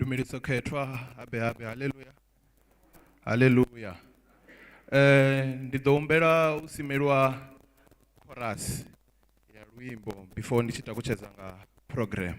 Ndumeliso khethwa habe habe haleluya haleluya. Ndi ḓo humbela u simelwa chorus ya luimbo before ndi tshi takutshedza nga program.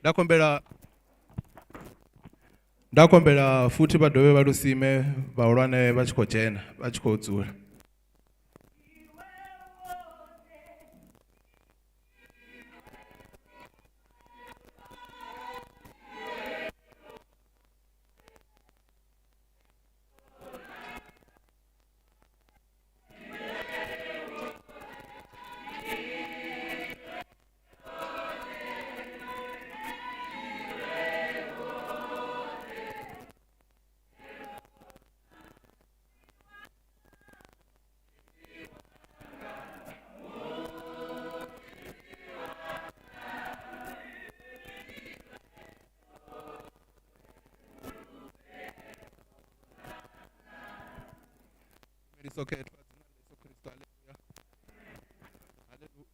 Nda kombela nda kombela futhi vha dovhe vha lusime vhahulwane vha tshi khou dzhena vha tshi khou dzula. Meliso khethwa dzina ḽa Yesu Kristo haleluya. Haleluya.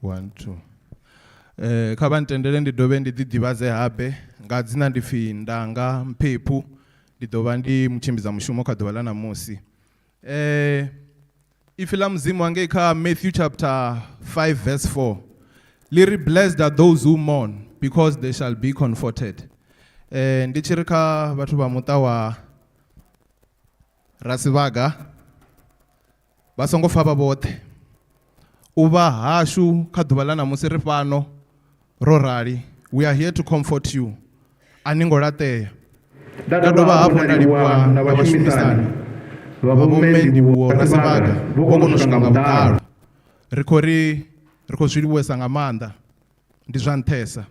One, two. Kha vha ntendele ndi dovhe ndi ḓi ḓivhadze habe nga dzina ndi pfi Ndanga Mphephu ndi ḓo vha ndi mutshimbidza mushumo kha ḓuvha ḽa ṋamusi. Ipfi ḽa Mudzimu hangei kha Matthew chapter 5 verse 4 ḽi ri blessed are those who mourn because they shall be comforted. Ndi tshi ri kha vhathu vha muṱa wa Rasivhaga vha songo fa vha vhoṱhe. U vha hashu kha ḓuvha ḽa ṋamusi ri fhano ro rali we are here to comfort you a ni ngo laṱea. Nda dovha hafhu nda livhuwa na vhashumisani vha Vho Mme Ndivhuwo Rasivhaga vho kona u swika nga vhuḓalo. Ri khou ri ri khou zwi livhuwesa nga maanḓa ndi zwa nṱhesa.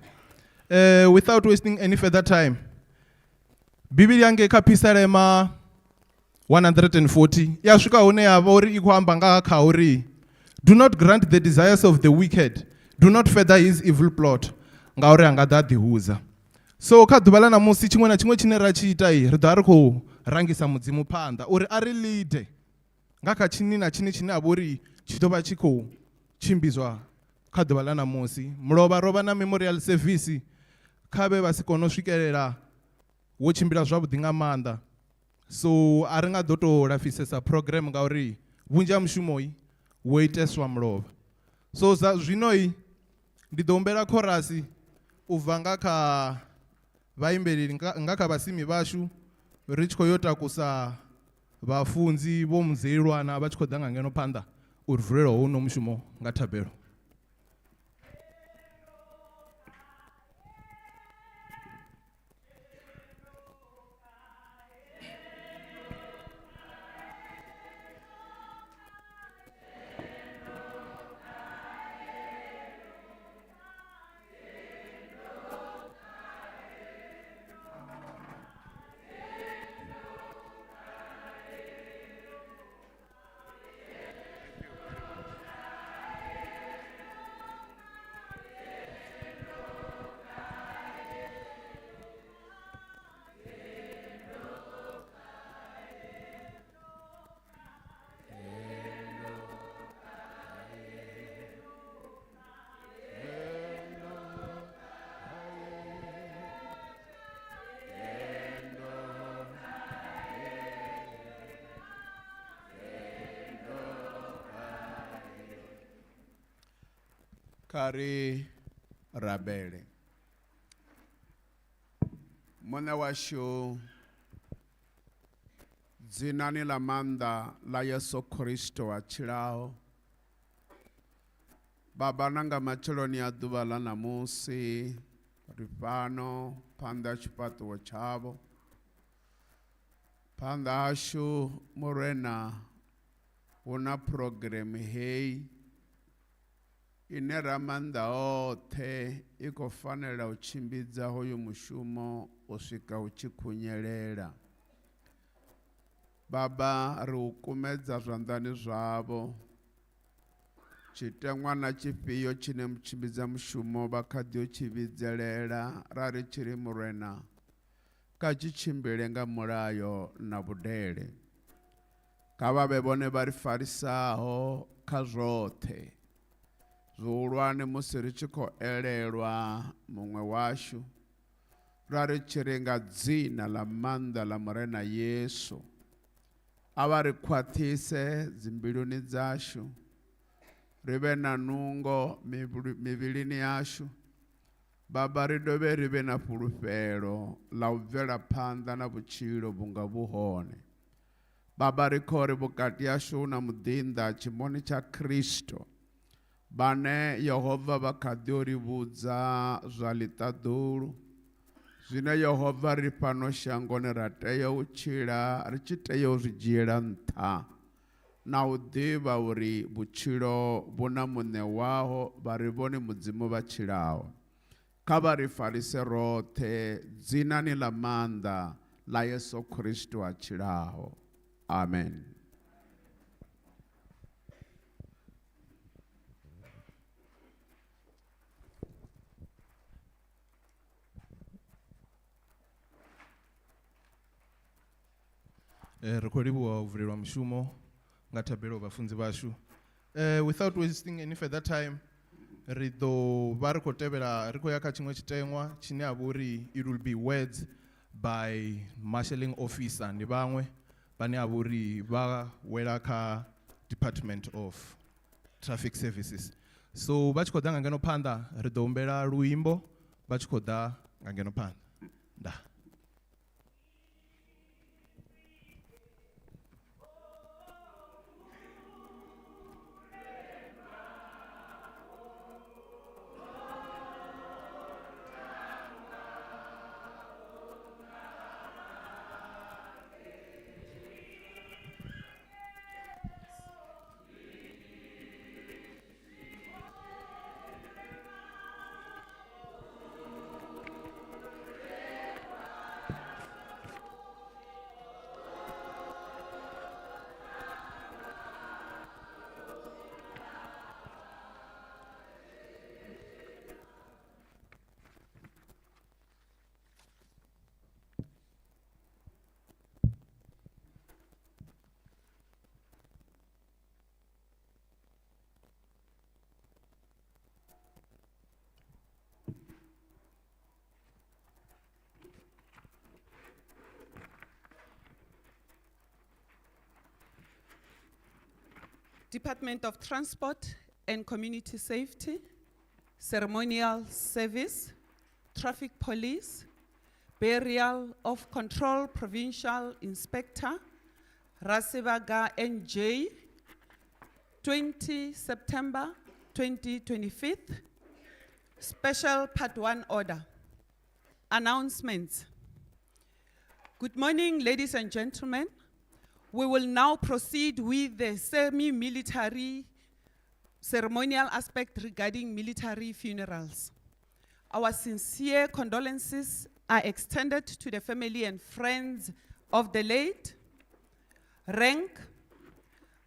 Without wasting any further time Bivhili yangei kha Phisalema 140 ya swika hune ya vha uri i khou amba nga kha uri do not grant the desires of the wicked, do not further his evil plot, ngauri a nga ḓa a ḓihudza. So kha ḓuvha ḽa ṋamusi tshiṅwe na tshiṅwe tshine ra tshi ita ri ḓo ri khou rangisa Mudzimu phanḓa uri a ri lead nga kha tshini na tshini tshine a vha uri tshi ḓo vha tshi khou tshimbidzwa kha ḓuvha ḽa ṋamusi. Mulovha ro vha na memorial service kha vhe vha si kone u swikelela wo tshimbila zwavhuḓi nga maanḓa. So a ri nga ḓo tou lafhisesa program ngauri vhunzhi ha mushumo wo iteswa mulovha. So za zwino ndi ḓo humbela khorasi u bva nga kha vhaimbeleli nga kha vhasimi vhashu ri tshi khou yo takusa vhafunzi vho Muzeilwana vha tshi khou ḓa nga ngeno phanḓa uri vulela houno mushumo nga thabelo. Kha ri rabele. Muṋe washu, dzinani ḽa maanḓa ḽa Yesu Kristo a tshilaho, Baba na nga matsheloni a ḓuvha ḽa ṋamusi ri fhano phanḓa ha tshifhaṱuwo tshavho. Phanḓa hashu Murena hu na phurogireme heyi ine Ramaanḓa oṱhe i khou fanela u tshimbidza hoyu mushumo u swika u tshi khunyelela. Baba ri u kumedza zwanḓani zwavho. Tshiteṅwa na tshifhio tshine mutshimbidza mushumo vha kha ḓi u tshi vhidzelela ra ri tshi ri Murena kha tshi tshimbile nga mulayo na vhudele. Kha vha vhe vhone vha ri farisaho kha zwoṱhe, zwihulwane musi ri tshi khou elelwa muṅwe washu. Ra ri tshi ri nga dzina ḽa maanḓa ḽa Murena Yesu, a vha ri khwaṱhise dzimbiluni dzashu, ri vhe na nungo mivhilini yashu. Baba, ri dovhe ri vhe na fhulufhelo ḽa u bvela phanḓa na vhutshilo vhunga vhu hone. Baba, ri khou ri vhukati hashu na muḓinḓa tshimoni tsha Kristo, vhane Yehova vha kha ḓi ri vhudza zwa ḽiṱaḓulu, zwine Yehova ri fhano shangoni ra tea u tshila ri tshi tea u zwi dzhiela nṱha, na u ḓivha uri vhutshilo vhu na muṋe waho, vha ri vhone Mudzimu vha tshilaho. Kha vha ri farise roṱhe dzinani ḽa maanḓa ḽa Yesu Kristo a tshilaho. Amen. Ri khou livhuwa u vulelwa mushumo nga thabelo vhafunzi vhashu. Without wasting any further time, ri ḓo vha ri khou tevhela, ri khou ya kha tshiṅwe tshiteṅwa tshine ha vha uri it will be words by marshalling officer. Ndi vhaṅwe vhane ha vha uri vha wela kha Department of Traffic Services. So vha tshi khou ḓa nga ngeno phanḓa, ri ḓo humbela luimbo vha tshi khou ḓa nga ngeno phanḓa. Ndaa. Department of Transport and Community Safety, Ceremonial Service, Traffic Police, Burial of Control Provincial Inspector, Rasebega NJ, 20 September 2025, Special Part 1 Order. Announcements. Good morning, ladies and gentlemen. We will now proceed with the semi-military ceremonial aspect regarding military funerals. Our sincere condolences are extended to the family and friends of the late. Rank,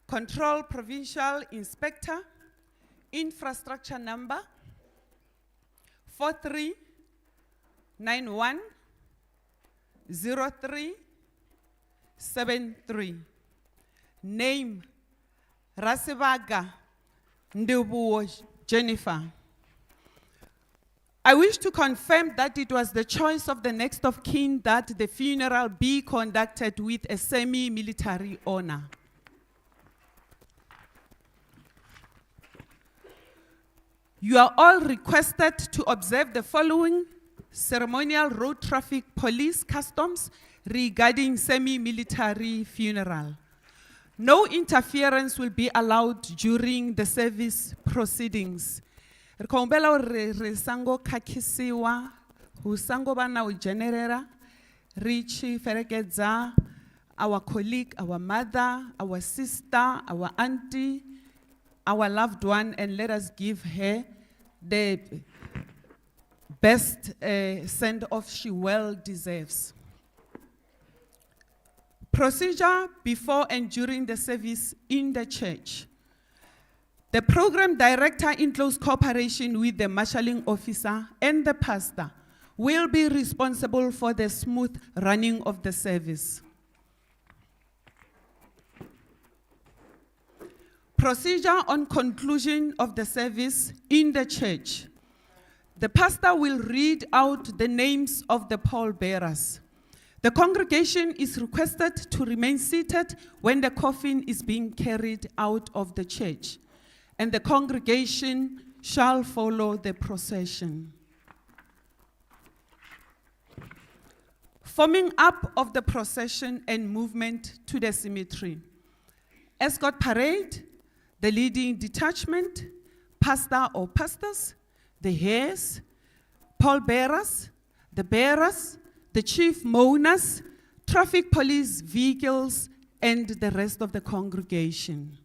Control Provincial Inspector, Infrastructure Number 43910373. Name, Rasebega Ndivhuwo Jennifer. I wish to confirm that it was the choice of the next of kin that the funeral be conducted with a semi-military honor. You are all requested to observe the following ceremonial road traffic police customs regarding semi-military funeral. No interference will be allowed during the service proceedings. Ri khou humbela uri ri songo khakhisiwa, hu songo vha na u dzhenelela, ri tshi fhelekedza our colleague, our mother, our sister, our auntie, our loved one, and let us give her the best send-off she well deserves. Procedure before and during the service in the church. The program director, in close cooperation with the marshalling officer and the pastor, will be responsible for the smooth running of the service. Procedure on conclusion of the service in the church. The pastor will read out the names of the pallbearers. The congregation is requested to remain seated when the coffin is being carried out of the church, and the congregation shall follow the procession. Forming up of the procession and movement to the cemetery. Escort parade, the leading detachment, pastor or pastors, the heirs, pallbearers, the bearers, the chief mourners, traffic police vehicles, and the rest of the congregation.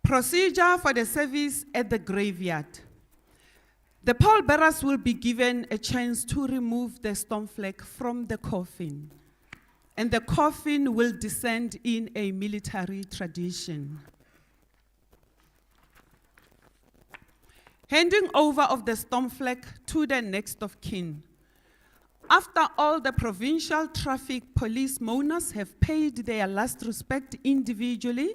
Procedure for the service at the graveyard. The pallbearers will be given a chance to remove the storm flag from the coffin, and the coffin will descend in a military tradition. Handing over of the storm flag to the next of kin. After all the provincial traffic police mourners have paid their last respect individually,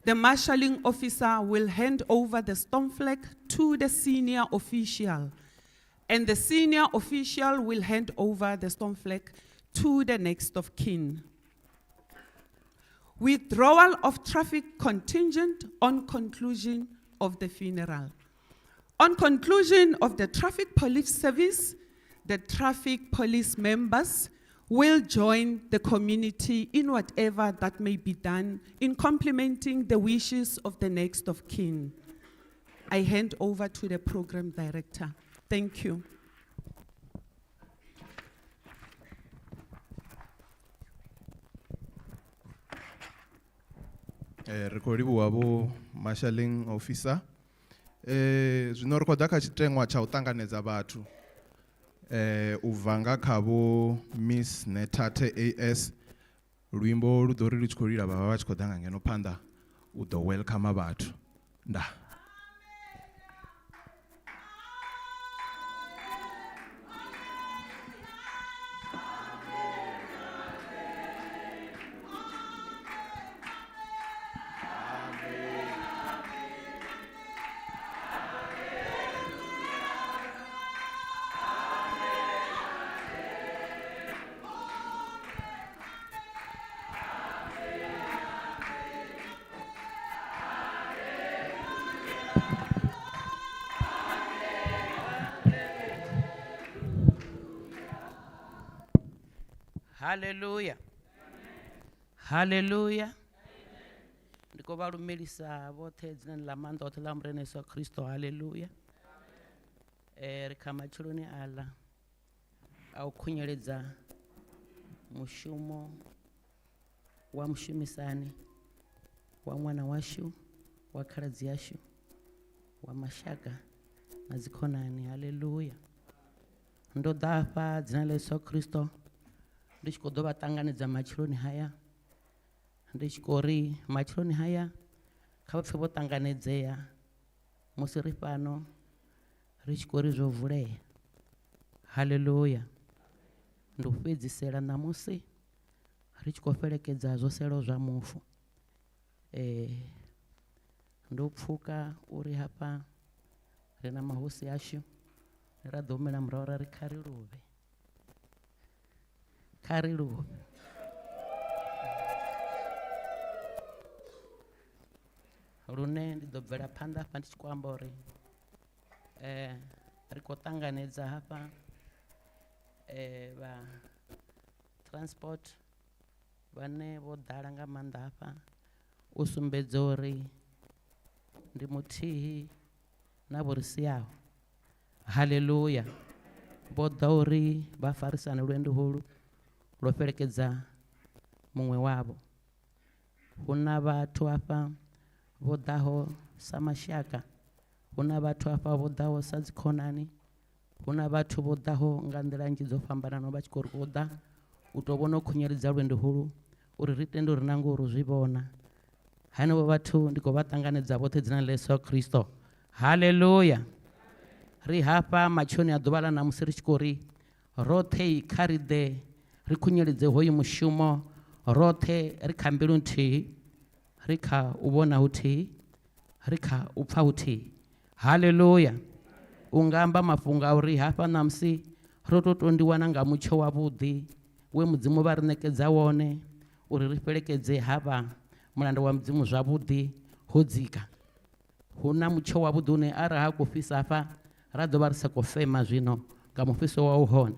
the marshalling officer will hand over the storm flag to the senior official, and the senior official will hand over the storm flag to the next of kin. Withdrawal of traffic contingent on conclusion of the funeral. On conclusion of the traffic police service, the traffic police members will join the community in whatever that may be done in complementing the wishes of the next of kin. I hand over to the program director. Thank you. Ri khou livhuwa vho marshalling officer. Zwino ri khou ḓa kha tshiteṅwa tsha u ṱanganedza vhathu. U bva nga kha vho Miss Nethathe AS, luimbo lu ḓo ri lu tshi khou lila vha vha vha tshi khou ḓa nga ngeno phanḓa u ḓo welcome vhathu. Ndaa. Hallelujah. Hallelujah. Ndi khou vha lumelisa vhoṱhe dzinani ḽa maanḓa oṱhe ḽa Murena Yesu Kristo. Hallelujah. Ri kha matsheloni aḽa a u khunyeledza mushumo wa mushumisani wa ṅwana washu, wa khaladzi yashu, wa mashaka na dzikhonani. Hallelujah. Ndo ḓa hafha dzinani ḽa Yesu Kristo ndi tshi khou ḓo vha ṱanganedza matsheloni haya, ndi tshi khou ri matsheloni haya kha vha pfe vho ṱanganedzea musi ri fhano ri tshi khou ri zwo vulea. Hallelujah. Ndi u fhedzisela ṋamusi ri tshi khou fhelekedza zwo selaho zwa mufu. Ndo pfuka uri hafha ri na mahosi ashu, ra ḓo humela murahu ra ri kha ri luvhe. Kha ri luvhe. Lune ndi ḓo bvela phanḓa hafha ndi tshi khou amba uri ri khou ṱanganedza hafha vha transport vhane vho ḓala nga maanḓa hafha u sumbedza uri ndi muthihi na vho ri siaho. Hallelujah. Vho ḓa uri vha farisane lwendo holu lwo fhelekedza muṅwe wavho. Hu na vhathu hafha vho ḓaho sa mashaka, hu na vhathu hafha vho ḓaho sa dzikhonani, hu na vhathu vho ḓaho nga nḓila nnzhi dzo fhambananaho vha tshi khou ri vho ḓa u tou vhona u khunyeledza lwendo holu uri ri tende uri nangoho ro zwi vhona. Hanevho vhathu ndi khou vha ṱanganedza vhoṱhe dzinani ḽa Yesu Kristo. Hallelujah. Ri hafha matsheloni a ḓuvha ḽa ṋamusi ri tshi khou ri roṱhe kha ri ḓe ri khunyeledze hoyu mushumo, roṱhe ri kha mbilu nthihi, ri kha u vhona huthihi, ri kha u pfa huthihi. Hallelujah. U nga amba mafhungo a uri hafha ṋamusi ro tou tondiwa na nga mutsho wavhuḓi we Mudzimu vha ri ṋekedza wone uri ri fhelekedze hafha mulanda wa Mudzimu zwavhuḓi ho dzika. Hu na mutsho wavhuḓi une arali ha khou fhisa hafha ra ḓo vha ri sa khou fema zwino nga mufhiso wa u hone.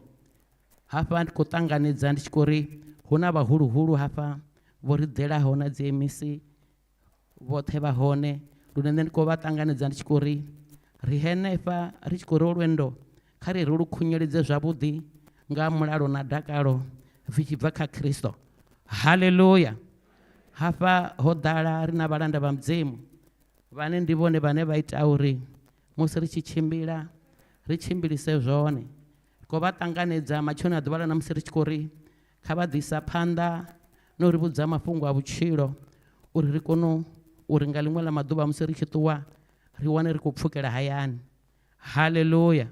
Hafha ndi khou ṱanganedza ndi tshi khou ri hu na vhahuluhulu hafha vho ri ḓelaho na dzi MEC vhoṱhe vha hone, lune nṋe ndi khou vha ṱanganedza ndi tshi khou ri ri henefha ri tshi khou ri lwendo kha ri ri lu khunyeledze zwavhuḓi nga mulalo na dakalo zwi tshi bva kha Kristo. Haleluya. Hafha ho ḓala ri na vhalanda vha Mudzimu vhane ndi vhone vhane vha ita uri musi ri tshi tshimbila ri tshimbilise zwone. Ri khou vha ṱanganedza matsheloni a ḓuvha ḽa ṋamusi ri tshi khou ri kha vha ḓisa phanḓa no ri vhudza mafhungo a vhutshilo uri ri kone uri nga ḽiṅwe ḽa maḓuvha musi ri tshi ṱuwa ri wane ri khou pfukela hayani. Haleluya.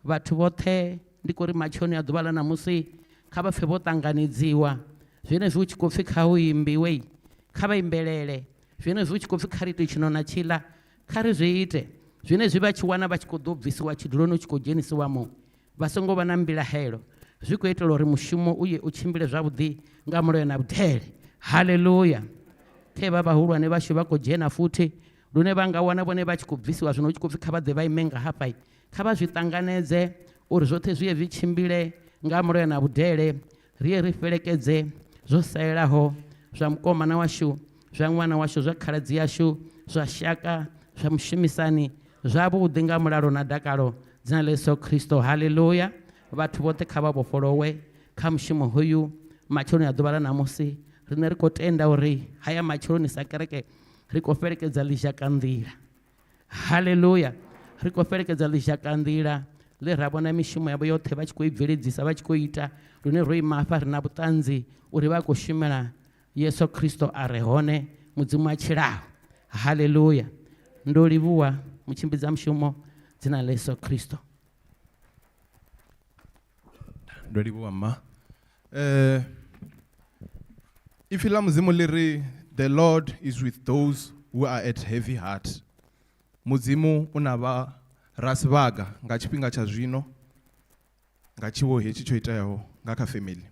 Vhathu vhoṱhe ndi khou ri matsheloni a ḓuvha ḽa ṋamusi kha vha pfe vho ṱanganedziwa. Zwenezwi hu tshi khou pfi kha hu imbiwe, kha vha imbelele. Zwenezwi hu tshi khou pfi kha ri ite tshino na tshiḽa, kha ri zwi ite. Zwenezwi vha tshi wana vha tshi khou ḓo bvisiwa tshiduloni hu tshi khou dzhenisiwa muṅwe, vha songo vha na mbilahelo. Zwi khou itela uri mushumo u ye u tshimbile zwavhuḓi nga mulayo na vhudele. Haleluya. Khe vha vhahulwane vhashu vha khou dzhena futhi lune vha nga wana vhone vha tshi khou bvisiwa zwino hu tshi khou pfi kha vha ḓe vha ime nga hafha. Kha vha zwi ṱanganedze uri zwoṱhe zwi ye zwi tshimbile nga mulayo na vhudele, ri ye ri fhelekedze zwo salelaho zwa mukomana washu, zwa ṅwana washu, zwa khaladzi yashu, zwa shaka, zwa mushumisani zwavhuḓi nga mulalo na dakalo dzina ḽa Yesu Kristo. Haleluya. Vhathu vhoṱhe kha vha vhofholowe kha mushumo hoyu matsheloni a ḓuvha ḽa ṋamusi. Riṋe ri khou tenda uri haya matsheloni sa kereke ri khou fhelekedza ḽizhakanḓila. Haleluya. Ri khou fhelekedza ḽizhakanḓila ḽe ra vhona mishumo yavho yoṱhe vha tshi khou i bveledzisa, vha tshi khou ita, lune ro ima hafha ri na vhuṱanzi uri vha khou shumela Yesu Kristo a re hone, Mudzimu a tshilaho. Haleluya. Ndo livhuwa mutshimbidza mushumo dzina ḽa Yesu Kristo. Ndo livhuwa mma. Ipfi ḽa Mudzimu ḽi ri the Lord is with those who are at heavy heart. Mudzimu u na vha rasivhaga nga tshifhinga tsha zwino nga tshiwo hetshi tsho iteaho nga kha family.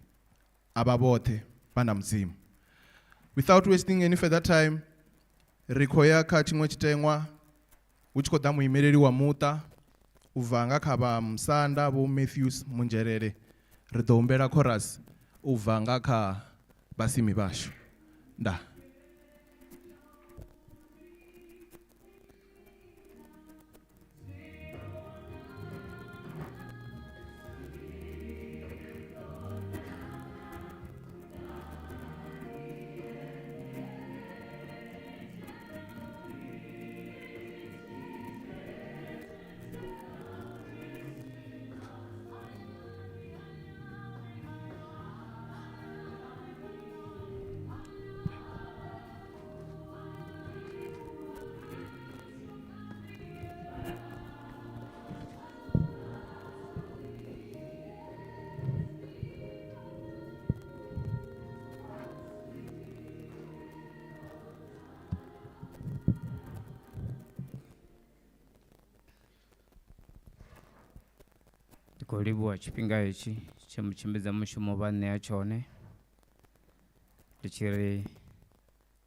Avha vhoṱhe vha na Mudzimu. Without wasting any further time, ri khou ya kha tshiṅwe tshiteṅwa hu tshi khou ḓa muimeleli wa muṱa u bva nga kha vha Musanda Vho Matthews Munzhelele. Ri ḓo humbela chorus u bva nga kha vhasimi vhashu. Ndaa. Ndi khou livhuwa tshifhinga hetshi tshe mutshimbidza mushumo vha ṋea tshone. Ndi tshi ri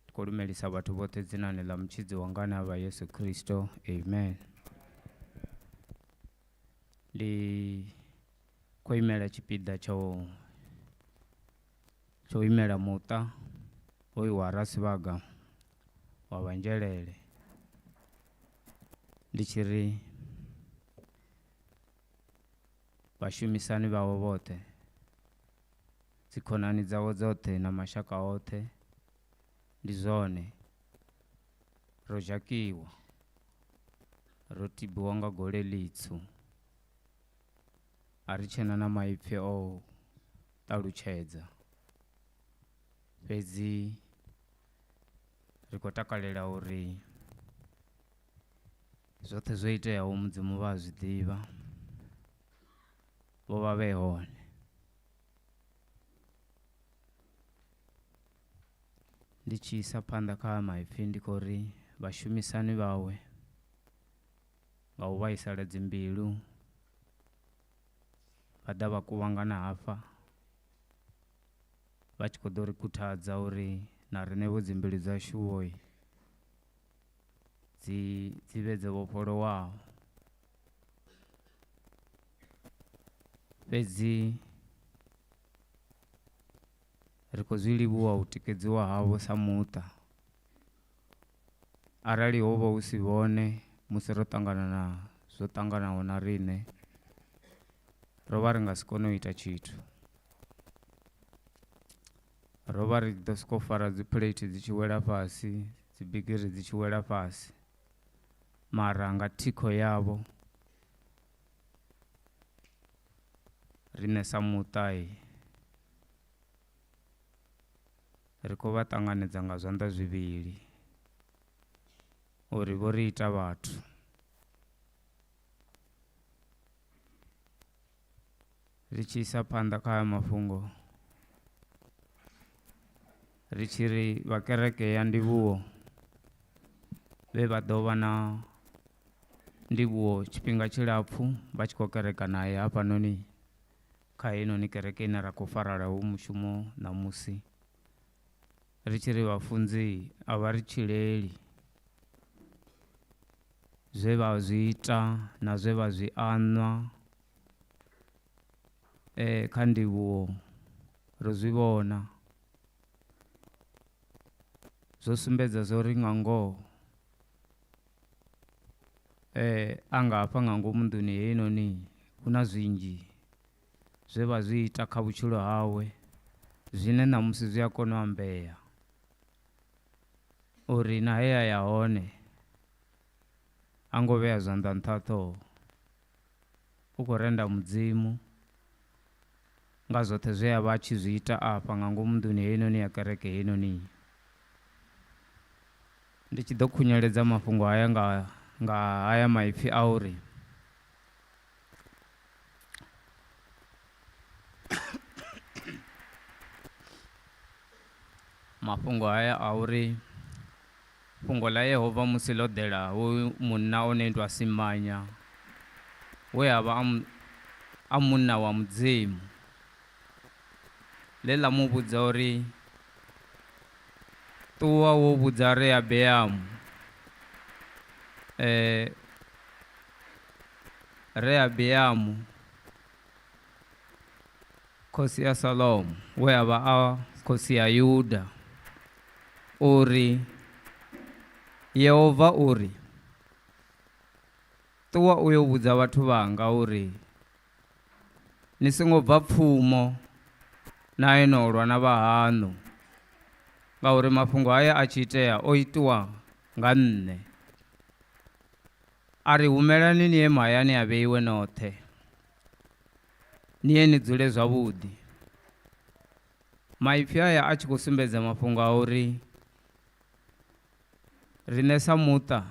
ndi khou lumelisa vhathu vhoṱhe dzinani ḽa mutshidzi wanga ane a vha Yesu Kristo. Amen. Ndi khou imela tshipiḓa tsha u imela muṱa hoyu wa Rasivhaga wa Vhanzhelele. Ndi tshi ri vhashumisani vhawe vhoṱhe, dzikhonani dzawe dzoṱhe na mashaka oṱhe, ndi zwone ro dzhakiwa, ro tibiwa nga gole ḽitswu, a ri tshena na maipfi o ṱalutshedza, fhedzi ri khou takalela uri zwoṱhe zwo iteaho Mudzimu vha a zwi ḓivha, vho vha vhe hone. Ndi tshi isa phanḓa kha maipfi ndi khou ri vhashumisani vhawe nga u vhaisala dzimbilu vha ḓa vha kuvhangana hafha vha tshi khou ḓo ri khuthadza uri na riṋe vho dzimbilu dzashu vho dzi dzi vhe dzo vhofholowaho. Fhedzi ri khou zwi livhuwa u tikedziwa havho sa muṱa arali ho vha hu si vhone musi ro ṱangana na zwo ṱanganaho na riṋe ro vha ri nga si kone u ita tshithu. Ro vha ri ḓo sokou fara dzi phuleithi dzi tshi wela fhasi dzi bigiri dzi tshi wela fhasi mara nga thikho yavho riṋe sa muṱa ri khou vha ṱanganedza nga zwanḓa zwivhili uri vho ri ita vhathu. Ri tshi isa phanḓa kha haya mafhungo ri tshi ri vha kereke ya ndivhuwo vhe vha ḓo vha na ndivhuwo tshifhinga tshilapfu vha tshi khou kereka naye hafhanoni kha heinoni kereke ine ra khou farela hu mushumo ṋamusi. Ri tshi ri vhafunzi a vha ri tshileli zwe vha zwi ita na zwe vha zwi anwa kha ndivhuwo ro zwi vhona zwo sumbedza zwo ri nga ngoho a nga hafha nga ngomu nḓuni heinoni hu na zwinzhi zwe vha zwi ita kha vhutshilo hawe zwine ṋamusi zwi a kona u ambea uri na he a ya hone a ngo vhea zwanḓa nṱha ha ṱhoho u khou renda Mudzimu nga zwoṱhe zwe a vha a tshi zwi ita afha nga ngomu nḓuni heinoni ya kereke heinoni. Ndi tshi ḓo khunyeledza mafhungo haya nga nga haya maipfi a uri mafhungo haya a uri fhungo ḽa Yehova musi ḽo ḓela hoyu munna o no itwa Simanya we a vha a munna wa Mudzimu ḽe ḽa mu vhudza uri ṱuwa wo vhudza Rehabeamu Rehabeamu khosi ya Salomo we a vha a khosi ya Yuda uri Yehova uri ṱuwa u yo vhudza vhathu vhanga uri ni songo bva pfumo na ye no lwa na vha haṋu ngauri mafhungo haya a tshi itea o itiwa nga nṋe. A ri humelani ni ye mahayani a vheiwe noṱhe ni ye ni dzule zwavhuḓi. Maipfi aya a tshi khou sumbedza mafhungo a uri riṋe sa muṱa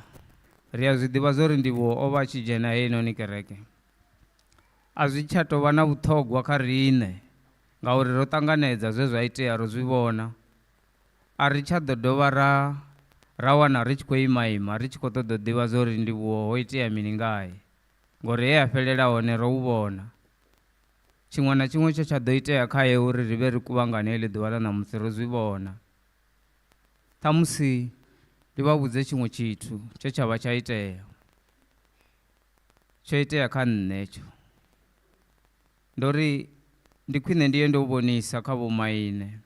ri a zwi ḓivha zwa uri Ndivhuwo o vha a tshi dzhena heinoni kereke. A zwi tsha tou vha na vhuṱhogwa kha riṋe ngauri ro ṱanganedza zwe zwa itea ro zwi vhona. A ri tsha ḓo dovha ra ra wana ri tshi khou ima ima ri tshi khou ṱoḓa u ḓivha zwa uri Ndivhuwo ho itea mini ngae ngori he a fhelela hone ro hu vhona. Tshiṅwe na tshiṅwe tshe tsha ḓo itea khae uri ri vhe ri kuvhangane heḽi ḓuvha ḽa ṋamusi ro zwi vhona. Ṱhamusi ndi vha vhudze tshiṅwe tshithu tshe tsha vha tsha itea. Tsho itea kha nṋe hetsho. Ndo ri ndi khwine ndi ye ndo vhonisa kha vhomaine.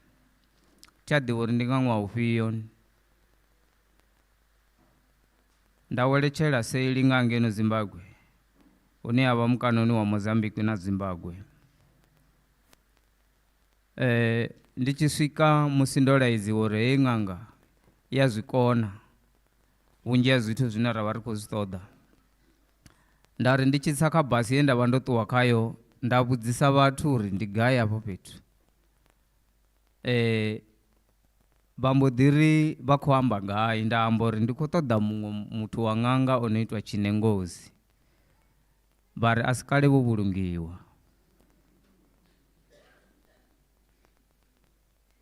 Thi a ḓivha uri ndi nga ṅwaha ufhio. Nda weletshela seli nga ngeno Zimbagwe hune ha vha mukanoni wa Mozambique na Zimbagwe. Ndi tshi swika musi ndo laedziwa uri heyi ṅanga i a zwi kona vhunzhi ha zwithu zwine ra vha ri khou zwi ṱoḓa. Nda ri ndi tshi tsa kha basi ye nda vha ndo ṱuwa khayo nda vhudzisa vhathu uri ndi gai hafho fhethu. Vha mbo ḓi ri vha khou amba gai nda amba uri ndi khou ṱoḓa muṅwe muthu wa ṅanga o no itwa Tshinengozi. Vha ri a si kale vho vhulungiwa.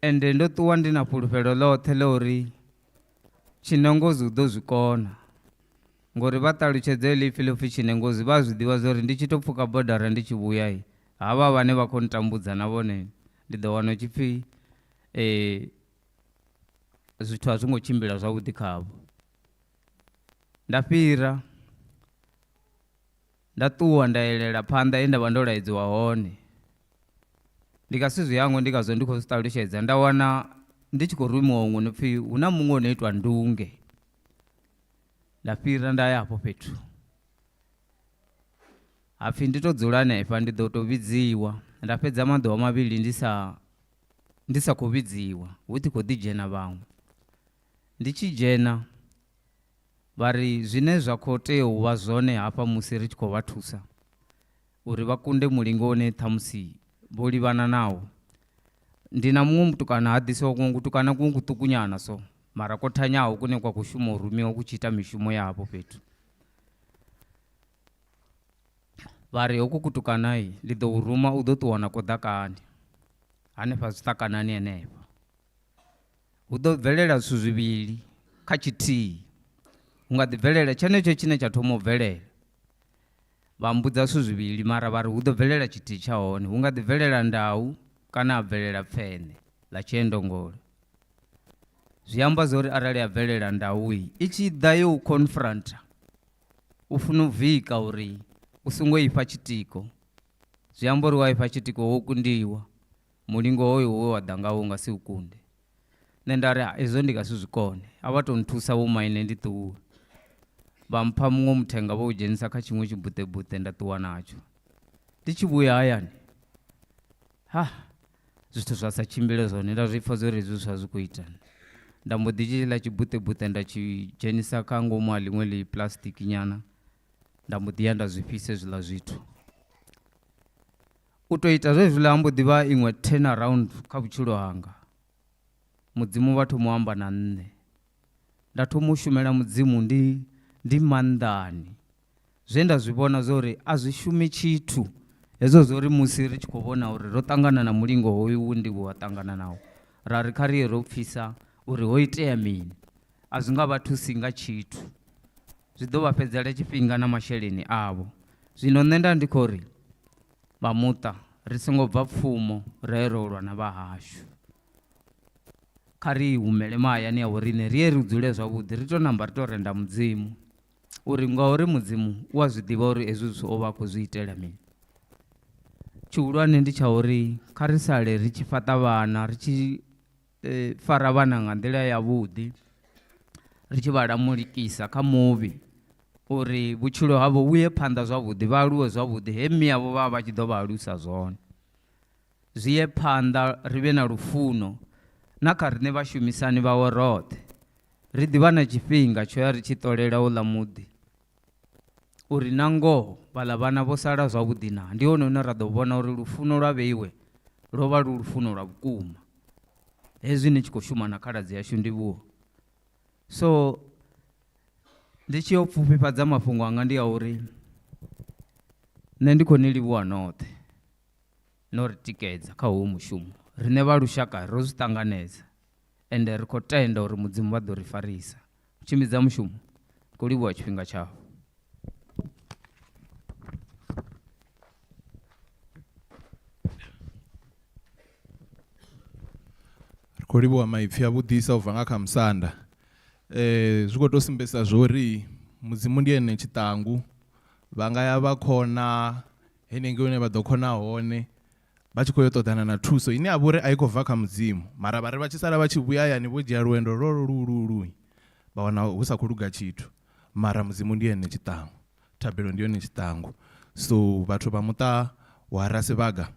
Ende ndo ṱuwa ndi na fhulufhelo ḽoṱhe ḽa uri Tshinengozi u ḓo zwi kona. Ngori vha ṱalutshedza heḽi ipfi ḽo pfi tshine ngozi vha a zwi ḓivha zwa uri ndi tshi tou pfuka bodara ndi tshi vhuya havha vhane vha khou ntambudza na vhone ndi ḓo wana hu tshi pfi zwithu a zwo ngo tshimbila zwavhuḓi khavho. Nda fhira nda ṱuwa nda elela phanḓa he nda vha ndo laedziwa hone. Ndi nga si zwi hangwe ndi ngazwo ndi khou zwi ṱalutshedza nda wana ndi tshi khou rumiwa huṅwe no pfhi hu na muṅwe o no itwa Ndunge. Nda fhira nda ya hafho fhethu hapfi ndi to dzula hanefha ndi ḓo to vhidziwa nda fhedza maḓuvha mavhili ndi sa ndi sa khou vhidziwa hu tshi khou ḓi dzhena vhaṅwe. Ndi tshi dzhena vha ri zwine zwa khou tea u vha zwone hafha musi ri tshi khou vha thusa uri vha kunde mulingo une ṱhamusi vho livhana nawo ndi na muṅwe mutukana ha ḓisiwa kuṅwe kutukana kuṅwe kuṱukunyana so mara ko thanyaho kune kwa khou shuma u rumiwa ku tshi ita mishumo ya hafho fhethu. Vha ri hoku kutukana ndi ḓo u ruma u ḓo ṱuwa na ko ḓakani hanefha zwiṱakanani henefha. Hu ḓo bvelela zwithu zwivhili kha tshithihi, hu nga ḓi bvelela tshenetsho tshine tsha thoma u bvelela. Vha mmbudza zwithu zwivhili mara vha ri hu ḓo bvelela tshithihi tsha hone, hu nga ḓi bvelela ndau kana ha bvelela pfeṋe ḽa tshiendongolo. Zwi amba zwa uri arali ha bvelela ndau i tshi ḓa yo u confronter u funa u vika uri u songo ifha tshitiko, zwi amba uri wa ifha tshitiko wo kundiwa. Mulingo hoyo we wa ḓa ngawo u nga si u kunde. Nṋe nda ri, Hezwo ndi nga si zwi kone. A vha tou nthusa vhomaine ndi ṱuwe. Vha mpha muṅwe muthenga vha u dzhenisa kha tshiṅwe tshibuṱebuṱe nda ṱuwa natsho. Ndi tshi vhuya hayani, ha, zwithu zwa sa tshimbile zwone, nda zwi pfa zwa uri hezwi zwithu a zwi khou ita. Nda mbo ḓi dzhia tshiḽa tshibuṱebuṱe nda tshi dzhenisa kha ngomu ha ḽiṅwe ḽi plastic nyana, nda mbo ḓi ya nda zwi fhisa hezwiḽa zwithu. U tou ita zwezwiḽa ha mbo ḓi vha iṅwe turn around kha vhutshilo hanga. Mudzimu vha thoma u amba na nṋe. Nda thoma u shumela Mudzimu ndi ndi maanḓani. Zwe nda zwi vhona zwa uri a zwi shumi tshithu hezwo zwa uri musi ri tshi khou vhona uri ro ṱangana na mulingo hoyu we ndi wa ṱangana nawo, ra ri kha ri ye ro pfisa uri ho itea mini, a zwi nga vha thusi nga tshithu. Zwi ḓo vha fhedzela tshifhinga na masheleni avho. Zwino nṋe nda ndi khou ri vha muṱa ri songo bva pfumo ra ye ro lwa na vha hashu. Kha ri humele mahayani a vho riṋe ri ye ri dzule zwavhuḓi ri tou namba ri tou renda Mudzimu uri ngauri Mudzimu u a zwi ḓivha uri hezwi zwithu o vha a khou zwi itela mini. Tshihulwane ndi tsha uri kha ri sale ri tshi fhaṱa vhana ri tshi fara vhana nga nḓila yavhuḓi ri tshi vha lamulikisa kha muvhi uri vhutshilo havho vhu ye phanḓa zwavhuḓi vha aluwe zwavhuḓi he mme avho vha vha tshi ḓo vha alusa zwone. Zwi ye phanḓa ri vhe na lufuno na kha riṋe vhashumisani vhawe roṱhe. Ri ḓi vha na tshifhinga tsho ya ri tshi ṱolela houḽa muḓi uri na ngoho vhaḽa vhana vho sala zwavhuḓi naa. Ndi hone hune ra ḓo vhona uri lufuno lwa vheiwe lwo vha lu lufuno lwa vhukuma. Hezwi ni tshi khou shuma na khaladzi yashu Ndivhuwo. So ndi tshi yo pfufhifhadza mafhungo anga ndi a uri nṋe ndi khou ni livhuwa noṱhe no ri tikedza kha hoyu mushumo. Riṋe vha lushaka ro zwi ṱanganedza ende ri khou tenda uri Mudzimu vha ḓo ri farisa. Tshimbidza mushumo, ndi khou livhuwa tshifhinga tshau. Ri khou livhuwa maipfi a vhuḓisa u bva nga kha musanda. Zwi khou tou sumbedzisa zwori Mudzimu ndi ene tshiṱangu, vha nga ya vha khona henengei hune vha ḓo khona hone vha tshi khou yo ṱoḓana na thuso ine ya vha uri a i khou bva kha Mudzimu, mara vha ri vha tshi sala vha tshi vhuya hayani vho dzhia lwendo lwolwo luhuluhulu vha wana hu sa khou luga tshithu, mara Mudzimu ndi ene tshiṱangu, thabelo ndi yone tshiṱangu. So vhathu vha muṱa wa Rasivhaga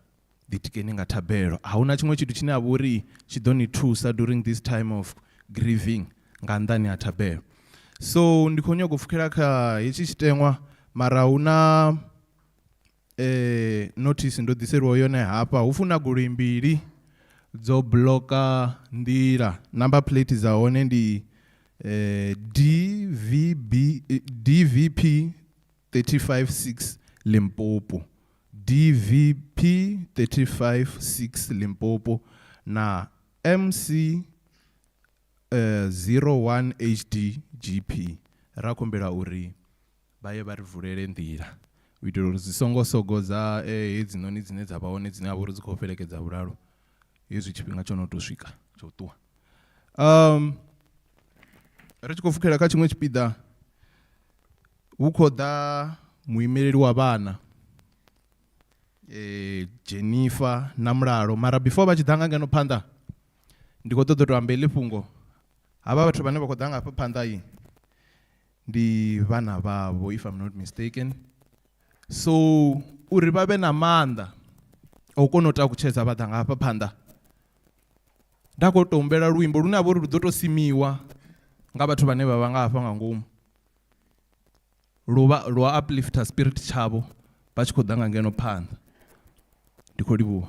ḓitikeni nga thabelo, a huna tshiṅwe tshithu tshine ha vha uri tshi ḓo ni thusa during this time of grieving nga nnḓani ha thabelo. So ndi khou nyaga u pfhukhela kha hetshi tshiteṅwa mara hu na nothisi ndo ḓiseliwa yone hafha hu funa goloi mbili dzo bloka nḓila number plate dza hone ndi DVB DVP 356 Limpopo DVP 356 Limpopo na MC 01 HD GP ra khumbela uri. Vha ye vha ri vulele nḓila u itela uri zwi songo sogodza hedzinoni dzine dza vha hone dzine ha vha uri dzi khou fhelekedza vhulalo hezwi tshifhinga tsho no tou swika tsho ṱuwa. Ri tshi khou pfukhela kha tshiṅwe tshipiḓa hu khou ḓa muimeleli wa vhana Jennifer na Mulalo, mara before vha tshi ḓa nga ngeno phanḓa ndi khou ṱoḓa u tou amba heḽi fhungo. Havha vhathu vhane vha khou ḓa nga hafha phanḓa i ndi vhana vhavho if I'm not mistaken, so uri vha vhe na maanḓa a u kona u takutshedza vha ḓa nga hafha phanḓa, nda khou tou humbela luimbo lune ha vha uri lu ḓo tou simiwa nga vhathu vhane vha vha nga hafha nga ngomu, luvha lwa uplifter spirit tshavho vha tshi khou ḓa nga ngeno phanḓa. Ndi khou livhuwa.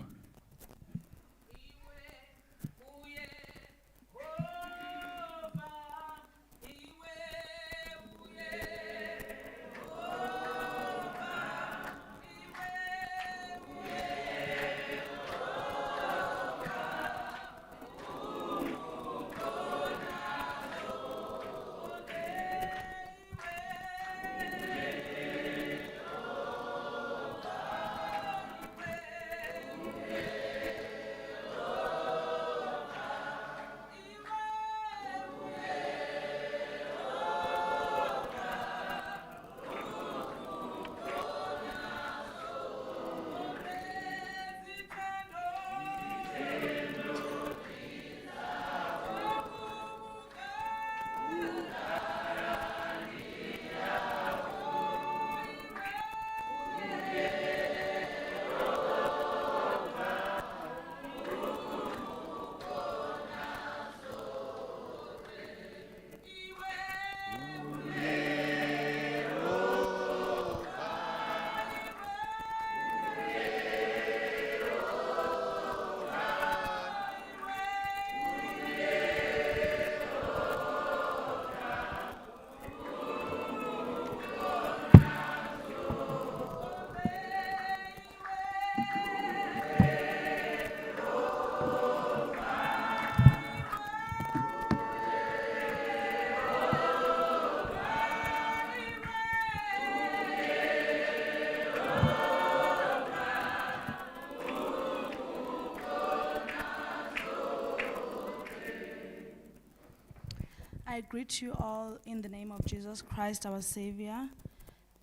I greet you all in the name of Jesus Christ, our Savior.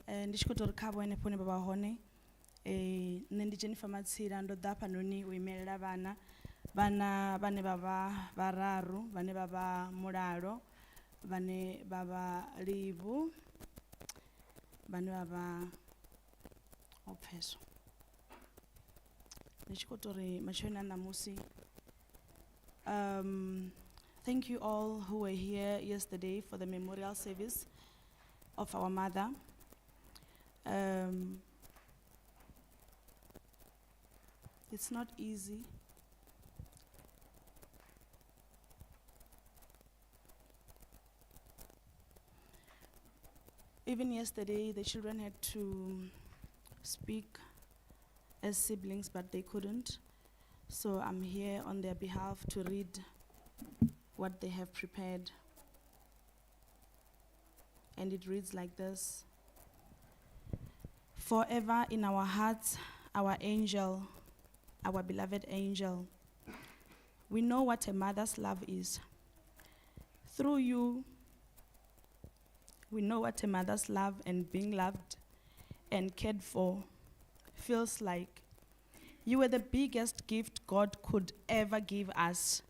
Ndi tshi khou tou ri kha vho henefho hune vha vha hone, nṋe ndi Jennifer Matsila, ndo ḓa hafhanoni u imelela vhana, vhana vhane vha vha vhararu, vhane vha vha Mulalo, vhane vha vha Livhu, vhane vha vha Opfeswa. Ndi tshi khou tou ri matsheloni a ṋamusi, thank you all who were here yesterday for the memorial service of our mother. It's not easy. Even yesterday, the children had to speak as siblings, but they couldn't. So I'm here on their behalf to read what they have prepared. And it reads like this. Forever in our hearts, our angel, our beloved angel, we know what a mother's love is. Through you, we know what a mother's love and being loved and cared for feels like. You were the biggest gift God could ever give us.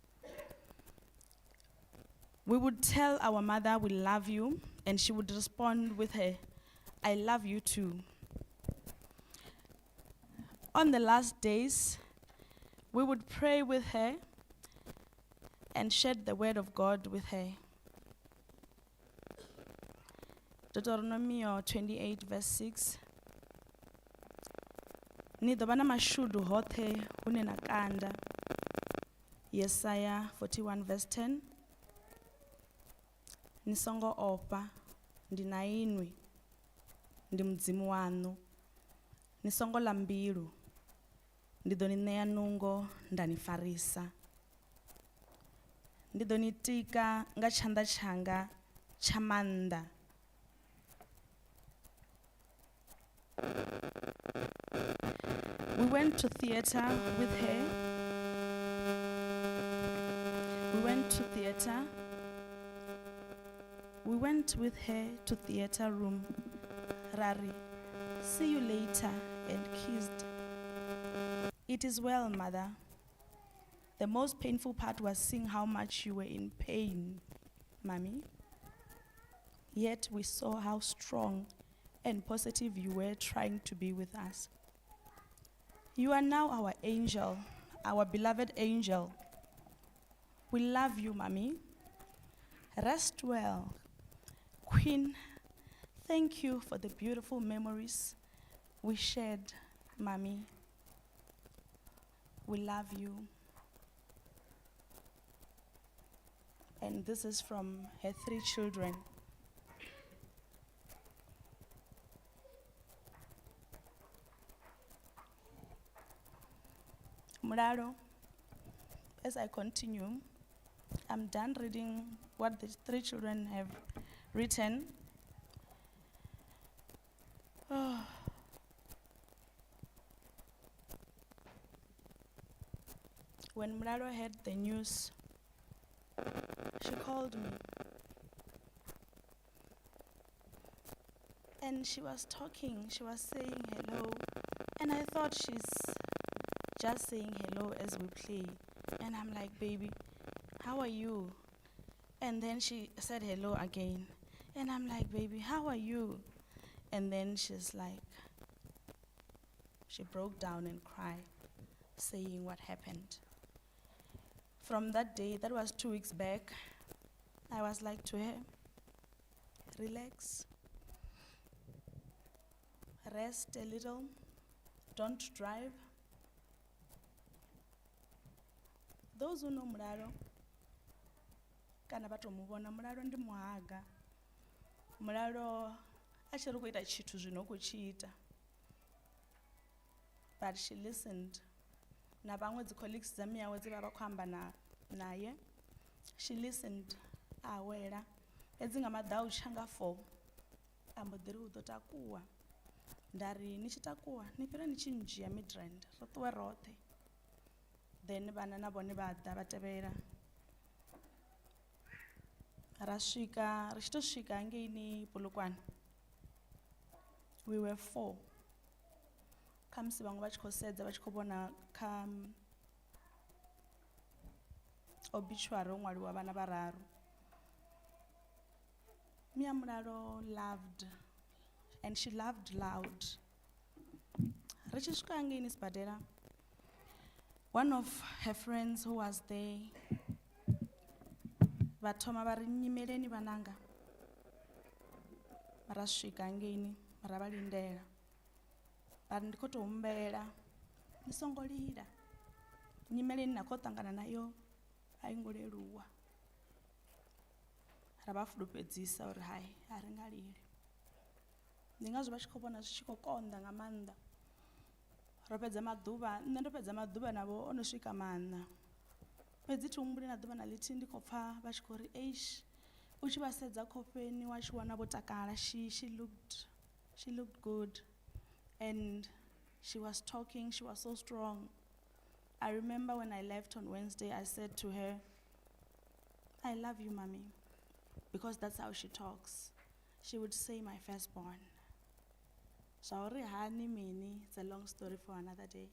We would tell our mother we love you, and she would respond with her, I love you too. On the last days, we would pray with her and share the word of God with her. Deuteronomy 28, verse 6. Ni ḓo vha na mashudu hoṱhe hune na kanda. Yesaya 41, verse 10. Ni songo ofha, ndi na inwi, ndi Mudzimu waṋu. Ni songo ḽa mbilu, ndi ḓo ni ṋea nungo nda ni farisa. Ndi ḓo ni tika nga tshanḓa tshanga tsha maanḓa. went to theater with her. We went to theater. We went with her to theater room. Rari, see you later, and kissed. It is well, mother. The most painful part was seeing how much you were in pain, mommy. Yet we saw how strong and positive you were trying to be with us. You are now our angel, our beloved angel. We love you, mommy. Rest well. Queen, thank you for the beautiful memories we shared, mommy. We love you. And this is from her three children. Mulalo, as I continue, I'm done reading what the three children have written. Oh. When Mulalo heard the news, she called me. And she was talking, she was saying hello. And I thought she's just saying hello as we play. And I'm like, baby, how are you? And then she said hello again. And I'm like, baby, how are you? And then she's like, she broke down and cried, saying what happened. From that day, that was 2 weeks back, I was like to her, relax, rest a little, don't drive. Those who know Mulalo, kana vha tou mu vhona, Mulalo ndi muhaga. Mulalo a tshi ri khou ita tshithu zwino u khou tshi ita. But she listened. Na vhaṅwe dzi colleagues dza miyawe dze vha vha khou amba naye. She listened, a awela. Fhedzi nga maḓau tsha nga 4, a mbo ḓi ri u ḓo takuwa. Nda ri ni tshi takuwa, ni fhire ni tshi ndzhia Midrand, ri ṱuwe roṱhe. Then vhana na vhone vha ḓa vha tevhela. Ra swika, ri tshi to swika hangeini Polokwane. We were 4. Khamusi vhaṅwe vha tshi khou sedza vha tshi khou vhona kha obituary ho ṅwaliwa vhana vhararu. Mia Mulalo loved, and she loved loud. Ri tshi swika hangeini sibadela, one of her friends who was there, vha thoma vha ri nyimeleni vhananga. Ra swika hangeini, ra vha lindela. Vha ri ndi khou tou humbela, ni songo lila. Nyimeleni na khou ṱangana nayo a i ngo leluwa. Ra vha fulufhedzisa uri hai, a ri nga lili. Ndi ngazwo vha tshi khou vhona zwi tshi khou konḓa nga maanḓa. Ro fhedza maḓuvha, nṋe ndo fhedza maḓuvha navho o no swika maṋa. Fhedzi thi humbuli na ḓuvha na ḽithihi ndi khou pfa vha tshi khou ri eish, u tshi vha sedza khofheni wa tshi wana vho takala. She looked good. And she was talking, she was so strong. I remember when I left on Wednesday, I said to her, I love you, mommy, because that's how she talks. She would say, my firstborn. Shauri hani mini, it's a long story for another day.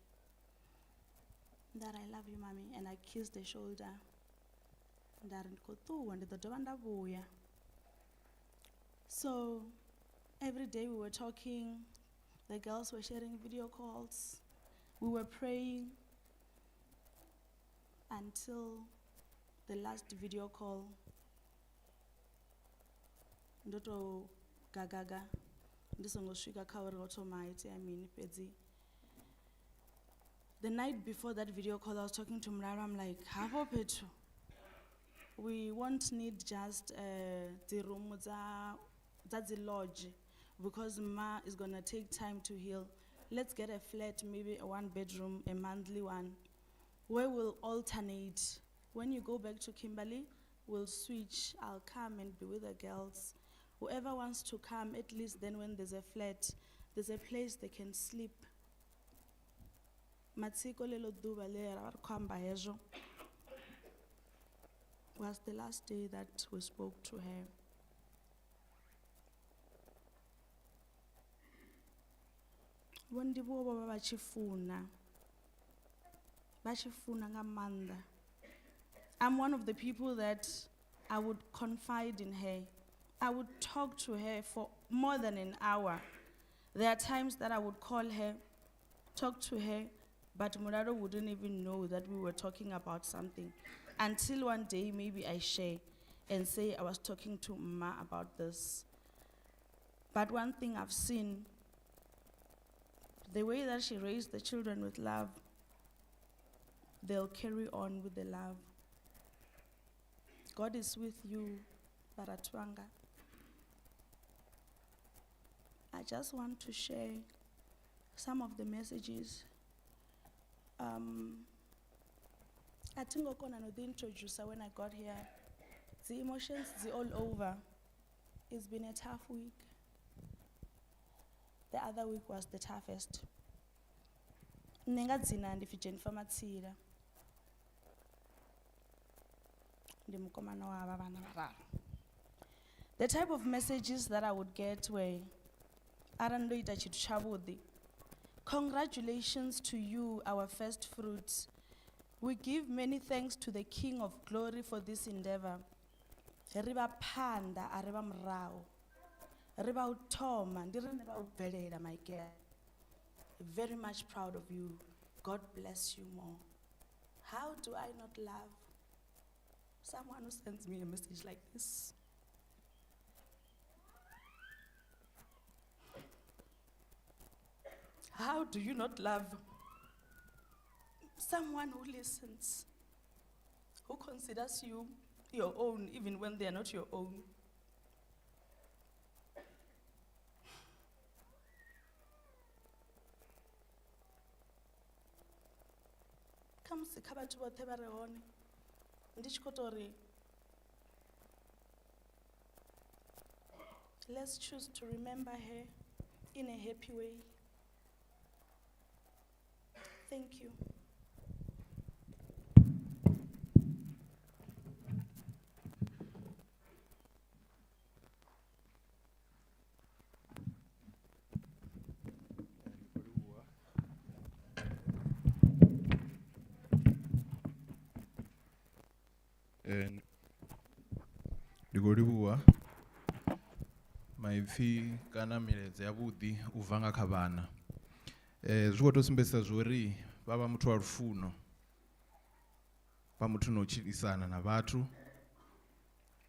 That I love you, mommy, and I kissed the shoulder. So every day we were talking, the girls were sharing video calls, we were praying until the last video call. Ndoto gagaga, ndisongo swika kha uri ho thoma ha itea mini fhedzi. The night before that video call, I was talking to Mulalo. I'm like, hafho fhethu, we won't need just the room dza dzi lodge, because Ma is going to take time to heal. Let's get a flat, maybe a 1 bedroom, a monthly one, where we'll alternate. When you go back to Kimberley, we'll switch. I'll come and be with the girls. Whoever wants to come, at least then when there's a flat, there's a place they can sleep. Matsiko ḽeḽo ḓuvha ḽe ra vha ri khou amba hezwo was the last day that we spoke to her. Vho Ndivhuwo vho vha vha tshi funa, vha tshi funa nga maanḓa. I'm one of the people that I would confide in her. I would talk to her for more than an hour. There are times that I would call her, talk to her, but Mulalo wouldn't even know that we were talking about something until one day maybe I share and say I was talking to Ma about this. But one thing I've seen, the way that she raised the children with love, they'll carry on with the love. God is with you, Baratwanga. I just want to share some of the messages. I think I the introducer when I got here. The emotions, the all over. It's been a tough week. The other week was the toughest. Nṋe nga dzina ndi pfi Jennifer Matsila. Ndi mukomana wa havha vhana vhararu. The type of messages that I would get were, arali ndo ita tshithu tshavhuḓi, congratulations to you, our first fruits. We give many thanks to the King of Glory for this endeavor. Ri vha phanḓa, a ri vha murahu. Ri vha u thoma, ndi riṋe vha u bvelela, my girl. Very much proud of you. God bless you more. How do I not love someone who sends me a message like this? How do you not love someone who listens, who considers you your own, even when they are not your own? Khamusi kha vhathu vhoṱhe vha re hone, ndi tshi khou tou ri, let's choose to remember her in a happy way. Thank you. Ndi khou livhuwa maipfi kana milaedza yavhuḓi u bva nga kha vhana. Zwi khou tou sumbedzisa zwori vha vha muthu wa lufuno, vha muthu no tshilisana na vhathu,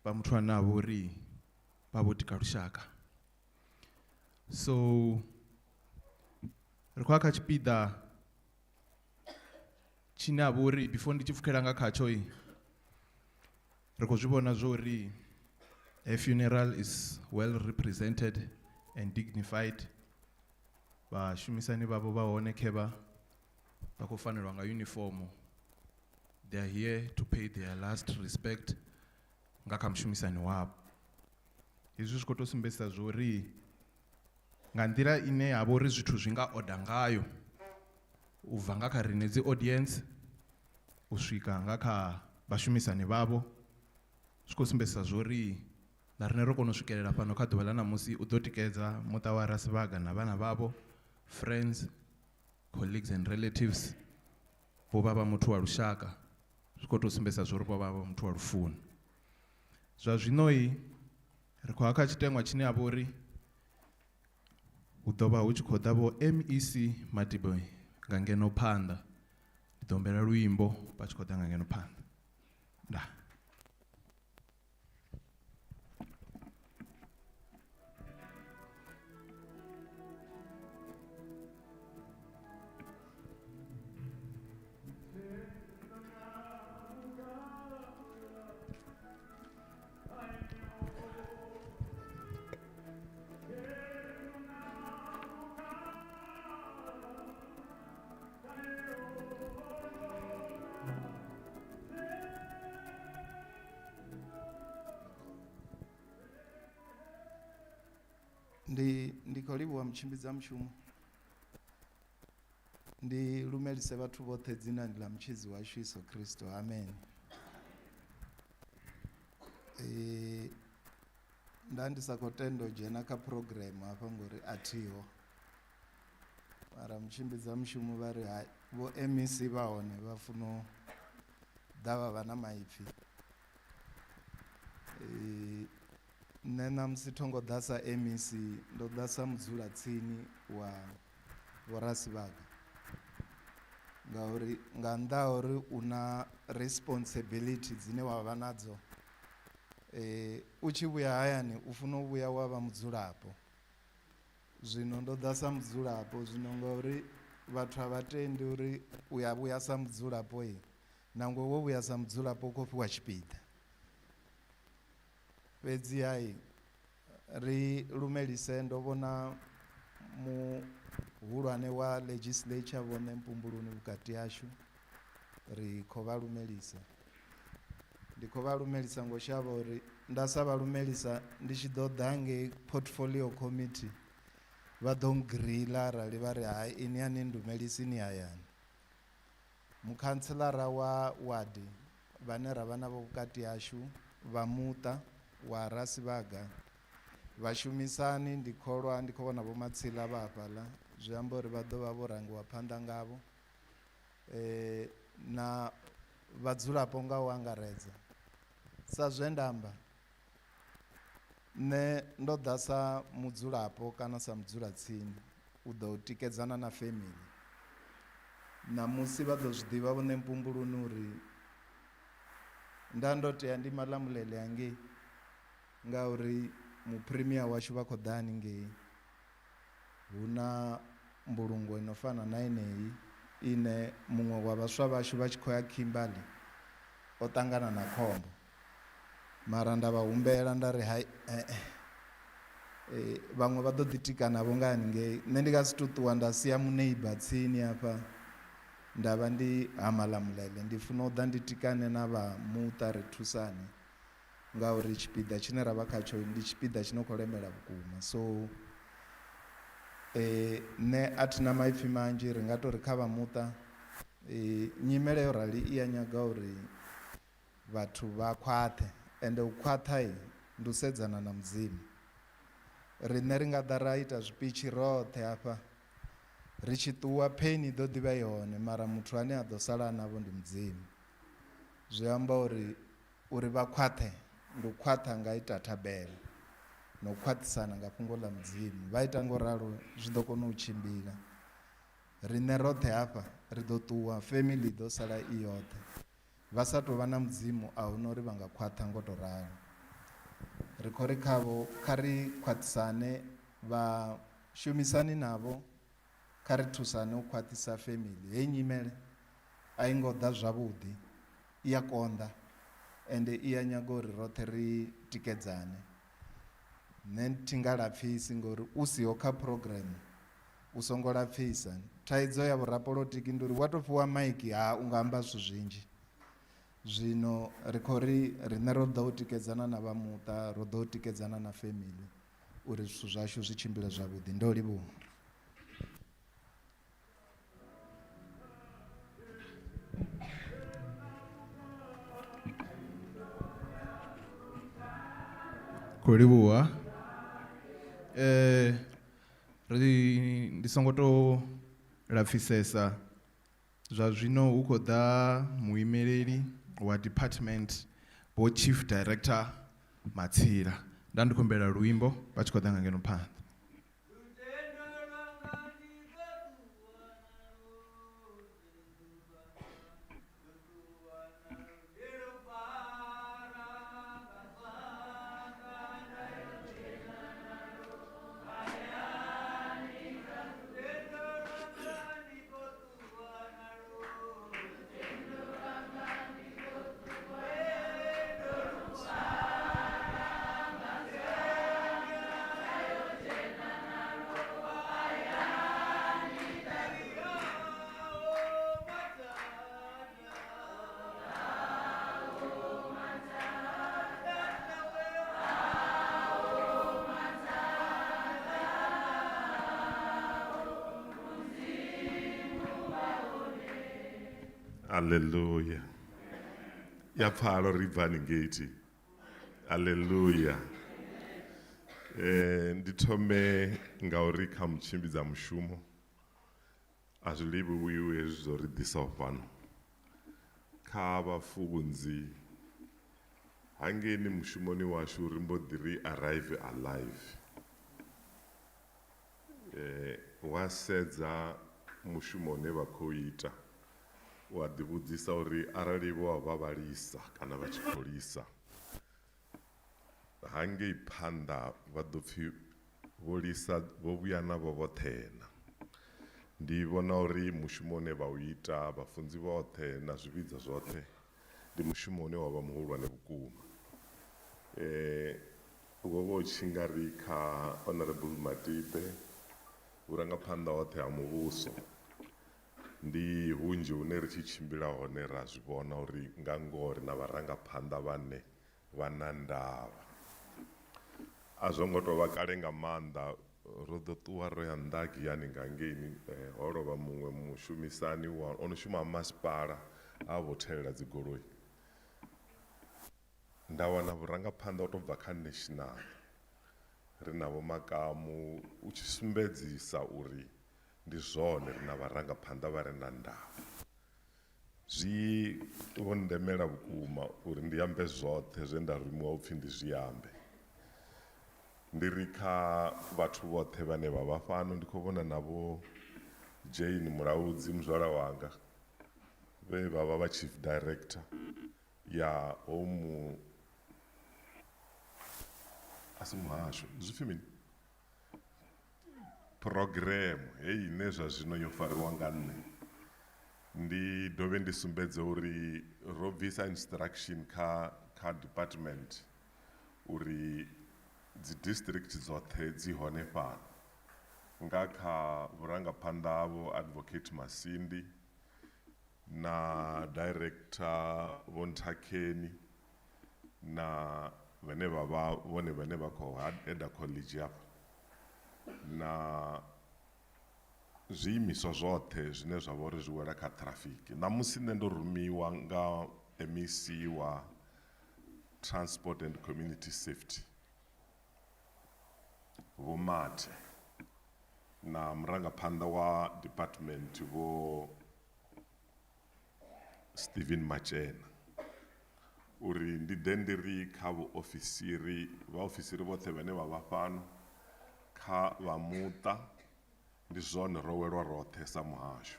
vha muthu ane a vha uri vha vho tika lushaka. So ri khou ya kha tshipiḓa tshine a vha uri before ndi tshi pfukela nga khatsho, ri khou zwi vhona zwo uri a funeral is well represented and dignified. Vhashumisani vhavho vha hone khevha vha khou fanelwa nga uniform. They are here to pay their last respect nga kha mushumisani wavho. Hezwi zwi khou tou sumbedzisa zwo uri nga nḓila ine ya vha uri zwithu zwi nga order ngayo u bva nga kha riṋe dzi audience u swika nga kha vhashumisani vhavho, zwi khou sumbedzisa zwo uri na riṋe ro kona u swikelela fhano kha ḓuvha ḽa ṋamusi u ḓo tikedza muṱa wa Rasivhaga na vhana vhavho, friends, colleagues and relatives. Vho vha vha muthu wa lushaka, zwi khou tou sumbedzisa zwo uri vho vha vha muthu wa lufuno. Zwa zwinoi ri khou ya kha tshiteṅwa tshine ha vha uri hu ḓo vha hu tshi khou ḓa vho MEC Matibe nga ngeno phanḓa. Ndi ḓo humbela luimbo vha tshi khou ḓa nga ngeno phanḓa. Ndaa. Ndi khou livhuwa mutshimbidza mushumo. Ndi lumelise vhathu vhoṱhe dzinani ḽa mutshidzi washu Yesu Kristo. Amen. Nda ndi sa khou tenda u dzhena kha program hafha ngori a thiho. Mara mutshimbidza mushumo vha ri hai vho MEC vha hone vha funa u ḓa vha vha na maipfi. Nṋe ṋamusi tho ngo ḓa sa MEC, ndo ḓa sa mudzulatsini wa Vho Rasivhaga. Ngauri nga nnḓa ha uri u na responsibility dzine wa vha nadzo, u tshi vhuya hayani u funa u vhuya wa vha mudzulapo. Zwino ndo ḓa sa mudzulapo, zwino ngauri vhathu a vha tendi uri u ya vhuya sa mudzulapo, nangwe wo vhuya sa mudzulapo u khou fhiwa tshipiḓa. Fhedzi hai ri lumelise, ndo vhona muhulwane wa legislature vhone Mpumbuluni vhukati hashu, ri khou vha lumelisa. Ndi khou vha lumelisa ngo shavha uri nda sa vha lumelisa ndi tshi ḓo ḓa ngei portfolio committee vha ḓo ngrila arali vha ri hai ini a ni ndumelisi ni hayani. Mukhantselara wa wadi vhane ra vha navho vhukati hashu vha muṱa wa Rasivhaga, vhashumisani ndi kholwa ndi khou vhona vho Matsila vha hafhaḽa, zwi amba uri vha ḓo vha vho rangiwa phanḓa ngavho, na vhadzulapo nga u angaredza. Sa zwe nda amba, nṋe ndo ḓa sa mudzulapo kana sa mudzulatsini u ḓo tikedzana na family. Ṋamusi vha ḓo zwi ḓivha vhone Mpumbuluni uri nda ndo tea ndi Malamulele hangei ngauri mupremier washu vha khou ḓa haningei. Hu na mbulungo ino fana na yeneyi ine muṅwe wa vhaswa vhashu vha tshi khou ya Kimberley o ṱangana na khombo. Mara nda vha humbela nda ri hai vhaṅwe vha ḓo ḓi tika navho nga haningei. Nṋe ndi nga si tou ṱuwa nda sia muneiba tsini hafha nda vha ndi ha Malamulele. Ndi funa u ḓa ndi tikane na vha muṱa ri thusane ngauri tshipiḓa tshine ra vha khatsho ndi tshipiḓa tshi no khou lemela vhukuma. So nṋe a thina maipfi manzhi, ri nga tou ri kha vha muṱa nyimele yo rali i ya nyaga uri vhathu vha khwaṱhe, ende u khwaṱha ndi u sedzana na Mudzimu. Riṋe ri nga ḓa ra ita zwipitshi roṱhe hafha ri tshi ṱuwa pain i ḓo ḓivha i hone, mara muthu ane a ḓo sala navho ndi Mudzimu. Zwi amba uri uri vha khwaṱhe ndi u khwaṱha nga ita thabelo na u khwaṱhisana nga fhungo ḽa Mudzimu. Vha ita ngo ralo zwi ḓo kona u tshimbila. Riṋe roṱhe hafha ri ḓo ṱuwa, family i ḓo sala i yoṱhe. Vha sa tou vha na Mudzimu a huna uri vha nga khwaṱha ngo tou ralo. Ri khou ri khavho kha ri khwaṱhisane, vha shumisani navho, kha ri thusane u khwaṱhisa family. Heyi nyimele a i ngo ḓa zwavhuḓi, i a konḓa ende i a nyaga uri roṱhe ri tikedzane. Nṋe thi nga lapfisi ngori u siho kha program u songo lapfisa. Thaidzo ya vhorapolotiki ndi uri wa tou fhiwa maiki ha u nga amba zwithu zwinzhi. Zwino ri khou ri riṋe ro ḓa u tikedzana na vha muṱa, ro ḓa u tikedzana na family uri zwithu zwashu zwi tshimbile zwavhuḓi. Ndo livhuwa. Khou livhuwa. Ri ndi songo to lapfisesa zwa zwino hu khou ḓa muimeleli wa department vho Chief Director Matsila. Nda ndi khou humbela luimbo vha tshi khou ḓa nga ngeno phanḓa. Haleluya. Ya pfala uri bva haningei thi. Haleluya. Ndi thome nga uri kha mutshimbidza mushumo a zwi livhuwiwi hezwi zwo ri ḓisaho fhano kha vhafunzi hangeini mushumoni washu ri mbo ḓi ri arrive alive. Wa sedza mushumo une vha khou ita wa ḓivhudzisa uri arali vho vha vhalisa kana vha tshi khou lisa hangei phanḓa vha ḓo pfhi vho lisa vho vhuya navho vhoṱhe na. Ndi vhona uri mushumo une vha u ita vhafunzi vhoṱhe na zwivhidzo zwoṱhe ndi mushumo une wa vha muhulwane vhukuma. Wo vha u tshi nga ri kha Honorable Matibe vhurangaphanḓa hoṱhe ha muvhuso ndi hunzhi hune ri tshi tshimbila hone ra zwi vhona uri nga ngoho ri na vharangaphanḓa vhane vha na ndavha. A zwo ngo tou vha kale nga maanḓa ro ḓo ṱuwa ro ya nnḓa Giyani nga ngeini ho lovha muṅwe mushumisani wa ono shuma ha masipala a vho thelela dzigoloi. Nda wana vhurangaphanḓa u tou bva kha national ri na vho Makamu u tshi sumbedzisa uri ndi zwone ri na vharangaphanḓa vha re na ndavha. Zwi vho ndemela vhukuma uri ndi ambe zwoṱhe zwe nda rumiwa upfhi ndi zwi ambe. Ndi ri kha vhathu vhoṱhe vhane vha vha fhano ndi khou vhona na vho Jane Mulaudzi muzwala wanga vhe vha vha vha chief director ya home asi muhasho zwi pfhi mini program heyi ine zwa zwino yo fariwa nga nṋe. Ndi dovhe ndi sumbedze uri ro bvisa instruction kha department uri dzi district dzoṱhe dzi hone fhano nga kha vhurangaphanḓa havho Advocate Masindi na director Vho Nthakeni na vhane vha vha vhone vhane vha khou heada college hafha na zwiimiswa zwoṱhe zwine zwa vha uri zwi wela kha traffic. Ṋamusi nṋe ndo rumiwa nga MEC wa Transport and Community Safety Vho Mathe na murangaphanḓa wa department Vho Stephen Machena uri ndi ḓe ndi ri kha vhuofisiri vhaofisiri vhoṱhe vhane vha vha fhano kha vha muṱa ndi zwone ro welwa roṱhe sa muhasho.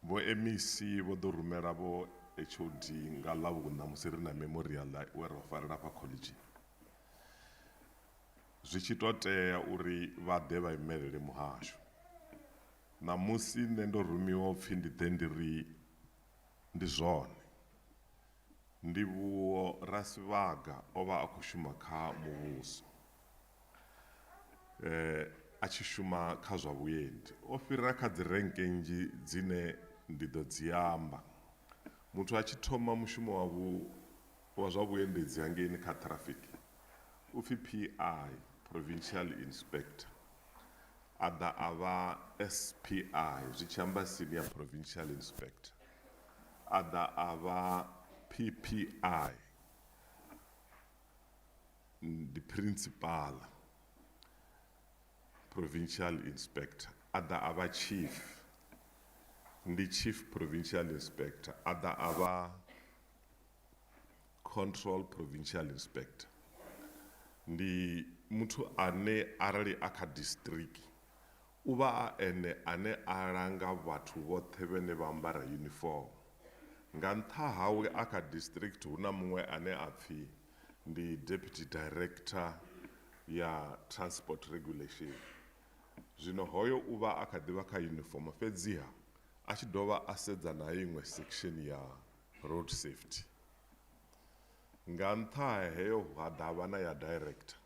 Vho MEC vho ḓo rumela vho HOD nga ḽavhuṋa musi ri na memorial we ra farela fha college. Zwi tshi to tea uri vha ḓe vha imelele muhasho. Ṋamusi nṋe ndo rumiwa upfhi ndi ḓe ndi ri ndi zwone. Ndivhuwo Rasivhaga o vha a khou shuma kha muvhuso. A tshi shuma kha zwa vhuendi. O fhira kha dzi renke nnzhi dzine ndi ḓo dzi amba. Muthu a tshi thoma mushumo wa zwa vhuendedzi hangeini kha traffic u pfi PI, Provincial Inspector. A ḓa a vha SPI, zwi tshi amba Senior Provincial Inspector. A ḓa a vha PPI, ndi Principal Provincial Inspector. A ḓa a vha Chief, ndi Chief Provincial Inspector. A ḓa a vha Control Provincial Inspector. Ndi muthu ane arali a kha district u vha a ene ane a langa vhathu vhoṱhe vhane vha ambara uniform. Nga nṱha hawe a kha district hu na muṅwe ane a pfhi ndi Deputy Director ya Transport Regulation. Zwino hoyo u vha a kha ḓivha kha uniform fhedziha a tshi dovha a sedza na iṅwe section ya road safety. Nga nṱha ha heyo ha ḓa vha na ya director.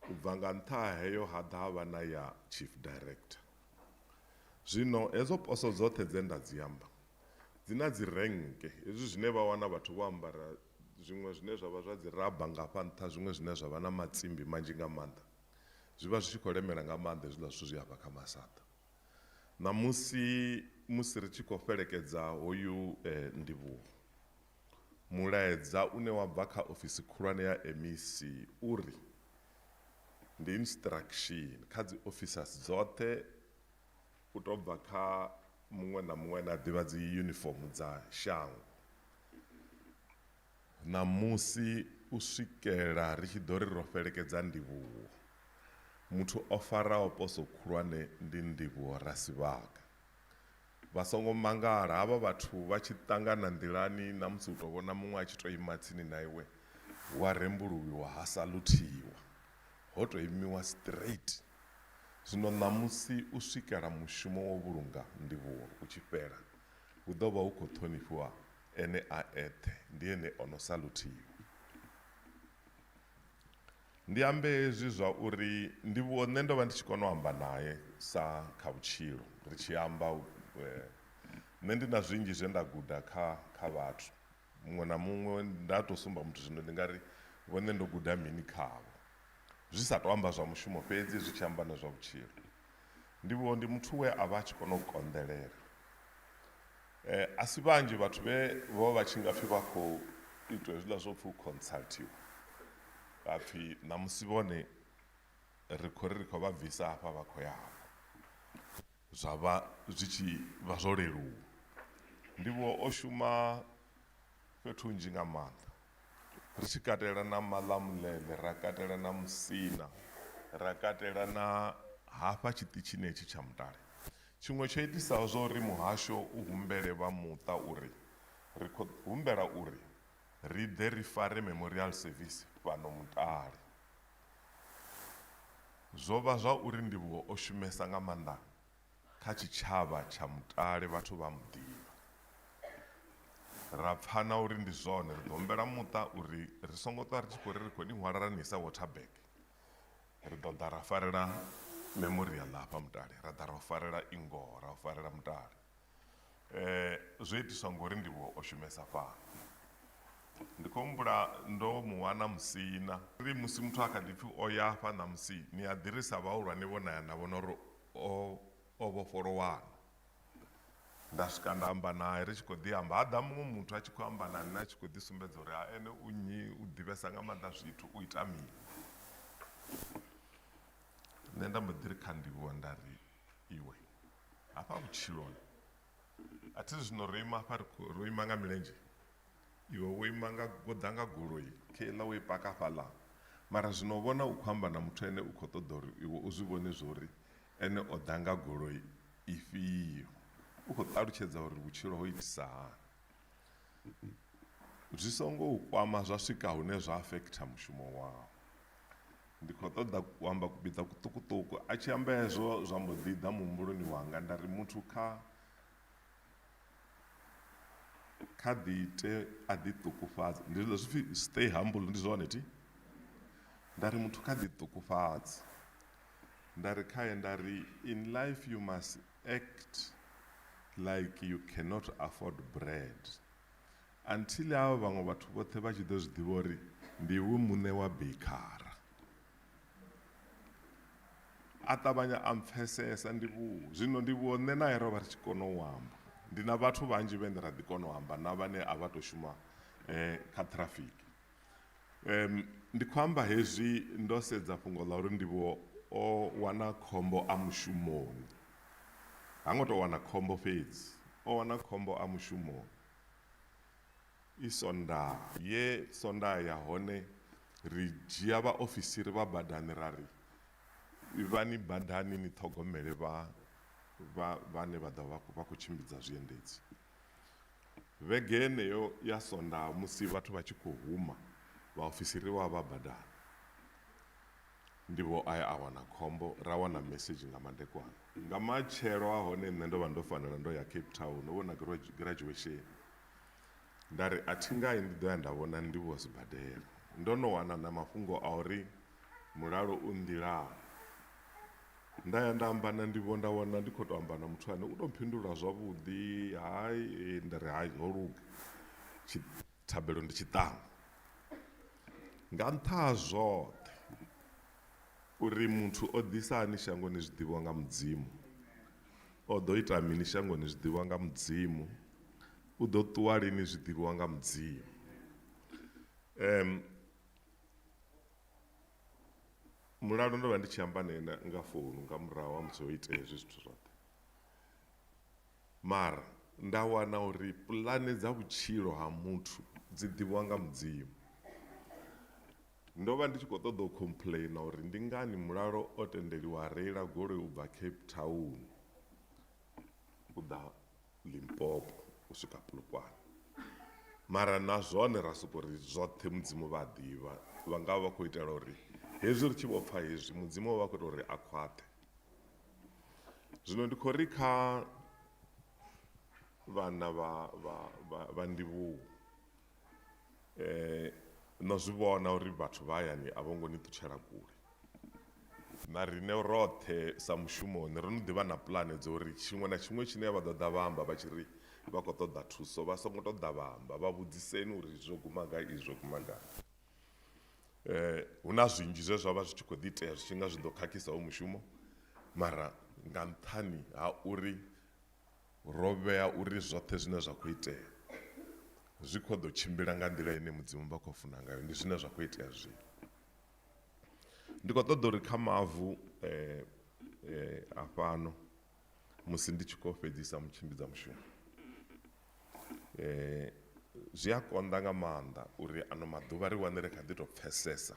U bva nga nṱha ha heyo ha ḓa vha na ya chief director. Zwino hedzo poso dzoṱhe dze nda dzi amba dzi na dzi renke, hezwi zwine vha wana vhathu vho ambara zwiṅwe zwine zwa vha zwa dzi raba nga fha nṱha, zwiṅwe zwine zwa vha na matsimbi manzhi nga maanḓa. Zwi vha zwi tshi khou lemela nga maanḓa hezwiḽa zwithu zwi hafha kha masaḓa. Ṋamusi musi ri tshi khou fhelekedza hoyu Ndivhuwo, mulaedza une wa bva kha ofisi khulwane ya MEC uri ndi instruction kha dzi officers dzoṱhe u tou bva kha muṅwe na muṅwe ane a ḓivha dzi uniform dza shango. Ṋamusi u swikela ri tshi ḓo ri ro fhelekedza Ndivhuwo, muthu o faraho poso khulwane ndi Ndivhuwo Rasivhaka. Vha songo mangala havha vhathu vha tshi ṱangana nḓilani na musi u tou vhona muṅwe a tshi tou ima tsini na iwe wa rembuluwiwa ha saluthiwa, ho tou imiwa straight. Zwino ṋamusi u swikela mushumo wo vhulunga Ndivhuwo u tshi fhela, hu ḓo vha hu khou ṱhonifhiwa ene a eṱhe, ndi ene o no saluthiwa. Ndi ambe hezwi zwa uri Ndivhuwo nṋe ndo vha ndi tshi kona u amba nae sa kha vhutshilo ri tshi amba, nṋe ndi na zwinzhi zwe nda guda kha kha vhathu, muṅwe na muṅwe nda tou sumba muthu zwino ndi nga ri vhone ndo guda mini khavho, zwi sa tou amba zwa mushumo fhedzi zwi tshi amba na zwa vhutshilo. Ndivhuwo ndi muthu we a vha a tshi kona u konḓelela. A si vhanzhi vhathu vhe vho vha tshi nga pfhi vha khou itwa hezwiḽa zwo pfhi u consultiwa, ha pfhi ṋamusi vhone ri khou ri ri khou vha bvisa hafha vha khou ya hafha, zwa vha zwi tshi vha zwo leluwa. Ndivhuwo o shuma fhethu hunzhi nga maanḓa, ri tshi katela na Malamulele, ra katela na Musina, ra katela na hafha tshiṱitshini hetshi tsha Mutale. Tshiṅwe tsho itisaho zwa uri muhasho u humbele vha muṱa uri ri khou humbela uri ri ḓe ri fare memorial service fhano Mutale, zwo vha zwa uri Ndivhuwo o shumesa nga maanḓa kha tshitshavha tsha Mutale, vhathu vha mu ḓivha. Ra pfa na uri ndi zwone, ri ḓo humbela muṱa uri ri songo ṱwa ri tshi khou ri ri khou ni hwala ra ni isa Waterberg, ri ḓo ḓa ra farela memorial hafha Mutale, ra ḓa ra u farela i ngoho, ra u farela Mutale. Zwo itiswa ngori Ndivhuwo o shumesa fhano. Ndi khou humbula ndo mu wana Musina, ri musi muthu a kha ḓi pfhi o ya hafha ṋamusi, ni a ḓi ri sa vhahulwane vho na ya na vhona uri o o vhofholowana. Nda swika nda amba nae ri tshi khou ḓi amba, ha ḓa muṅwe muthu a tshi khou amba na nṋe a tshi khou ḓi sumbedza uri ha ene u nnyi, u ḓivhesa nga maanḓa zwithu, u ita mini. Nṋe nda mbo ḓi ri kha Ndivhuwo nda ri iwe hafha vhutshiloni a thi zwino ro ima hafha ro ima nga milenzhe, iwe wo ima nga wo ḓa nga goloi kheiḽa wo i paka fhaḽa, mara zwino vhona u khou amba na muthu ene u khou ṱoḓa uri iwe u zwi vhone zwori ene o ḓa nga goloi ifhio, u khou ṱalutshedza uri vhutshilo ho itisa hani. Zwi songo u kwama zwa swika hune zwa affecta mushumo wau. Ndi khou ṱoḓa u amba kupiḓa kuṱukuṱuku, a tshi amba hezwo zwa mbo ḓi ḓa muhumbuloni wanga nda ri muthu kha kha ḓi ite a ḓi ṱukufhadze, ndi zwi pfhi stay humble ndi zwone thi, nda ri muthu kha ḓi ṱukufhadze, nda ri khaye nda ri in life you must act like you cannot afford bread until havha vhaṅwe vhathu vhoṱhe vha tshi ḓo zwi ḓivha uri ndi iwe muṋe wa beikhara. A ṱavhanya a mpfesesa Ndivhuwo, zwino Ndivhuwo nṋe nae ro vha ri tshi kona u amba, ndi na vhathu vhanzhi vhane ra ḓi kona u amba na vhane a vha tou shuma kha traffic. Ndi khou amba hezwi ndo sedza fhungo ḽa uri Ndivhuwo o wana khombo a mushumoni, ha ngo tou wana khombo fhedzi, o wana khombo a mushumoni. I Sondaha ye Sondaha ya hone ri dzhia vhaofisiri vha badani ra ri ivhani badani ni ṱhogomele vha vha vhane vha ḓo vha vha khou tshimbidza zwiendedzi. Vhege yeneyo ya Sondaha musi vhathu vha tshi khou huma vhaofisiri vha vha badani. Ndivho a ya a wana khombo ra wana mesedzhi nga madekwana. Nga matshelo a hone nṋe ndo vha ndo fanela ndo ya Cape Town ho vha hu na graduation. Nda ri a thi nga yi ndi ḓo ya nda vhona Ndivhuwo sibadela. Ndo no wana na mafhungo a uri Mulalo u nḓilani. Nda ya nda amba na Ndivhuwo nda wana ndi khou tou amba na muthu ane u tou mphindula zwavhuḓi, hai nda ri hai zwo luga, thabelo ndi tshiṱangu. Nga nṱha ha zwoṱhe. Uri muthu o ḓisa hani shangoni zwi ḓivhiwa nga Mudzimu, o ḓo ita mini shangoni zwi ḓivhiwa nga Mudzimu, u ḓo ṱuwa lini zwi ḓivhiwa nga Mudzimu. Mulalo ndo vha ndi tshi amba nae nga founu nga murahu ha musi ho itea hezwi zwithu zwoṱhe, mara nda wana uri puḽane dza vhutshilo ha muthu dzi ḓivhiwa nga Mudzimu. Ndo vha ndi tshi khou ṱoḓa u complaina uri ndi ngani Mulalo o tendeliwa a reila goloi u bva Cape Town u ḓa Limpopo u swika Polokwane, mara na zwone ra soko ri zwoṱhe Mudzimu vha a ḓivha, vha nga vha khou itela uri hezwi ri tshi vho pfha hezwi Mudzimu vha khou ita uri a khwaṱhe. Zwino ndi khou ri kha vhana vha Ndivhuwo, no zwi vhona uri vhathu vha hayani a vho ngo ni ṱutshela kule, na riṋe roṱhe sa mushumoni ro no ḓivha na puḽane dza uri tshiṅwe na tshiṅwe tshine vha ḓo ḓa vha amba vha tshi ri vha khou ṱoḓa thuso vha songo tou ḓa vha amba, vha vhudziseni uri zwo guma gai izwi zwo guma gai. Hu na zwinzhi zwe zwa vha zwi tshi khou ḓi itea zwi tshi nga zwi ḓo khakhisa hoyu mushumo, mara nga nṱhani ha uri ro vhea uri zwoṱhe zwine zwa khou itea zwi khou ḓo tshimbila nga nḓila ine Mudzimu vha khou funa ngayo, ndi zwine zwa khou itea zwino. Ndi khou ṱoḓa uri kha mavu afhano musi ndi tshi khou fhedzisa mutshimbidza mushumo, zwi a konḓa nga maanḓa uri ano maḓuvha ri wane ri kha ḓi tou pfesesa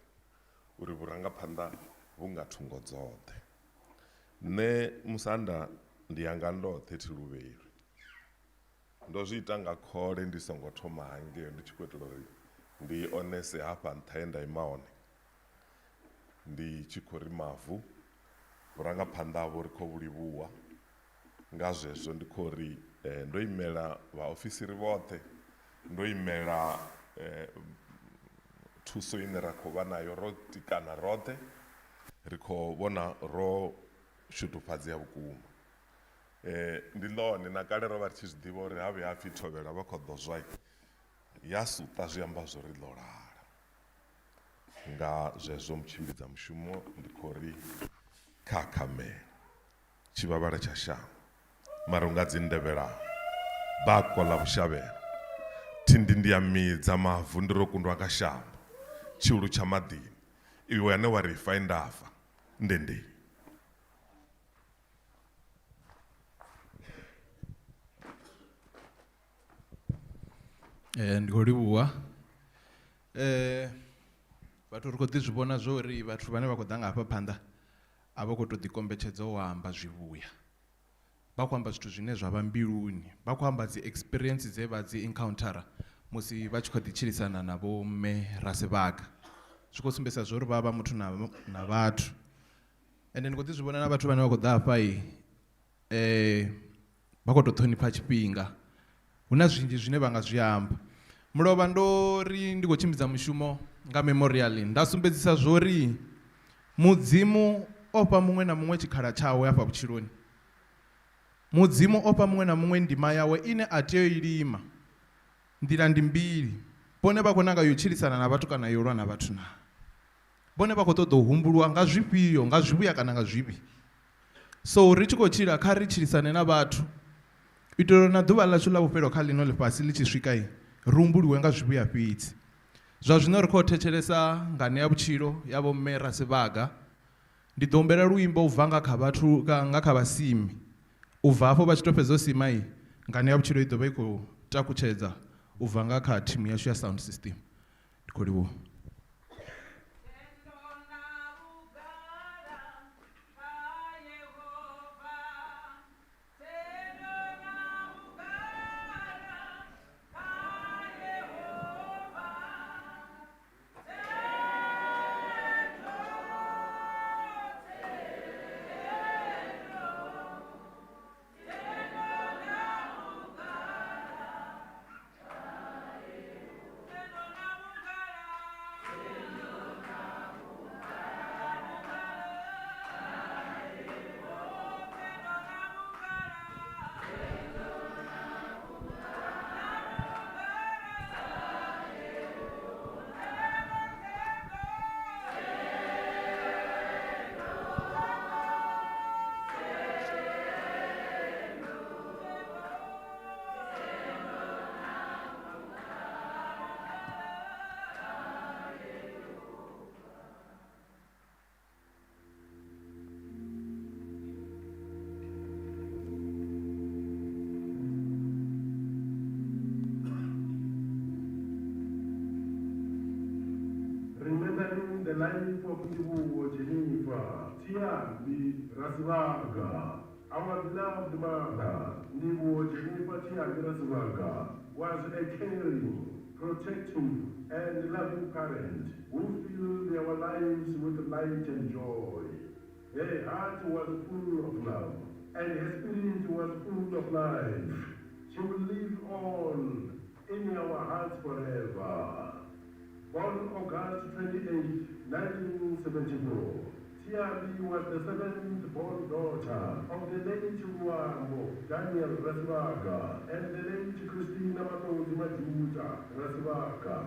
uri vhurangaphanḓa vhu nga thungo dzoṱhe. Nṋe musanda ndi yanga ndoṱhe thi luvhelwi, ndo zwi ita nga khole ndi songo thoma hangei ndi tshi khou itela uri ndi onese hafha nṱha he nda ima hone, ndi tshi khou ri mavu vhurangaphanḓa havho ri khou vhu livhuwa. Nga zwezwo ndi khou ri ndo imela vhaofisiri vhoṱhe, ndo imela thuso ine ra khou vha nayo ro tikana roṱhe, ri khou vhona ro shudufhadzea vhukuma. Ndi ḽone na kale ro vha ri tshi zwi ḓivha uri ha vhuya ha pfhi thovhela vha khou ḓo zwa ya suṱa zwi amba zwo ri ḽo lala. Nga zwezwo mutshimbidza mushumo ndi khou ri kha khamela tshivhavhala tsha shango mara unga dzi ndevhelaho bako ḽa vhushavhelo thindi ndi ya midza mavu ndi ro kundwa nga shambo tshiulu tsha maḓini iwe ane wa ri fa ndafa ndendei. Ndi khou livhuwa. Vhathu ri khou ḓi zwi vhona zwo uri vhathu vhane vha khou ḓa nga hafha phanḓa a vha khou tou ḓikombetshedza u amba zwivhuya, vha khou amba zwithu zwine zwa vha mbiluni, vha khou amba dzi experience dze vha dzi encountera musi vha tshi khou ḓi tshilisana na vho mme Rasivhaga. Zwi khou sumbedzisa zwo uri vha vha muthu na vhathu. Ende ndi khou ḓi zwi vhona na vhathu vhane vha khou ḓa hafha vha khou tou ṱhonifha tshifhinga. Hu na zwinzhi zwine vha nga zwi amba. Mulovha ndo ri ndi khou tshimbidza mushumo nga memorial nda sumbedzisa zwori Mudzimu o fha muṅwe na muṅwe tshikhala tshawe hafha vhutshiloni. Mudzimu o fha muṅwe na muṅwe ndima yawe ine a tea u i lima. Nḓila ndi mbili, vhone vha khou nanga yo tshilisana na vhathu kana yo lwa na vhathu naa? Vhone vha khou ṱoḓa u humbulwa nga zwifhio, nga zwivhuya kana nga zwivhi? So ri tshi khou tshila kha ri tshilisane na vhathu u itela uri na ḓuvha ḽashu ḽa vhufhelo kha ḽino ḽifhasi ḽi tshi swika ri humbuliwe nga zwivhuya fhedzi. Zwa zwino ri khou thetshelesa nganea vhutshilo ya vho mme Rasivhaga. Ndi ḓo humbela luimbo u bva nga kha vhathu nga kha vhasimi. U bva hafho vha tshi tou fhedza u sima nganea vhutshilo i ḓo vha i khou takutshedza u bva nga kha thimu yashu ya sound system. Ndi khou livhuwa. life of Ndivhuwo Jennifer Thiambi Rasivhaga. Our beloved mother, Ndivhuwo Jennifer Thiambi Rasivhaga, was a caring, protective, and loving parent who filled our lives with light and joy. Her heart was full of love, and her spirit was full of life. She will live on in our hearts forever. Born August 28, 1974, Thiambi was the seventh born daughter of the late Luambo Daniel Rasivhaga and the late Christina Matodzi Majuta Rasivhaga.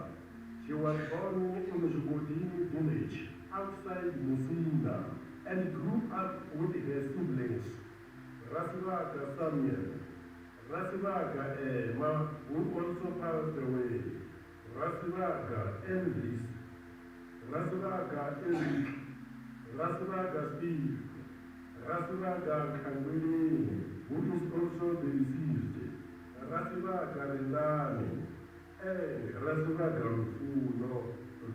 She was born in Zwigodini village outside Musina and grew up with her siblings, Rasivhaga Samuel, Rasivhaga Emma, who also passed away, Rasivhaga Elvis, Rasivhaga Eric, Rasivhaga Steve, Rasivhaga Kangweleni, who is also the deceased, Rasivhaga Rendani, and Rasivhaga Lufuno,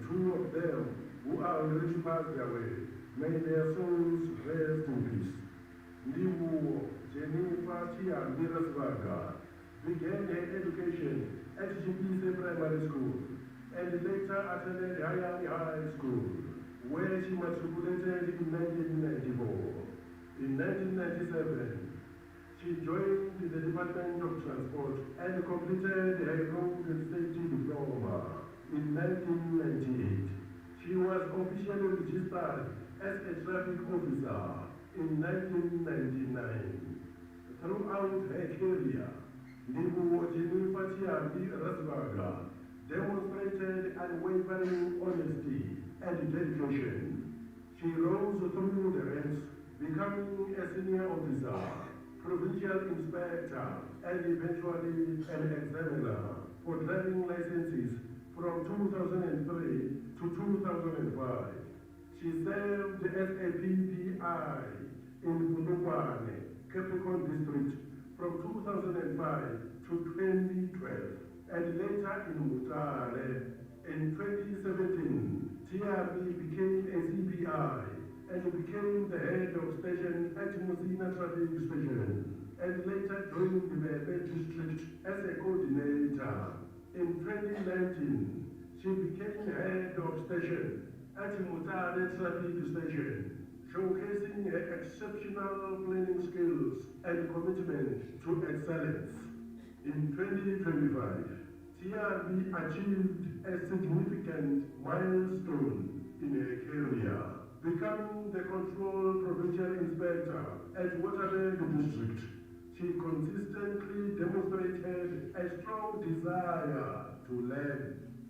two of them who are already passed away. May their souls rest in peace. Ndivhuwo Jennifer Thiambi Rasivhaga began her education at Tshipise Primary School and later attended Hayani High School, where she matriculated in 1994. In 1997, she joined the Department of Transport and completed her Road and Safety Diploma in 1998. She was officially registered as a traffic officer in 1999. Throughout her career, Ndivhuwo Jennifer Thiambi Rasivhaga demonstrated unwavering honesty and dedication. She rose through the ranks, becoming a senior officer, provincial inspector, and eventually an examiner for driving licenses from 2003 to 2005. She served as a PPI in Polokwane, Capricorn District from 2005 to 2012, and later in Mutare. In 2017, Thiambi became a CPI and became the head of station at Musina Traffic Station, and later joined the Vhembe District as a coordinator. In 2019, she became head of station at Mutare Traffic Station, showcasing her exceptional planning skills and commitment to excellence. In 2025, Thiambi achieved a significant milestone in her career, becoming the Control Provincial Inspector at Waterberg District. She consistently demonstrated a strong desire to learn,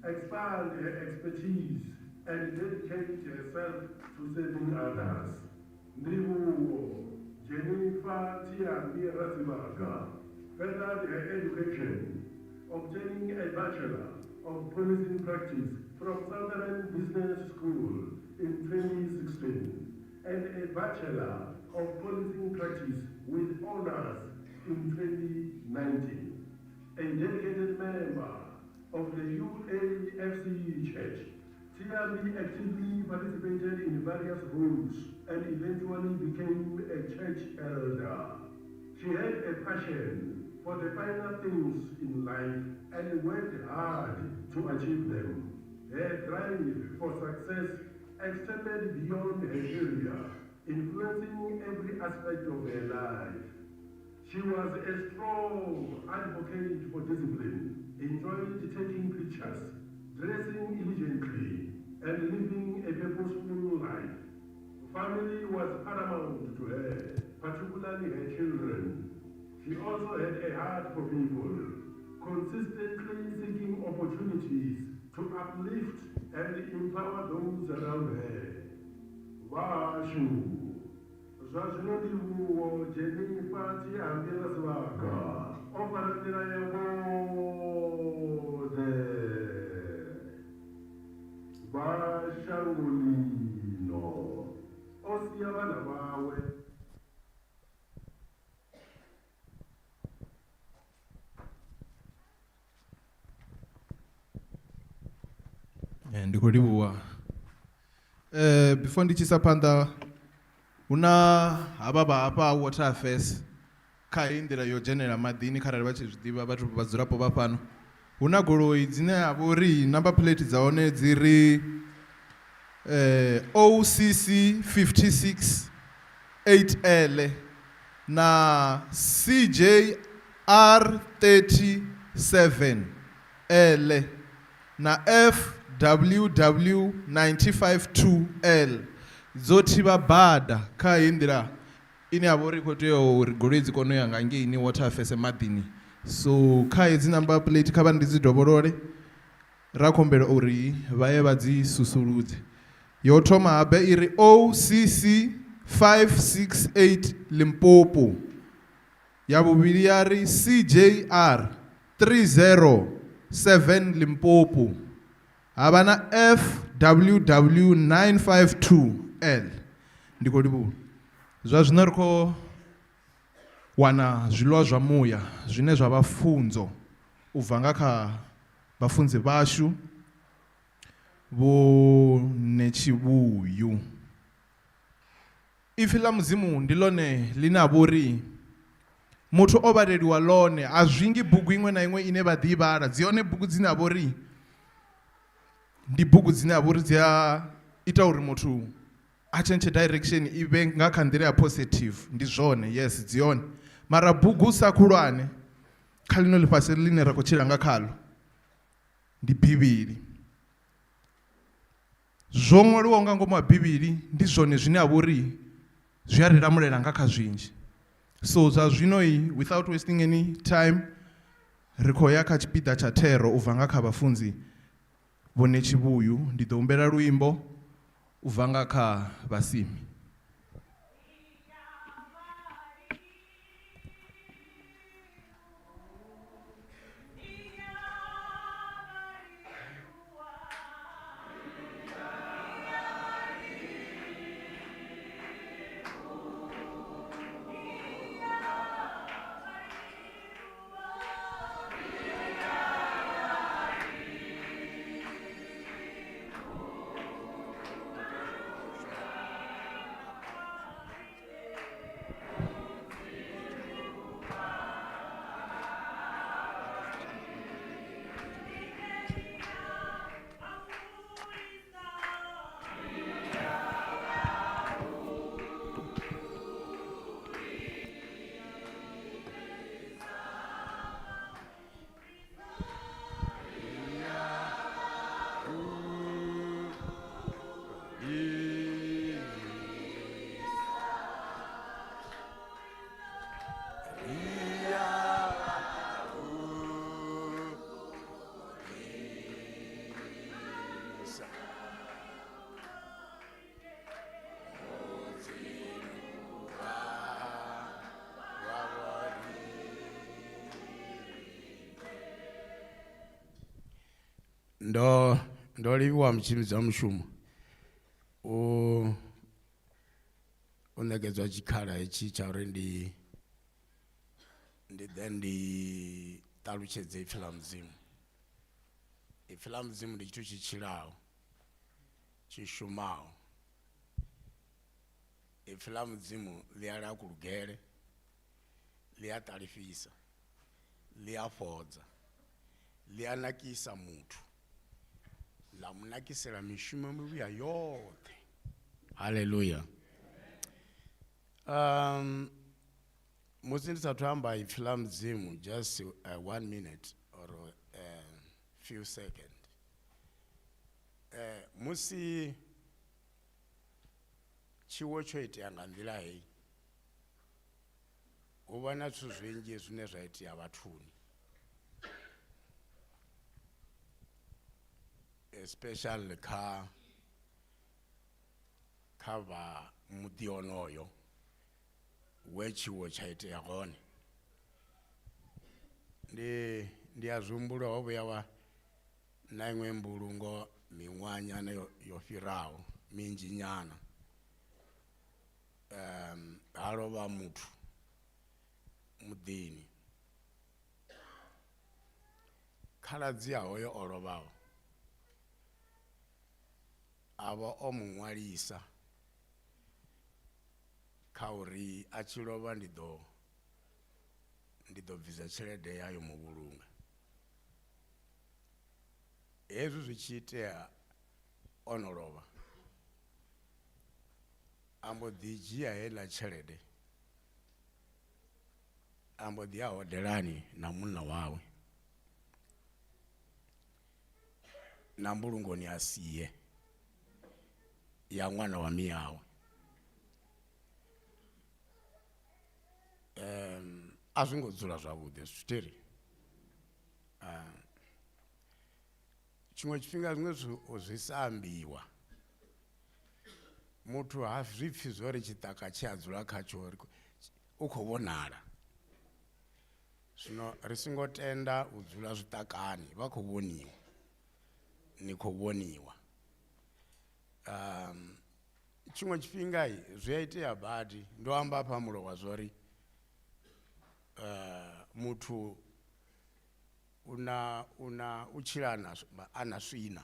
expand her expertise, and dedicate herself to serving others. Ndivhuwo Jennifer Thiambi Rasivhaga furthered her education, obtaining a Bachelor of Policing Practice from Southern Business School in 2016 and a Bachelor of Policing Practice with honors in 2019. A dedicated member of the UAFC Church, Thiambi actively participated in various roles and eventually became a church elder. She had a passion for the finer things in life and worked hard to achieve them. Her drive for success extended beyond her career, influencing every aspect of her life. She was a strong advocate for discipline, enjoyed taking pictures, dressing elegantly, and living a purposeful life. Family was paramount to her, particularly her children. She also had a heart for people, consistently seeking opportunities to uplift and empower those around her. Vhashu, zwa zwino Ndivhuwo Jennifer Thiambi Rasivhaga o fara nḓila ya vhoṱhe vha shango ḽino. O sia vhana vhawe. Ndi khou livhuwa Before ndi tshi isa phanḓa hu na havha vha hafha water affairs kha heyi nḓila yo dzhenela maḓini kharali vha tshi zwi ḓivha vhathu vhadzulapo vha fhano hu na goloi dzine ha vha uri number plate dza hone dzi ri OCC 56 8L na CJR 37 L na FWW 95 2L dzo thivha bada kha heyi nḓila ine ya vha uri i khou tea uri goloi dzi kone u ya nga ngeini water affairs maḓini so kha hedzi number plate kha vha ndi dzi dovholole ra khou humbela uri vha ye vha dzi susuludze yo thoma habe i ri OCC 568 Limpopo ya vhuvhili ya ri CJR 307 Limpopo ha vha na FWW 952 L ndi khou livhuwa zwa zwino ri khou wana zwiḽiwa zwa muya zwine zwa vha pfunzo u bva nga kha vhafunzi vhashu vho Netshivhuyu. Ipfi ḽa Mudzimu ndi ḽone ḽine a vha uri muthu o vhaleliwa ḽone a zwi ngi bugu iṅwe na iṅwe ine vha ḓi vhala dzi hone bugu dzine a vha uri ndi bugu dzine a vha uri dzi a ita uri muthu a tshentshe direction i vhe nga kha nḓila ya positive ndi zwone yes dzi hone mara bugu sa khulwane kha ḽino ḽifhasi ḽine ra khou tshila nga khaḽo ndi Bivhili. Zwo ṅwaliwaho nga ngomu ha Bivhili ndi zwone zwine ha vha uri zwi a ri lamulela nga kha zwinzhi. So zwa zwinoi without wasting any time ri khou ya kha tshipiḓa tsha thero u bva nga kha vhafunzi Vho Netshivhuyu. Ndi ḓo humbela luimbo u bva nga kha vhasimi. Ndo ndo livhuwa mutshimbidzi wa mushumo u u ṋekedzwa tshikhala hetshi tsha uri ndi ndi ḓe ndi ṱalutshedze ipfi ḽa mudzimu ipfi ḽa mudzimu ndi tshithu tshi tshilaho tshi shumaho ipfi ḽa mudzimu ḽi a la kulugele ḽi a ṱalifhisa ḽi a fhodza ḽi a nakisa muthu ḽa mu nakisela mishumo mivhuya yoṱhe haleluya um musi ndi sathu amba ipfi ḽa mudzimu just one minute or few second musi tshiwo tsho itea nga nḓila heyi hu vha na zwithu zwinzhi zwine zwa itea vhathuni especially kha kha vha muḓi onoyo we tshiwo tsha itea hone ndi ndi a zwi humbula ho vhuya wa na iṅwe mbulungo miṅwahanyana yo, yo fhiraho minzhi nyana um ha lovha muthu muḓini khaladzi ya hoyo o lovhaho. A vha o mu ṅwalisa kha uri a tshi lovha ndi ḓo ndi ḓo bvisa tshelede yayo mu vhulunga. Hezwi zwi tshi itea o no lovha a mbo ḓi dzhia heiḽa tshelede a mbo ḓi ya hodelani na munna wawe na mbulungoni a sie ya ṅwana wa miyawe. Um a zwi ngo dzula zwavhuḓi zwithu thiri. Tshiṅwe tshifhinga zwiṅwe zwithu zwi sa ambiwa muthu ha zwi pfhi zwo ri tshiṱaka tshe a dzula khatsho u khou vhonala. Zwino ri songo tenda u dzula zwiṱakani vha khou vhoniwa ni khou vhoniwa. Um tshiṅwe tshifhinga zwi a itea badi ndo amba hafha mulovha zwori muthu una una u tshila na a na swina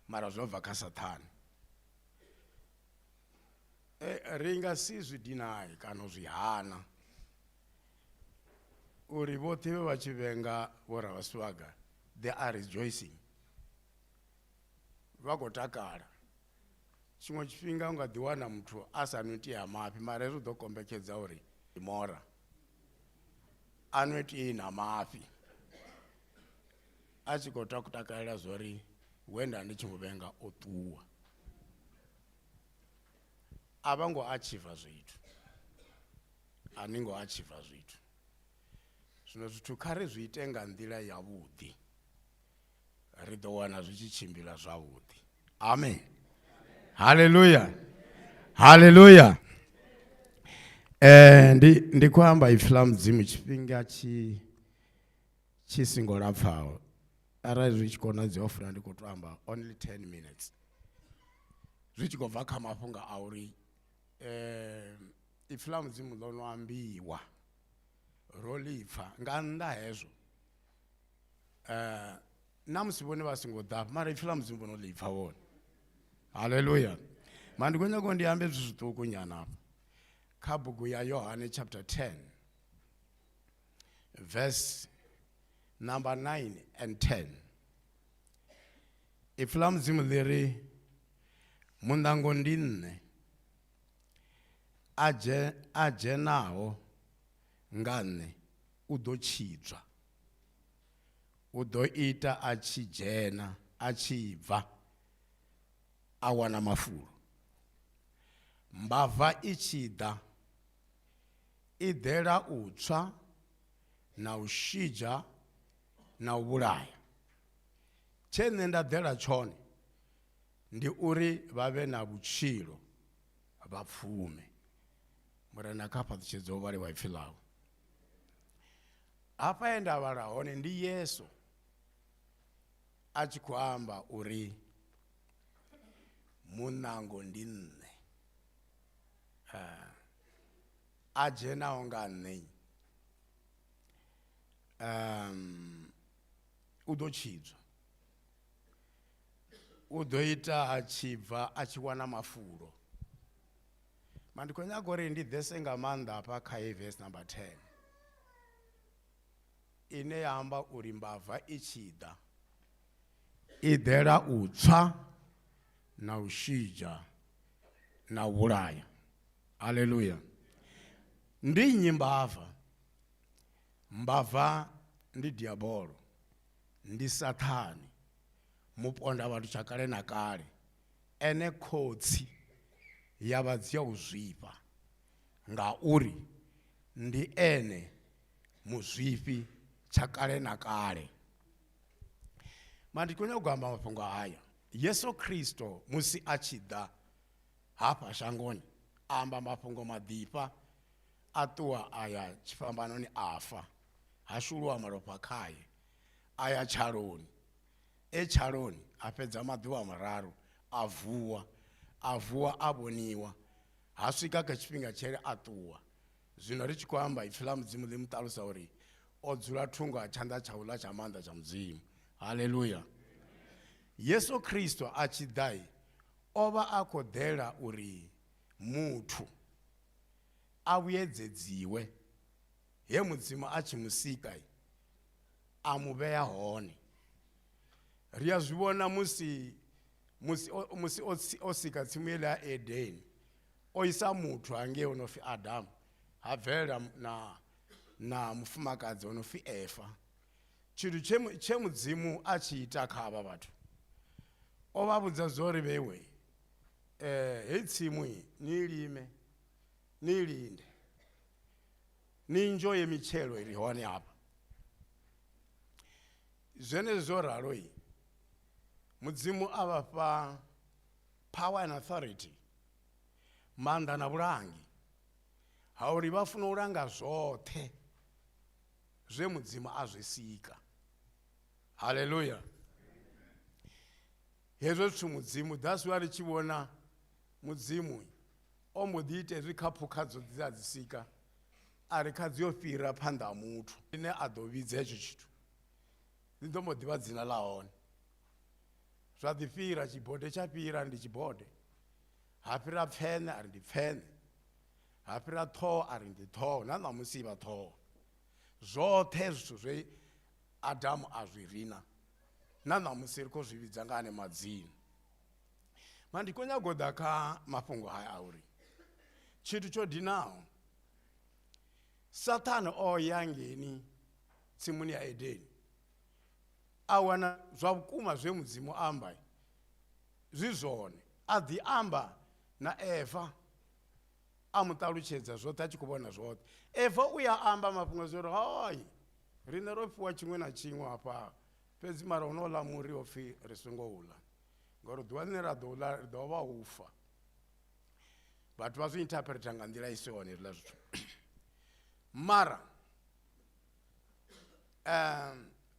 mara zwo bva kha sathane. E, ri nga si zwi dinaye kana u zwi hana uri vhoṱhe vhe vha tshi vhenga vho Ravhasiwaga they are rejoicing, vha khou takala. Tshiṅwe tshifhinga u nga ḓi wana muthu a sa nwi tie ya mafhi mara hezwi u ḓo kombetshedza uri mora a nwe tie na mafhi a tshi khou takalela zwori we nda ndi tshi mu vhenga o ṱuwa. A vha ngo achieve zwithu, a ni ngo achieve zwithu. Zwino zwithu kha ri zwi ite nga nḓila yavhuḓi, ri ḓo wana zwi tshi tshimbila zwavhuḓi. Amen, haleluya, haleluya. Ndi ndi khou amba ipfi ḽa Mudzimu tshifhinga tshi tshi singo lapfaho, arali zwi tshi konadzea u funa ndi khou to amba only 10 minutes, zwi tshi khou bva kha mafhungo a uri ipfi ḽa Mudzimu ḽo no ambiwa ro ḽi pfa. Nga nnḓa hezwo na musi vhone vha songo ḓa mara ipfi ḽa Mudzimu vho no ḽi pfa vhone. Haleluya. Ma ndi khou nyaga uri ndi ambe zwithu zwiṱuku nyana afha kha bugu ya Yohane chapter 10 verse number 9 and 10. Ipfi ḽa Mudzimu ḽi ri muṋango ndi nṋe, a dzhenaho nga nṋe u ḓo tshidzwa, u ḓo ita a tshi dzhena a tshi bva a wana mafulo. Mbava i tshi ḓa i ḓela u tswa na u shidzha na u vhulaya. Tshe nṋe nda ḓela tshone ndi uri vha vhe na vhutshilo vha pfume. Murena kha fhaṱutshedze u vhaliwa ipfi ḽawe. Hafha he nda vhala hone ndi Yesu a tshi khou amba uri muṋango ndi nṋe, a dzhenaho nga nṋe u ḓo tshidzwa, u ḓo ita a tshi bva a tshi wana mafulo. Ma ndi khou nyaga uri ndi ḓese nga maanḓa hafha kha heyi verse number 10 ine ya amba uri mbava i tshi ḓa i ḓela u tswa na u shidzha na u vhulaya. Haleluya. Ndi nnyi mbava? Mbava ndi diabolo, ndi sathane, muponda vhathu tsha kale na kale, ene khotsi ya vhadzia u zwifha, ngauri ndi ene muzwifhi tsha kale na kale. Ma ndi khou nyaga u amba mafhungo haya. Yesu Kristo musi a tshi ḓa hafha shangoni a amba mafhungo maḓifha, a ṱuwa a ya tshifhambanoni a fa, ha shuluwa malofha khae, a ya tshaloni, e tshaloni a fhedza maḓuvha mararu, a vuwa, a vuwa a vhoniwa, ha swika kha tshifhinga tshele a ṱuwa. Zwino ri tshi khou amba ipfi ḽa Mudzimu ḽi mu ṱalusa uri o dzula thungo ha tshanḓa tsha u ḽa tsha maanḓa tsha Mudzimu. Haleluya. Yesu Kristo a tshi ḓa o vha a khou ḓela uri muthu a vhuyedzedziwe he Mudzimu a tshi mu sika a mu vhea hone. Ri a zwi vhona musi musi musi o sika tsimu yeḽa ya Edeni o isa muthu hangei o no pfi Adamu ha bvelela na na mufumakadzi o no pfi Eva. Tshithu tshe tshe Mudzimu a tshi ita kha havha vhathu o vha vhudza zwori vheiwe heyi tsimu ni i lime ni i linde ni nzhoye mitshelo i re hone hafha. Zwenezwi zwo ralo Mudzimu a vha fha power and authority maanḓa na vhulangi ha uri vha funa u langa zwoṱhe zwe Mudzimu a zwi sika. Haleluya. Hezwo zwithu Mudzimu, that's why ri tshi vhona Mudzimu o mbo ḓi ita hezwi kha phukha dzo dze a dzi sika a ri kha dzi yo fhira phanḓa ha muthu ine a ḓo vhidza hetsho tshithu ḽi ḓo mbo ḓivha dzina ḽa hone. Zwa ḓi fhira tshibode tsha fhira ndi tshibode, ha fhira pfeṋe a ri ndi pfeṋe, ha fhira ṱhoho a ri ndi ṱhoho, na ṋamusi i vha ṱhoho. Zwoṱhe zwithu zwe Adamu a zwi rina na ṋamusi ri khou zwi vhidza nga ane madzina. Ma ndi khou nyaga u ḓa kha mafhungo haya a uri tshithu tsho dinaho Sathane o ya ngeni tsimuni ya Edeni a wana zwa vhukuma zwe Mudzimu amba zwi zwone, a ḓi amba na Eva a mu ṱalutshedza zwoṱhe a tshi khou vhona zwoṱhe. Eva u ya amba mafhungo zwo uri hai riṋe ro fhiwa tshiṅwe na tshiṅwe hafha fhedzi mara hu no ḽa muri ho pfhi ri songo u ḽa ngauri ḓuvha ḽine ra ḓo u ḽa ri ḓo vha u fa. Vhathu vha zwi interpreta nga nḓila i si yone hezwiḽa zwithu mara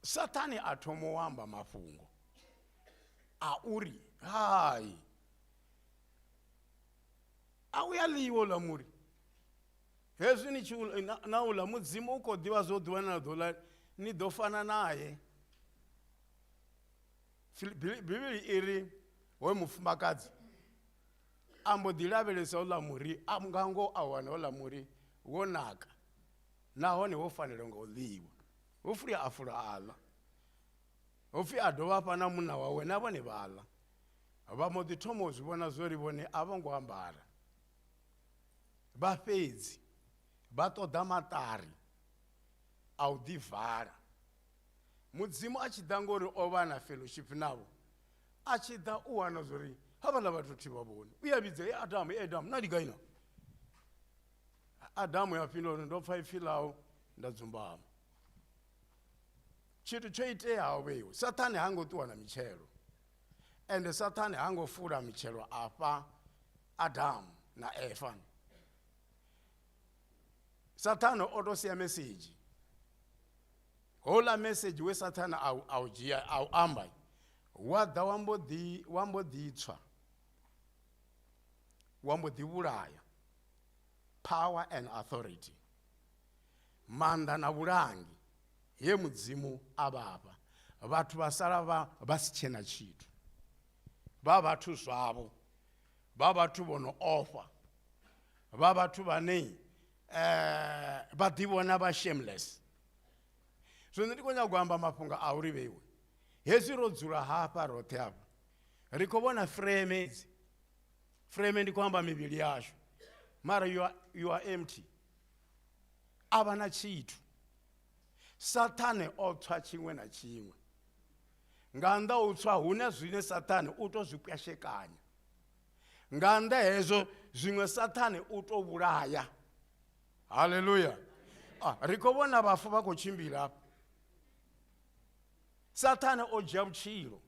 Sathane a thoma u amba mafhungo a uri hai a u ya ḽiwa uḽa muri hezwi ni tshi na uḽa Mudzimu u khou ḓivha zwo ḓuvha na ḓo ḽa ni ḓo fana naye. Bivhili i ri hoyu mufumakadzi a mbo ḓi lavhelesa uḽa muri a nga ngoho a wana uḽa muri wo naka nahone wo fanela nga u ḽiwa. Ho pfi a fula a ḽa, ho pfi a dovha a fha na munna wawe na vhone vha ḽa. Vha mbo ḓi thoma u zwi vhona zwo ri vhone a vho ngo ambara, vha fhedzi vha ṱoḓa maṱari a u ḓivala. Mudzimu a tshi ḓa ngori o vha na fellowship navho, a tshi ḓa u wana zwori havhaḽa vhathu thi vha vhoni, u ya vhidza, e Adamu, e Adamu, na ndi gai na? Adamu ya fhindula uri ndo pfa ipfi ḽau nda dzumbama. Tshithu tsho iteaho vheiwe, Sathane ha ngo ṱuwa na mitshelo, ende Sathane ha ngo fula mitshelo a fha Adamu na Eva. Sathane o to sia mesedzhi. Houḽa mesedzhi we Sathane a u dzhia a u amba wa ḓa wa mbo ḓi wa mbo ḓi tswa wa mbo ḓi vhulaya. Power and authority, maanḓa na vhulangi he Mudzimu a vha fha vhathu vha sala vha vha si tshena tshithu, vha vhathu zwavho, vha vhathu vho no ofha, vha vhathu vhane vha ḓivhona vha shameless. Zwino ndi khou nyaga u amba mafhungo a uri vheiwe hezwi ro dzula hafha roṱhe hafha ri khou vhona frame idzi. Frame ndi khou amba mivhili yashu, mara you are empty, a vha na tshithu. Sathane o tswa tshiṅwe na tshiṅwe, nga nnḓa u tswa hu na zwine Sathane u to zwi pwashekanya, nga nnḓa hezwo zwiṅwe Sathane u to vhulaya. Haleluya. Ri khou vhona vhafu vha khou tshimbila hafha. Sathane o dzhia vhutshilo.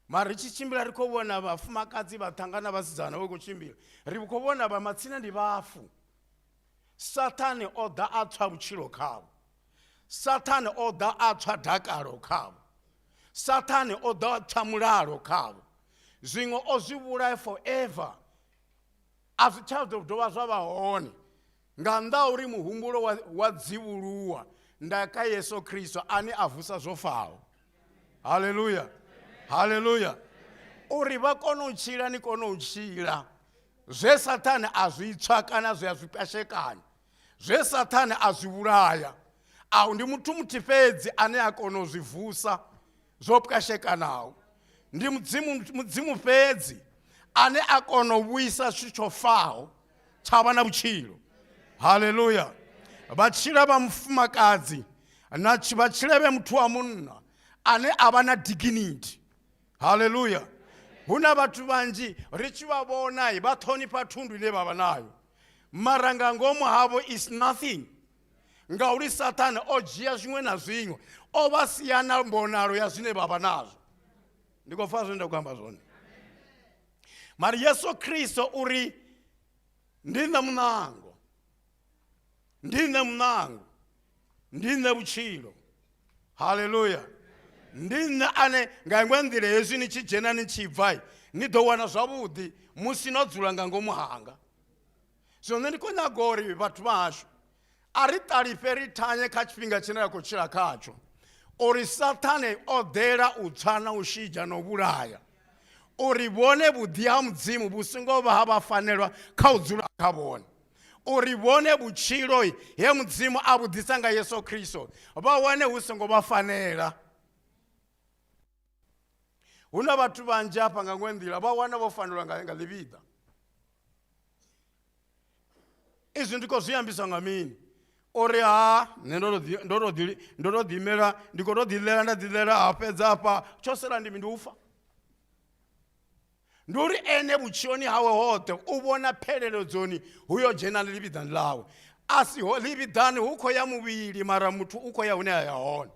Mara ri tshi tshimbila ri khou vhona vhafumakadzi, vhaṱhannga na vhasidzana vha khou tshimbila, ri khou vhona vha matsina ndi vhafu. Sathane o ḓa a tswa vhutshilo khavho. Sathane o ḓa a tswa dakalo khavho. Sathane o ḓa a tswa mulalo khavho. Zwiṅwe o zwi vhulaya forever, a zwi tsha ḓo dovha zwa vha hone nga nnḓa ha uri muhumbulo wa dzivhuluwa nda kha Yesu Kristo ane a vusa zwo faho. Haleluya. Haleluya. Uri vha kone u tshila ni kone u tshila. Zwe Sathane a zwi tswa kana zwe a zwi pwashekanya, zwe Sathane a zwi vhulaya, a ndi muthu muthihi fhedzi ane a kona u zwi vusa zwo pwashekanaho. Ndi Mudzimu fhedzi ane a kona u vhuisa zwithu tsho faho tsha vha na vhutshilo. Haleluya. Vha tshila vha mufumakadzi na vha tshila vhe muthu wa munna ane a vha na dignity. Haleluya. Hu na vhathu vhanzhi ri tshi vha vhona vha ṱhonifha thundu ine vha vha nayo, mara nga ngomu havho is nothing, ngauri Sathane o dzhia zwiṅwe na zwiṅwe, o vha sia na mbonalo ya zwine vha vha nazwo. Ndi khou pfa zwine nda khou amba zwone. Mara Yesu Kristo uri ndi nṋe muṋango, ndi nṋe muṋango, ndi nṋe vhutshilo. Haleluya. Ndi nṋe ane nga iṅwe nḓila hezwi ni tshi dzhena ni tshi bva ni ḓo wana zwavhuḓi musi no dzula nga ngomu hanga. Zwino nṋe ndi khou nyaga uri vhathu vha hashu a ri ṱalifhe ri thanye kha tshifhinga tshine ra khou tshila khatsho, uri Sathane o ḓela u tswa na u shidzha na u vhulaya, uri vhone vhuḓi ha Mudzimu vhu songo vha ha vha fanelwa kha u dzula kha vhone, uri vhone vhutshilo he Mudzimu a vhu ḓisa nga Yesu Kristo vha wane hu songo vha fanela. Hu na vhathu vhanzhi hafha nga ṅwe nḓila vha wana vho fanelwa nga ḽivhiḓa. Izwi ndi khou zwi ambiswa nga mini? Uri ha nṋe ndo to ḓiimela, ndi khou to ḓiḽela nda ḓiḽela ha fhedza hafha tsho sala ndi ndi u fa. Ndi uri ene vhutshiloni hawe hoṱhe u vhona pheleledzoni hu yo dzhena ḽivhiḓani ḽawe. A si ho ḽivhiḓani hu khou ya muvhili, mara muthu u khou ya hune a ya hone.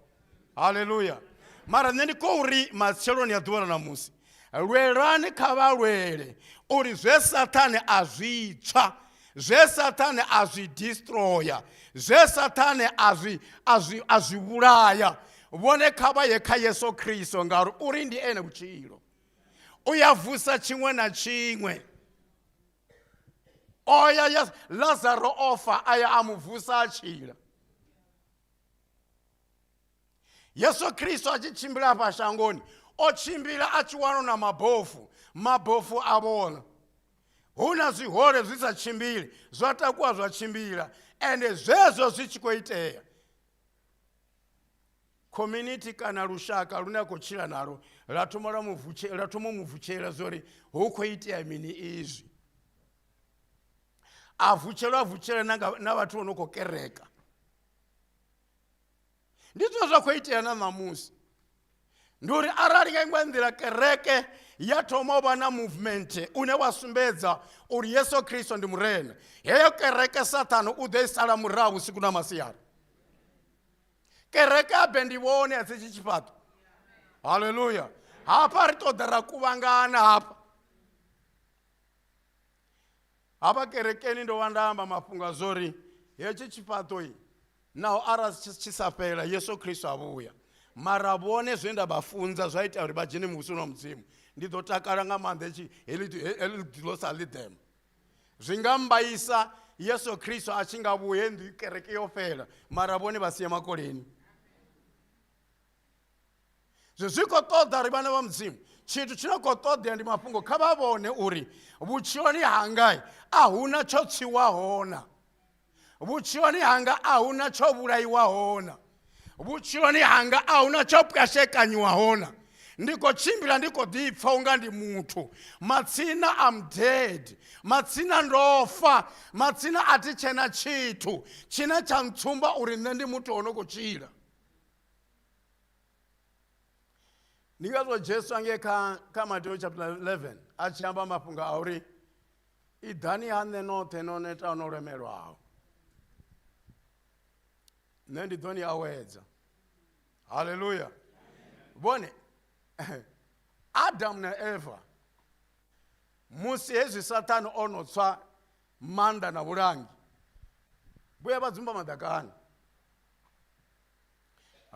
Haleluya. Mara nṋe ndi khou ri matsheloni a ḓuvha ḽa ṋamusi, lwelani kha vha lwele uri zwe Sathane a zwi tswa, zwe Sathane a zwi destroya, zwe Sathane a zwi, a zwi, a zwi vhulaya, vhone kha vha ye kha Yesu Kristo, ngauri uri ndi ene vhutshilo. U ya vusa tshiṅwe na tshiṅwe. O ya, ya Lazaro o fa, a ya a mu vusa a tshila. Yesu Kristo a tshi tshimbila hafha shangoni, o tshimbila a tshi wana na mabofu, mabofu a vhona. Hu na zwihole zwi sa tshimbili, zwa takuwa zwa tshimbila. Ende zwezwo zwi tshi khou itea, community kana lushaka lune a khou tshila nalo la thoma lwa muvutshela, la thoma u mu vutshela zwori hu khou itea mini izwi. A vutshelwa, a vutshela na vhathu vho no khou kereka. Ndi zwine zwa khou itea na ṋamusi. Ndi uri arali nga iṅwe nḓila kereke ya thoma u vha na movement une wa sumbedza uri Yesu Kristo ndi Murena, heyo kereke Sathane u ḓo i sala murahu vhusiku na masiari. Kereke a be ndi vhone a tshi tshifhaṱo. Haleluya. Hafha ri ṱoḓa ra kuvhangana hafha. Hafha kerekeni ndo vha nda amba mafhungo a zwori hetshi tshifhaṱo naho arali tshi sa fhela Yesu Kristo a vhuya, mara vhone zwe nda vha funza zwa ita uri vha dzhene muvhusoni wa Mudzimu, ndi ḓo takala nga maanḓa hetshi heḽi ḓi sa ḽi ḓema. Zwi nga mbaisa Yesu Kristo a tshi nga vhuye nnḓu kereke yo fhela, mara vhone vha sie makoleni. Zwi zwi khou ṱoḓa ri vhana vha Mudzimu, tshithu tshi no khou ṱoḓea ndi mafhungo kha vha vhone uri vhutshiloni hanga a huna tsho tswiwaho na vhutshiloni hanga a huna tsho vhulaiwaho na vhutshiloni hanga a huna tsho pwashekanyiwaho na. Ndi khou tshimbila ndi khou ḓipfa unga ndi muthu, matsina I'm dead, matsina ndo fa, matsina a thi tshena tshithu tshine tsha ntsumba uri nṋe ndi muthu o no khou tshila. Ndi ngazwo Jesu angei kha Mateo chapter 11 a tshi amba mafhungo a uri iḓani ha nṋe noṱhe no netaho no lemelwaho, nṋe ndi ḓo ni awedza. Haleluya. Vhone Adamu na Eva musi hezwi Sathane o no tswa maanḓa na vhulangi, vhuya vha dzumba maḓakani,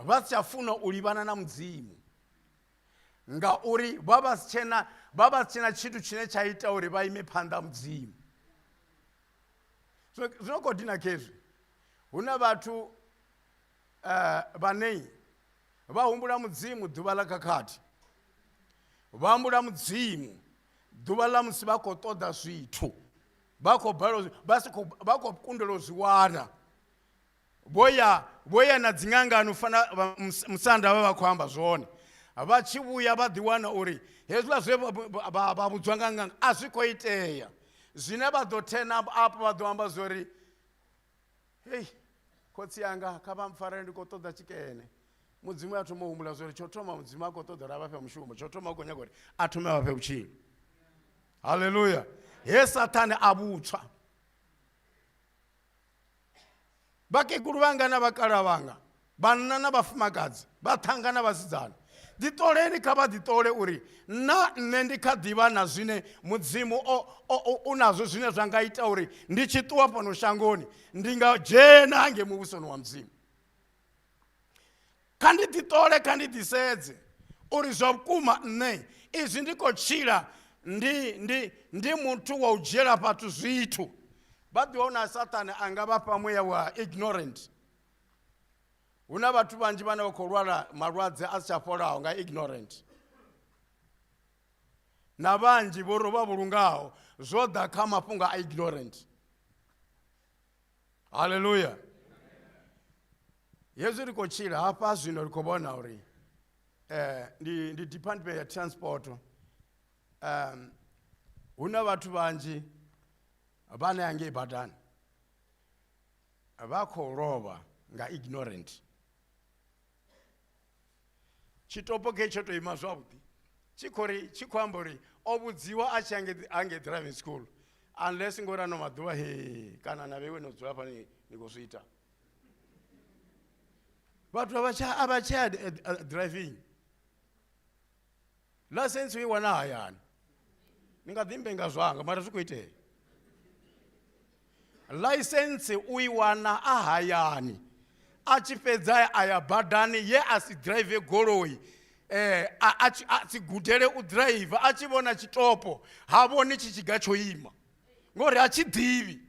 vha si tsha funa u livhana na Mudzimu, ngauri vha vha si tshena, vha vha si tshena tshithu tshine tsha ita uri vha ime phanḓa ha Mudzimu. So zwi khou dina khezwi, hu na vhathu vhane vha humbula Mudzimu ḓuvha ḽa khakhathi. Vha humbula Mudzimu ḓuvha ḽa musi vha khou ṱoḓa zwithu, vha khou balelwa, vha si khou, vha khou kundelwa u zwi wana. Vho ya, vho ya na dziṅangani u fana musanda vha vha khou amba zwone. Vha tshi vhuya vha ḓi wana uri hezwiḽa zwe vha vhudzwa nga ṅanga a zwi khou itea. Zwine vha ḓo turn up vha ḓo amba zwori, hei, khotsi anga kha vha mpfarele ndi khou ṱoḓa tshikene. Mudzimu a thoma u humbula zwori tsho thoma Mudzimu a khou ṱoḓa uri a vha fhe mushumo, tsho thoma u khou nyaga uri a thome a vha fhe vhutshilo. Haleluya. He Sathane a vhutswa. Vhakegulu vhanga na vhakala vhanga, vhanna na vhafumakadzi, vhaṱhanga na vhasidzana, ḓiṱoleni kha vha ḓiṱole uri na nṋe ndi kha ḓivha na zwine Mudzimu u nazwo zwine zwa nga ita uri ndi tshi ṱuwa fhano shangoni ndi nga dzhena hangei muvhusoni wa Mudzimu. Kha ndi ḓiṱole, kha ndi ḓisedze uri zwa vhukuma nṋe izwi ndi khou tshila ndi muthu wa u dzhiela vhathu zwithu. Vha ḓivha na Sathane a nga vha fha muya wa ignorant. Hu na vhathu vhanzhi vhane vha khou lwala malwadze a si tsha fholaho nga ignorant. Na vhanzhi vho ro vha vhulungaho zwo ḓa kha mafhungo a ignorant. Haleluya. Hezwi ri khou tshila hafha zwino ri khou vhona uri ndi department ya transport. Hu na vhathu vhanzhi vhane hangei badani vha khou lovha nga ignorant. Tshitopo khe tsho to ima zwavhuḓi, tshi khou ri, tshi khou amba uri o vhudziwa a tshi hangei driving school, unless ngori ano maḓuvha he kana na vheiwe no dzula hafha ni khou zwi ita. Vhathu a vha tsha driving license u i wana hayani, ni nga ḓi mbenga zwanga mara zwi khou itea. License u i wana a hayani, a tshi fhedza a ya badani ye a si drive goloi, a si gudele u drive, a tshi vhona tshitopo ha vhoni tshi tshiga tsho ima ngori ha tshi ḓivhi.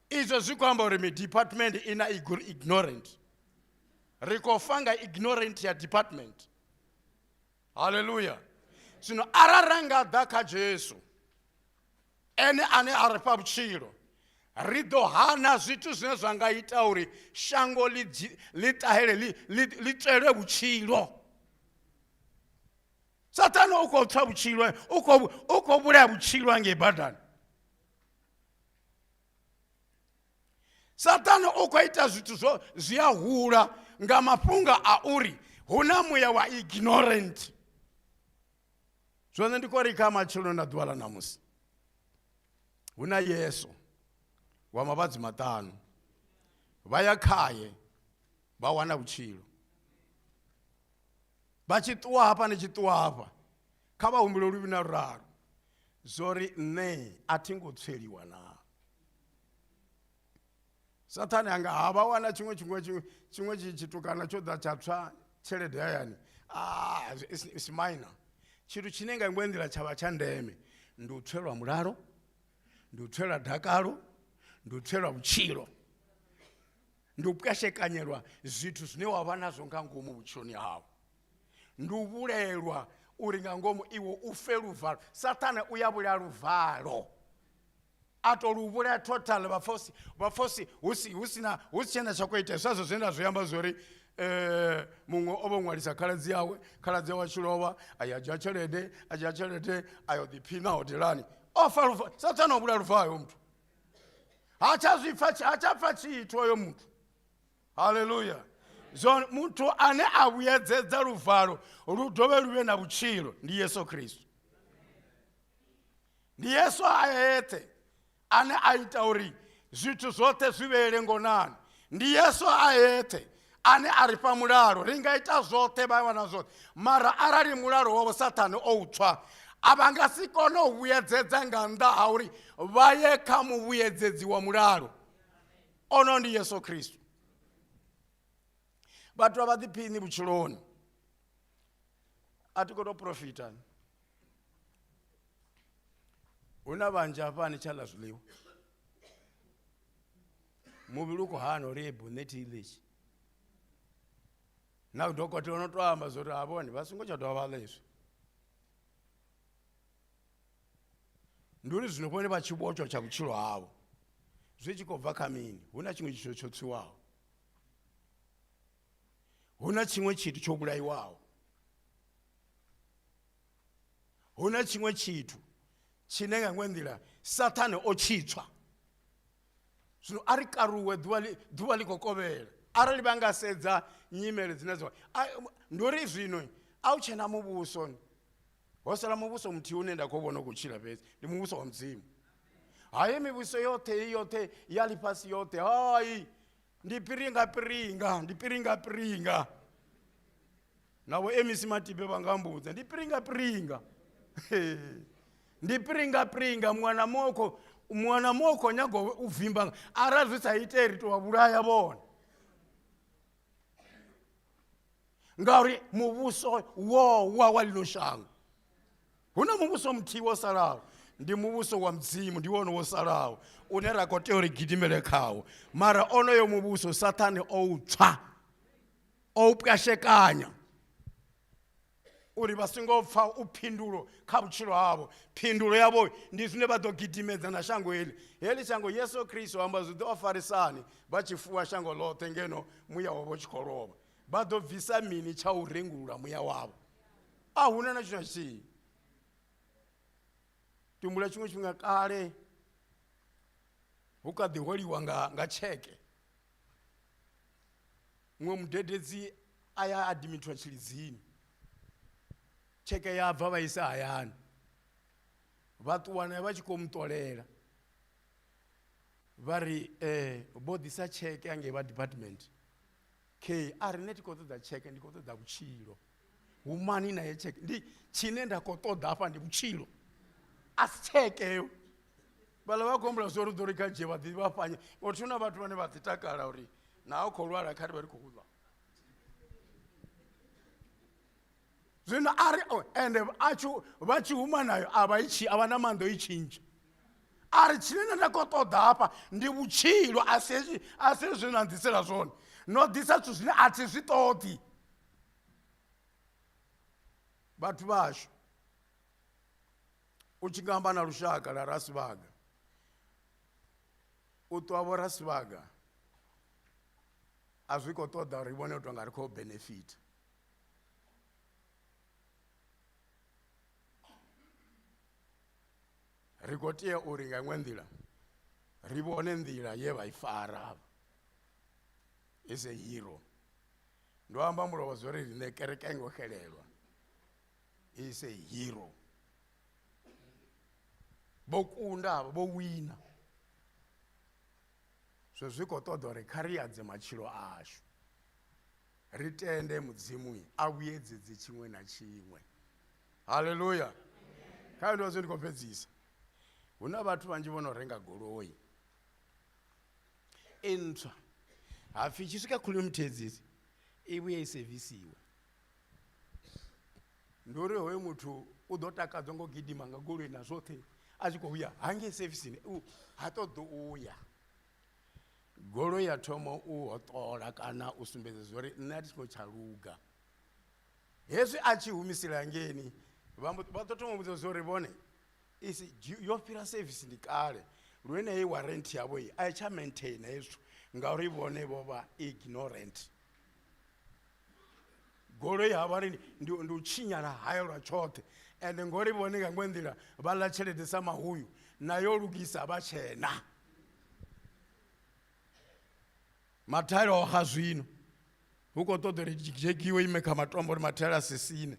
Izwo zwi khou amba uri mi department i na ignorant. Ri khou fa nga ignorant ya department. Haleluya. Zwino arali ra nga ḓa kha Jesu, ene ane a ri fha vhutshilo, ri ḓo hana zwithu zwine zwa nga ita uri shango ḽi ṱahele, ḽi tswelwe vhutshilo. Sathane u khou tswa vhutshilo, u khou vhulaya vhutshilo hangei badani. Sathane u khou ita zwithu zwo zwi a hula nga mafhungo a uri hu na muya wa ignorant. Zwone ndi khou ri kha matshelo na ḓuvha ḽa ṋamusi hu na Yesu wa mavhadzi maṱanu, vha ya khaye vha wana vhutshilo. Vha tshi ṱuwa hafha ni tshi ṱuwa hafha, kha vha humbule luvhi na luraru zwori nṋe a thi ngo tsweliwa na. Sathane anga ha vha wana tshiṅwe tshiṅwe tshiṅwe tshiṅwe tshitukana tsho ḓa tsha tswa tshelede hayani, it's minor. Tshithu tshine nga iṅwe nḓila tsha vha tsha ndeme ndi u tswelwa mulalo, ndi u tswelwa dakalo, ndi u tswelwa vhutshilo, ndi u pwashekanyelwa zwithu zwine wa vha nazwo nga ngomu vhutshiloni hau, ndi u vhulelwa uri nga ngomu iwe u fe luvalo. Sathane u ya vhulaya luvalo, a to lu vhulaya total, vha pfa vha pfa usi, hu si, hu sina, hu si tshena tsha khou itea. Zwazwo zwine nda zwi amba zwori, muṅwe o vha ṅwalisa khaladzi yawe, khaladzi yawe a tshi lovha, a ya dzhia tshelede, a dzhia tshelede, a yo ḓiphina hodelani. O fa lufa, Sathane o vhulaya luvalo hoyo muthu. Ha tsha zwi pfa, ha tsha pfa tshithu hoyo muthu. Haleluya. Zwo muthu ane a vhuyedzedza luvalo lu dovhe lu vhe na vhutshilo ndi Yesu Kristo. Ndi Yesu a eṱhe ane a ita uri zwithu zwoṱhe zwi vhele ngonani. Ndi Yesu a eṱhe ane a ri fha mulalo. Ri nga ita zwoṱhe, vha wana zwoṱhe, mara arali mulalo wavho Sathane o u tswa, a vha nga si kone u vhuyedzedza nga nnḓa ha uri vha ye kha muvhuyedzedzi wa mulalo. Ono ndi Yesu Kristo. Vhathu a vha ḓiphini vhutshiloni. A thi khou tou profita. Hu na vhanzhi hafha ni tsha ḽa zwiḽiwa, muvhili u khou hana uri ebu nṋe thi ḽi tshi. Na dokotela no to amba zwo uri ha vhone vha songo tsha dovha vha ḽa izwi. Ndi uri zwino vhone vha tshi vhotshwa tsha vhutshilo havho zwi tshi khou bva kha mini? Hu na tshiṅwe tshithu tsho tswiwaho, hu na tshiṅwe tshithu tsho vhulaiwaho, hu na tshiṅwe tshithu tshine nga iṅwe nḓila Sathane o tshi tswa. Zwino a ri karuwe ḓuvha ḽi ḓuvha ḽi khou kovhela. Arali vha nga sedza nyimele dzine dza ndi uri zwino a u tshena muvhuso, ho sala muvhuso muthihi une nda khou vhona u khou tshila fhedzi, ndi muvhuso wa Mudzimu. Hayi mivhuso yoṱhe heyi yoṱhe ya ḽifhasi yoṱhe, hai ndi piringa piringa, ndi piringa piringa. Na vho MEC Matibe vha nga mbudza, ndi piringa piringa. Ndi piringa piringa, muṅwe na muṅwe khou, muṅwe na muṅwe u khou nyaga u vimba, arali zwi sa itei ri tou vha vhulaya vhone. Ngauri muvhuso wo wa wa ḽino shango, hu na muvhuso muthihi wo salaho, ndi muvhuso wa Mudzimu, ndi wone wo salaho une ra khou tea uri gidimele khawo. Mara onoyo muvhuso Sathane o u tswa, o u pwashekanya uri vha songo pfa u phindulo kha vhutshilo havho. Phindulo yavho ndi zwine vha ḓo gidimedza na shango heḽi. Heḽi shango Yesu Kristo amba zwi ḓo farisani vha tshi fuwa shango ḽoṱhe ngeno muya wavho u tshi khou lovha. Vha ḓo bvisa mini tsha u rengulula muya wavho? A huna na tshithu na tshithihi. Tumbula tshiṅwe tshifhinga kale hu kha ḓi holiwa nga tsheke. Muṅwe mudededzi a ya admithwa tshilidzini, tsheke ya bva vha isa hayani, vha ṱuwa naye vha tshi khou muṱolela, vha ri vho ḓisa tsheke hangei vha department. K a ri nṋe thi khou ṱoḓa tsheke, ndi khou ṱoḓa vhutshilo. Humani naye tsheke, ndi tshine nda khou ṱoḓa hafha ndi vhutshilo, a si tsheke yo. Vhaḽa vha khou humbula zwa uri u ḓo ri kha dzhie vha ḓi vha fhanye, ngori hu na vhathu vhane vha ḓi takala uri na u khou lwala kha ri vhe ri khou ḽa. Zwino a ri ende a tshi vha tshi huma nayo a vha i tshi a vha na maanḓa o i tshintsha. A ri tshine nda khou ṱoḓa hafha ndi vhutshilo, a si hezwi, a si hezwi zwine na nḓisela zwone. No ḓisa zwithu zwine a thi zwi ṱoḓi. Vhathu vhashu u tshi nga amba na lushaka lwa Rasivhaga, u ṱwa vho Rasivhaga a zwi khou ṱoḓa uri vhone u tonga ri khou benefit. Ri khou tea uri nga iṅwe nḓila ri vhone nḓila ye vha i fara avha is a hero. Ndo amba mulovha zwo ri riṋe kereke a i ngo xelelwa, is a hero. Vho kunda avha, vho wina. So zwi khou ṱoḓa uri kha ri adze matshilo ashu, ri tende Mudzimu a vhuyedzedze tshiṅwe na tshiṅwe. Haleluya. Kha ndo zwi ndi khou fhedzisa. Hu na vhathu vhanzhi vho no renga goloi i ntswa, hapfi tshi swika kilometer edzi i vhuye i sevisiwe. Ndi uri hoyo muthu u ḓo takadzwa ngo gidima nga goloi na zwoṱhe a tshi khou vhuya hangei sevisini, ha ṱoḓi u ya. Goloi ya thoma u hoṱola kana u sumbedza zwa uri nṋe a thi ngo tsha luga. Hezwi a tshi humisela ngeni vha ḓo thoma u vhudza zwa uri vhone isi yo fhira service ndi kale, lune heyi warranty yavho iyi a i tsha maintain hezwi ngauri vhone vho vha ignorant. Goloi ha vha ri ndi u tshinyala hayo lwa tshoṱhe, ende ngori vhone nga iṅwe nḓila vha ḽa tshelede sa mahuyu na yo lugisa vha tshena. Mathaela o xa zwino hu khou ṱoḓa uri dzhegiwe ime kha matombo uri mathaela a si sine.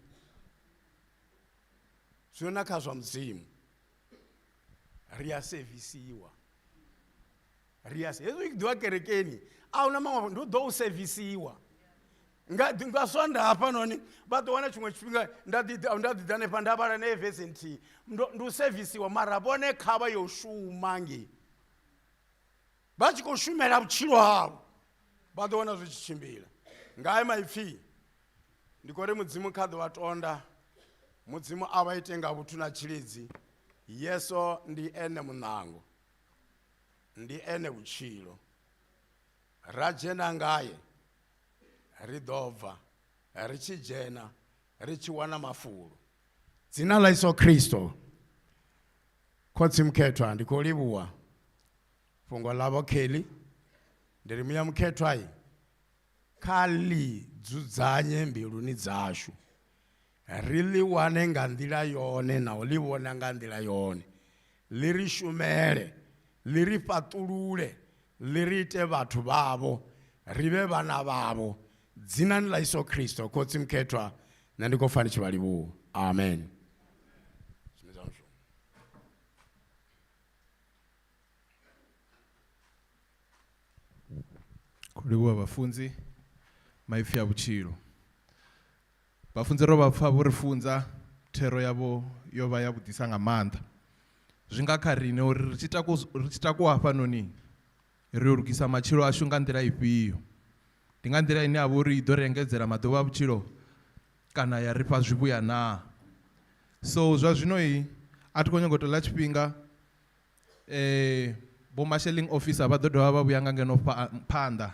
Zwino na kha zwa Mudzimu ri a sevisiwa, ri a hezwi u ḓiwa kerekeni a huna maṅwe ndi u ḓo u sevisiwa nga nga swanda hafhanoni vha ḓo wana tshiṅwe tshifhinga nda ḓi nda ḓi ḓa hanefha nda vhala na vese nthihi, ndi u sevisiwa, mara vhone kha vha yo shuma ngei vha tshi khou shumela vhutshilo havho, vha ḓo wana zwi tshi tshimbila. Nga haya maipfi ndi khou ri Mudzimu kha ḓo vha tonda, Mudzimu a vha ite nga vhuthu na tshilidzi. Yesu ndi ene muṋango, ndi ene vhutshilo, ra dzhena ngaye ri ḓo bva. Ri tshi dzhena ri tshi wana mafulo. Dzina ḽa Yesu Kristo. Khotsi mukhethwa ndi khou livhuwa fhungo ḽa vho Kelly. Ndi ri muya mukhethwa kha ḽi dzudzanye mbiluni dzashu. Ri ḽi wane nga nḓila yone na u ḽi vhona nga nḓila yone. Ḽi ri shumele, ḽi ri fhaṱulule, ḽi ri ite vhathu vhavho, ri vhe vhana vhavho. Dzinani ḽa Yesu Kristo, Khotsi mukhethwa, nṋe ndi khou pfa ndi tshi vha livhuwa. Amen. Khou livhuwa vhafunzi maipfi a vhutshilo. Vhafunzi ro vha pfa vho ri funza thero yavho yo vha ya vhuḓisa nga maanḓa. Zwi nga kha riṋe uri ri tshi taku ri tshi takuwa hafhanoni ri yo lugisa matshilo ashu nga nḓila ifhio. Ndi nga nḓila ine ya vha uri i ḓo ri engedzela maḓuvha a vhutshilo kana ya ri fha zwivhuya naa. So zwa zwino a thi khou nyanga u tou ḽa tshifhinga vho marshalling officer vha ḓo dovha vha vhuya nga ngeno phanḓa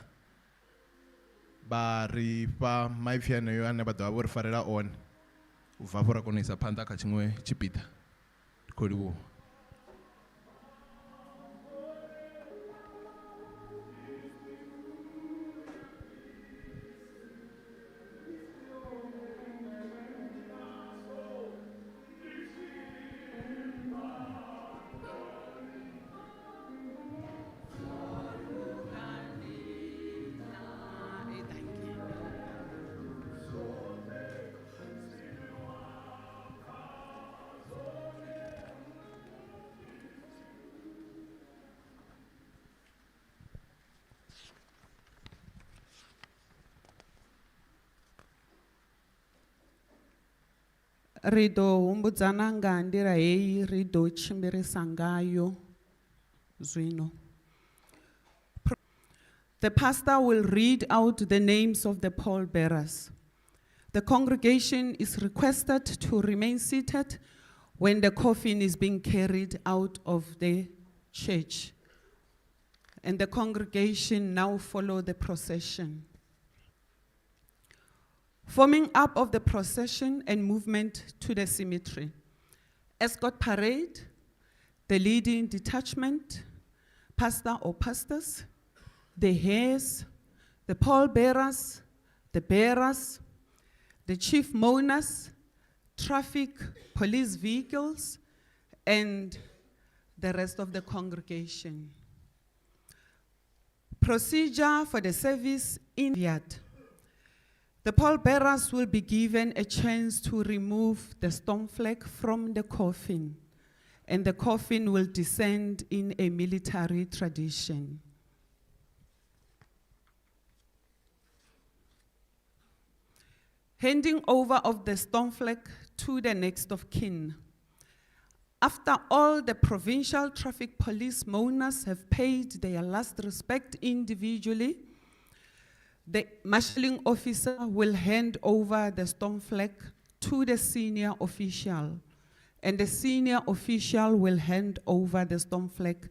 vha ri fha maipfi aneyo ane vha ḓo vha vho ri farela one u bva hafho ra kona u isa phanḓa kha tshiṅwe tshipiḓa. Ndi khou livhuwa. Ri ḓo humbudzana nga nḓila heyi ri ḓo tshimbilisa ngayo zwino. The pastor will read out the names of the pallbearers. The congregation is requested to remain seated when the coffin is being carried out of the church. And the congregation now follow the procession. Forming up of the procession and movement to the cemetery. Escort parade, the leading detachment, pastor or pastors, the heirs, the pallbearers, the bearers, the chief mourners, traffic police vehicles, and the rest of the congregation. Procedure for the service in Yard. The pallbearers will be given a chance to remove the storm flag from the coffin, and the coffin will descend in a military tradition. Handing over of the storm flag to the next of kin. After all the provincial traffic police mourners have paid their last respect individually, the marshalling officer will hand over the storm flag to the senior official, and the senior official will hand over the storm flag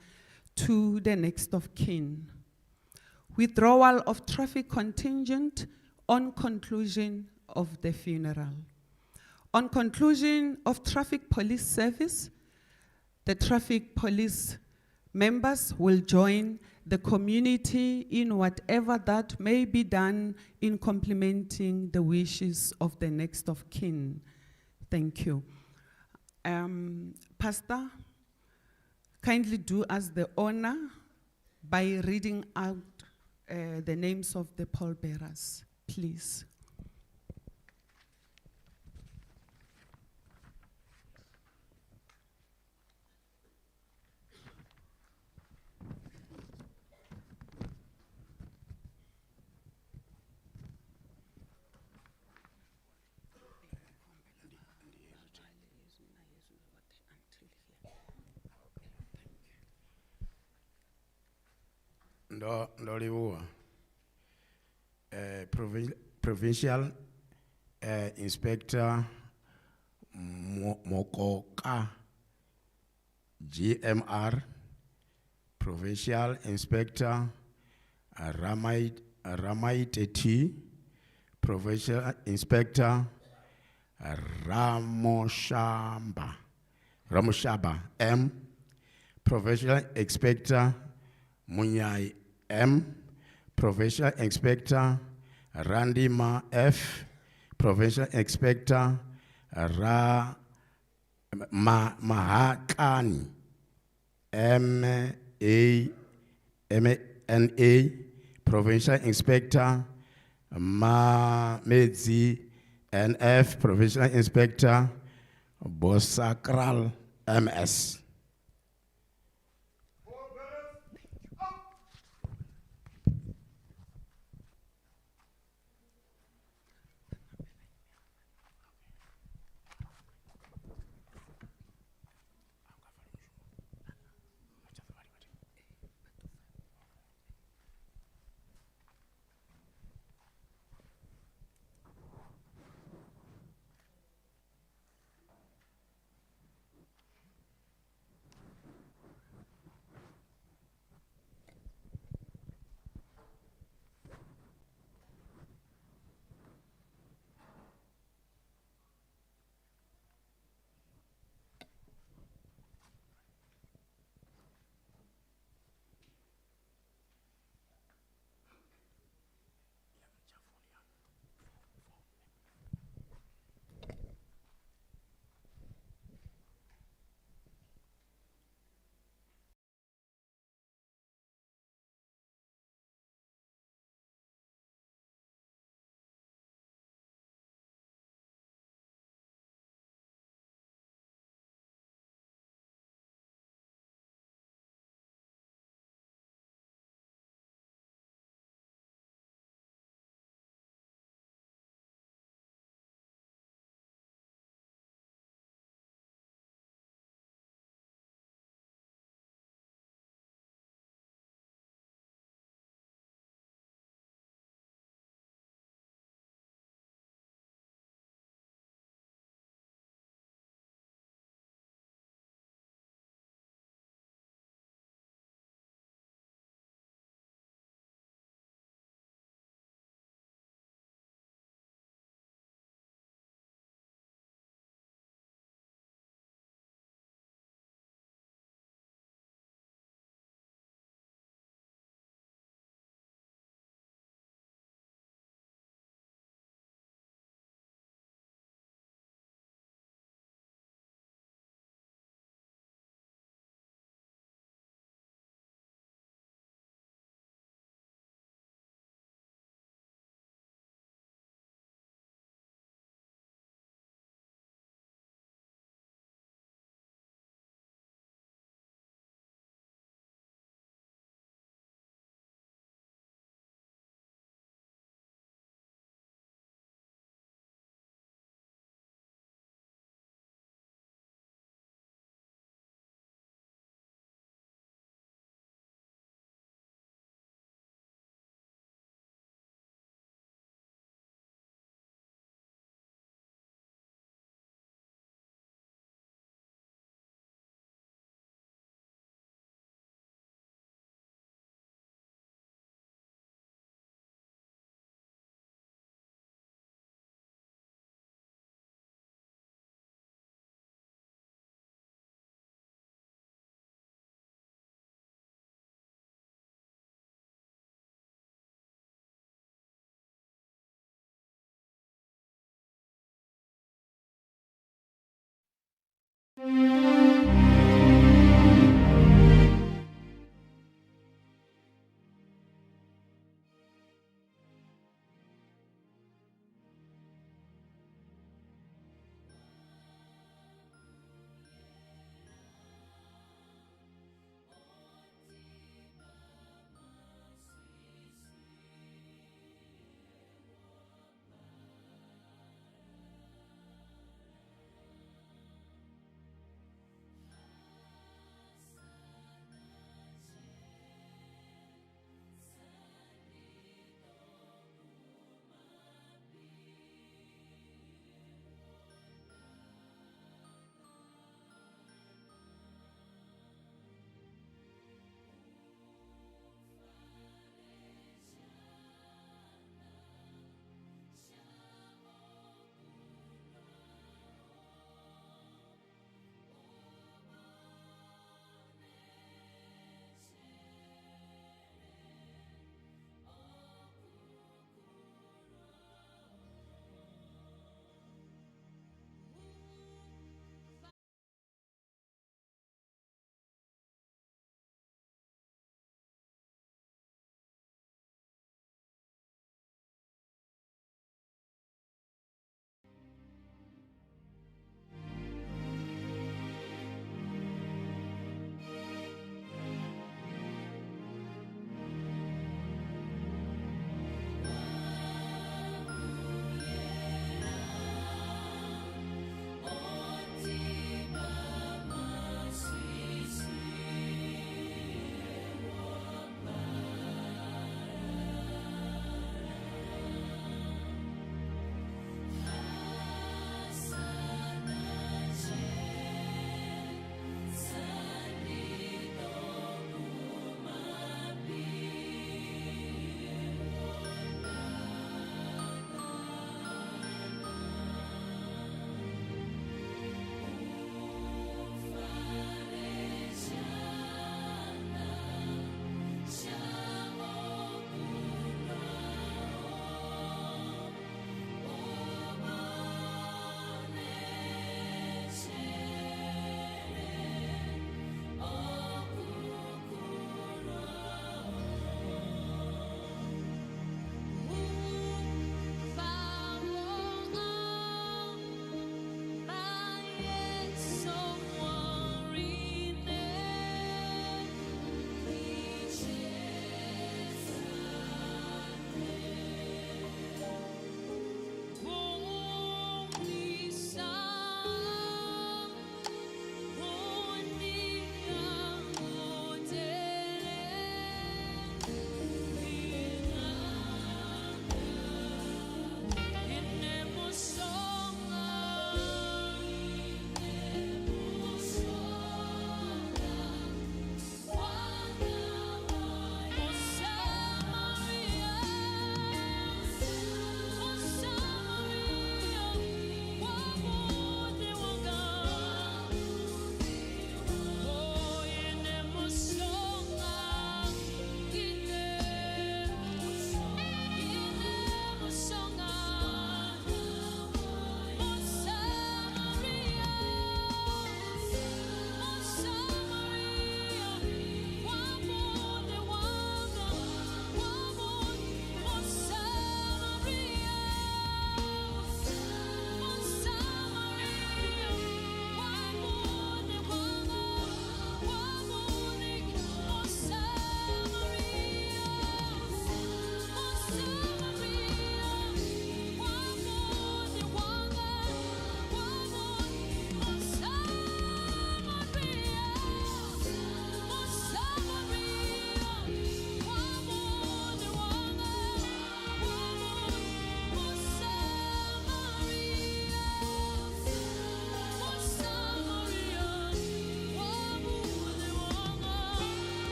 to the next of kin. Withdrawal of traffic contingent on conclusion of the funeral. On conclusion of traffic police service, the traffic police members will join the community in whatever that may be done in complementing the wishes of the next of kin. Thank you. Pastor, kindly do us the honor by reading out the names of the pallbearers, please. Ndo livhuwa. Provincial Inspector Mokoka GMR, Provincial Inspector Ramaite T, Provincial Inspector Ramoshaba M, Provincial Inspector Munyai M, Provincial Inspector Randima F, Provincial Inspector Ra Mahakani M A M N A, Provincial Inspector Mamedzi N F, Provincial Inspector Bosakral M S.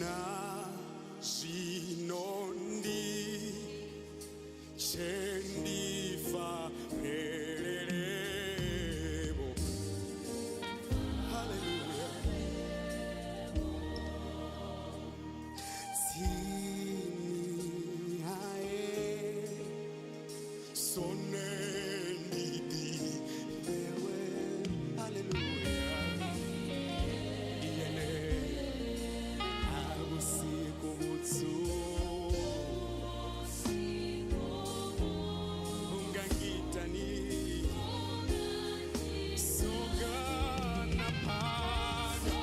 Na zwino ndi tshe ndi farelelevho. Hallelujah. Tsini hae sone ndi ḓifhelwe. Hallelujah. Ndi ene a vhusiku vhutsu ungangitani soka naphanga.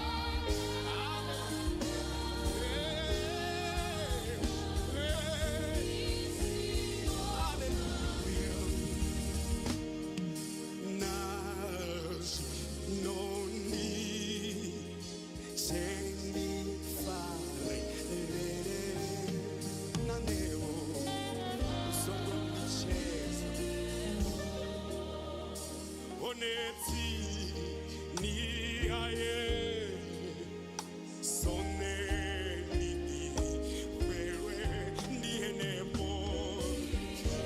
Onetsi ni aye sone ni wewe ndi henefho.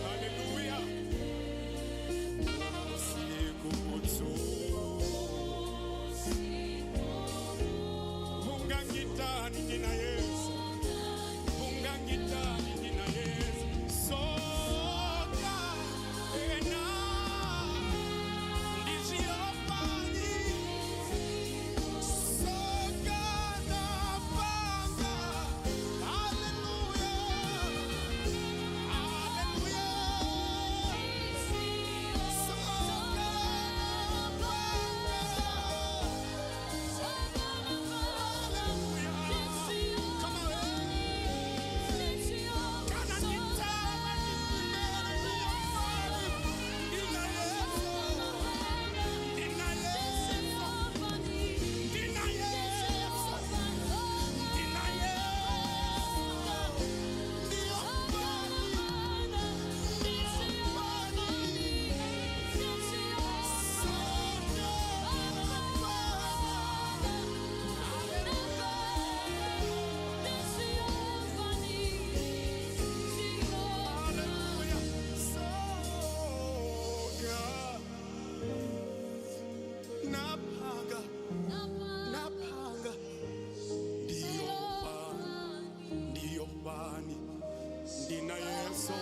Haleluya. Usiku butsu ungangitani ndina Yesu, ungangitani ndina Yesu soka ena ndiziyopani soka napanga. Haleluya, haleluya. Soka napanga. Come on. Kana nitama ndina Yesu, ndina Yesu, ndina Yesu, ndina Yesu. Ndiyo pani, ndiyo pani. Soka napanga. Hallelujah. Soka naphanga, naphanga. Ndiyo pani, ndiyo pani. Ndina Yesu,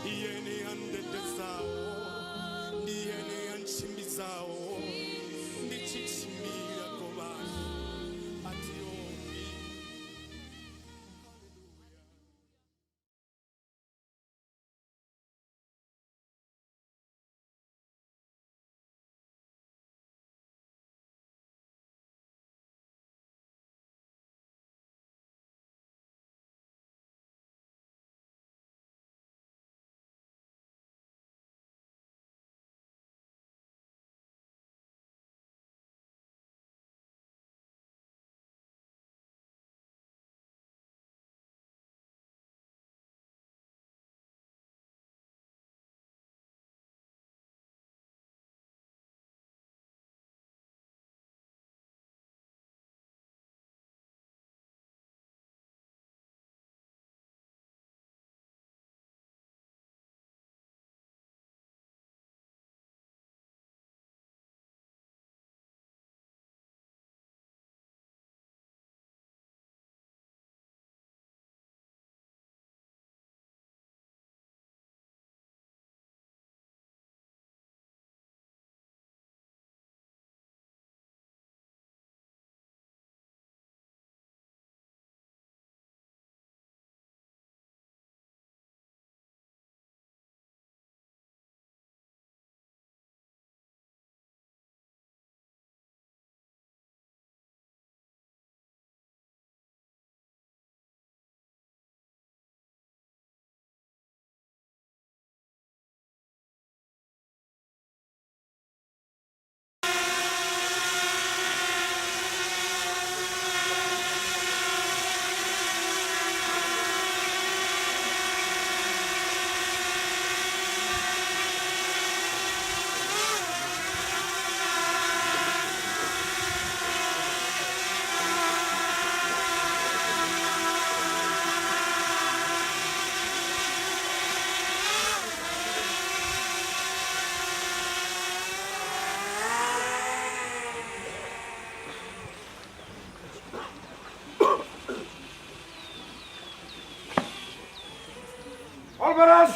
ndiyene andetezawo, ndiyene antshimbizawo, nditshitshimbila govhani atiyopi. Alvarez!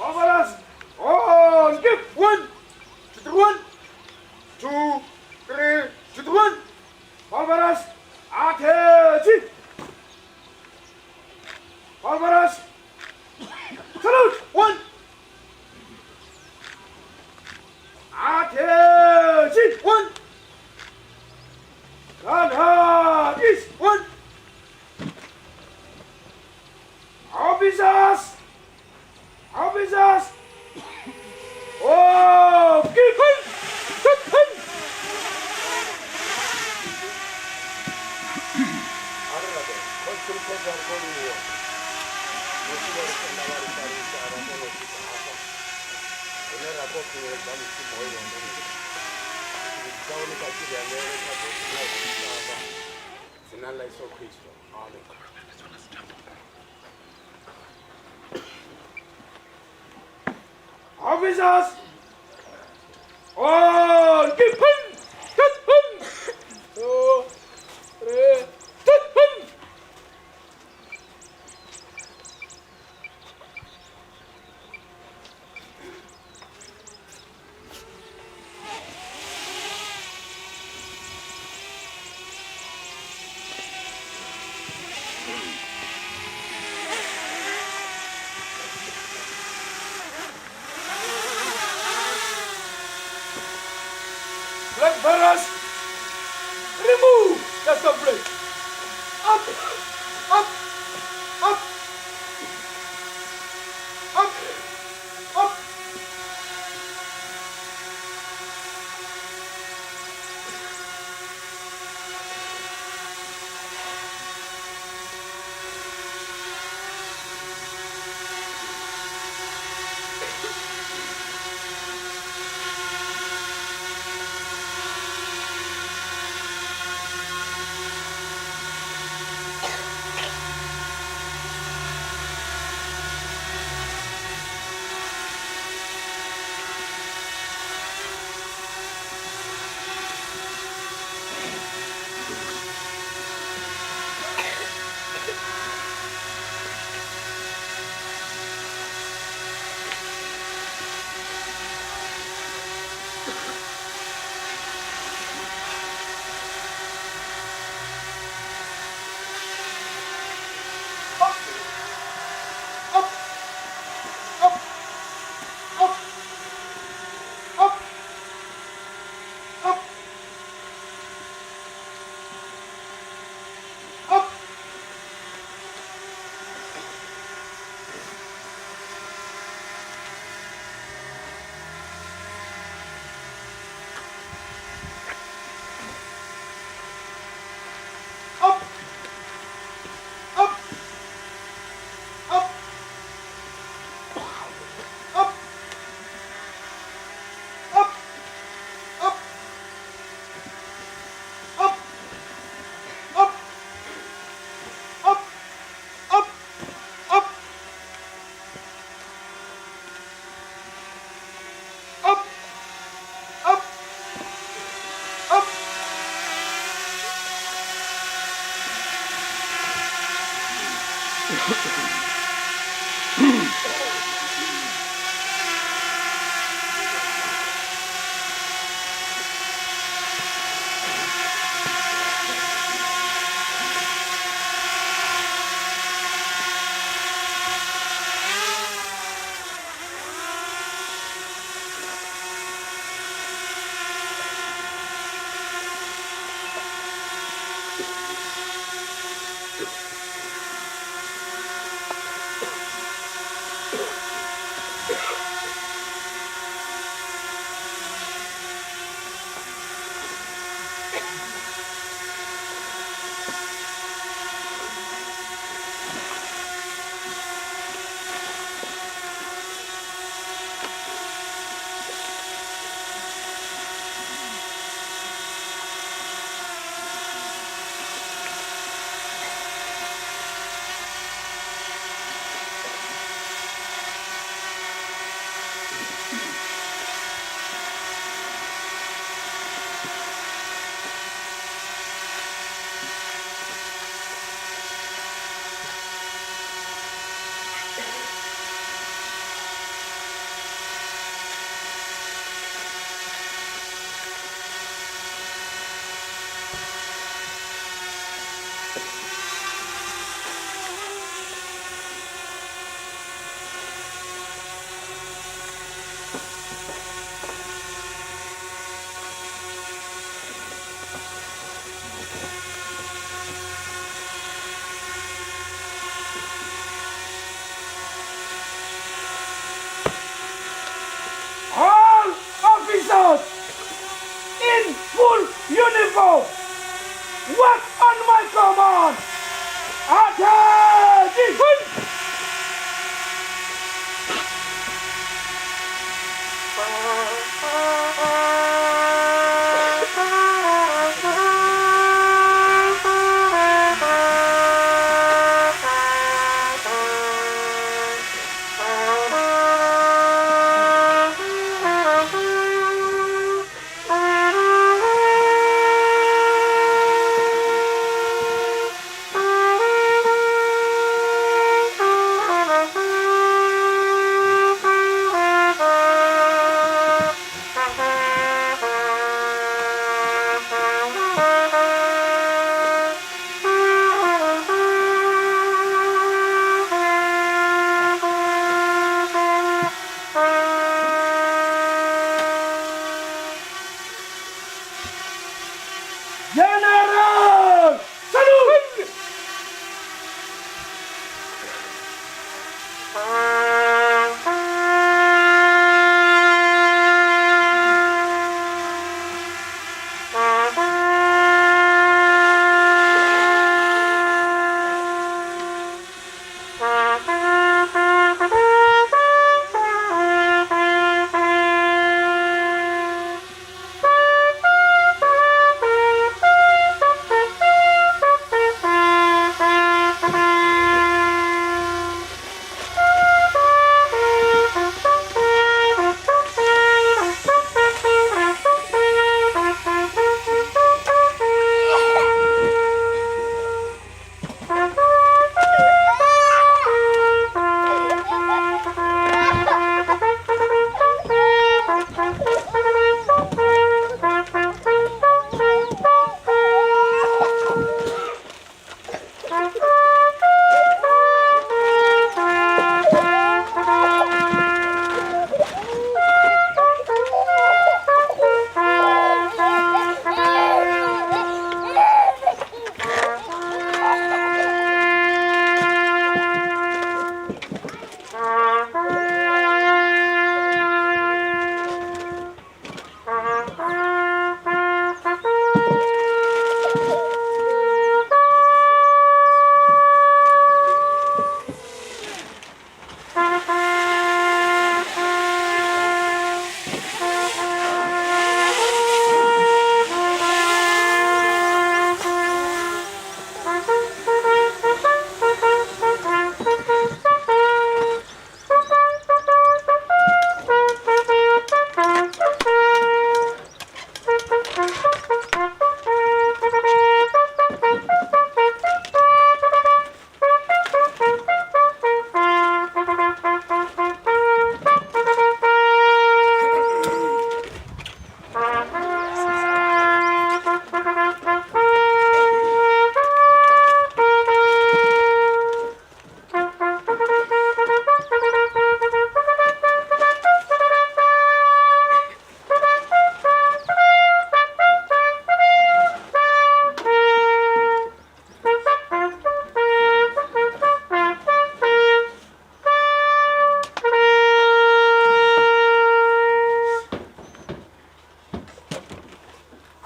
Alvarez! On! Give! 1, 2, 3, 1, 2, 3, 2, 3, 1. Alvarez! Attention! Alvarez! Salute! 1! Attention! 1! And is 1! Officers! Officers! Oh! Give him! Give him! Officers! On! Give him! Give him! 2, 3, give him! Black bearers, remove the stop blade. Up, up, up, up, up. Up, up, up, up, up, up, up. Up, up, up, up, up, up, up, up, up, up, up, up, up, up. 1. Attention! General! Salute!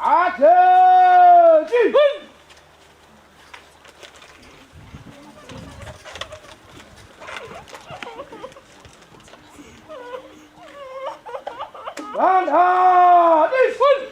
Attention! One heart is full.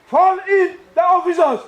Fall in the officers.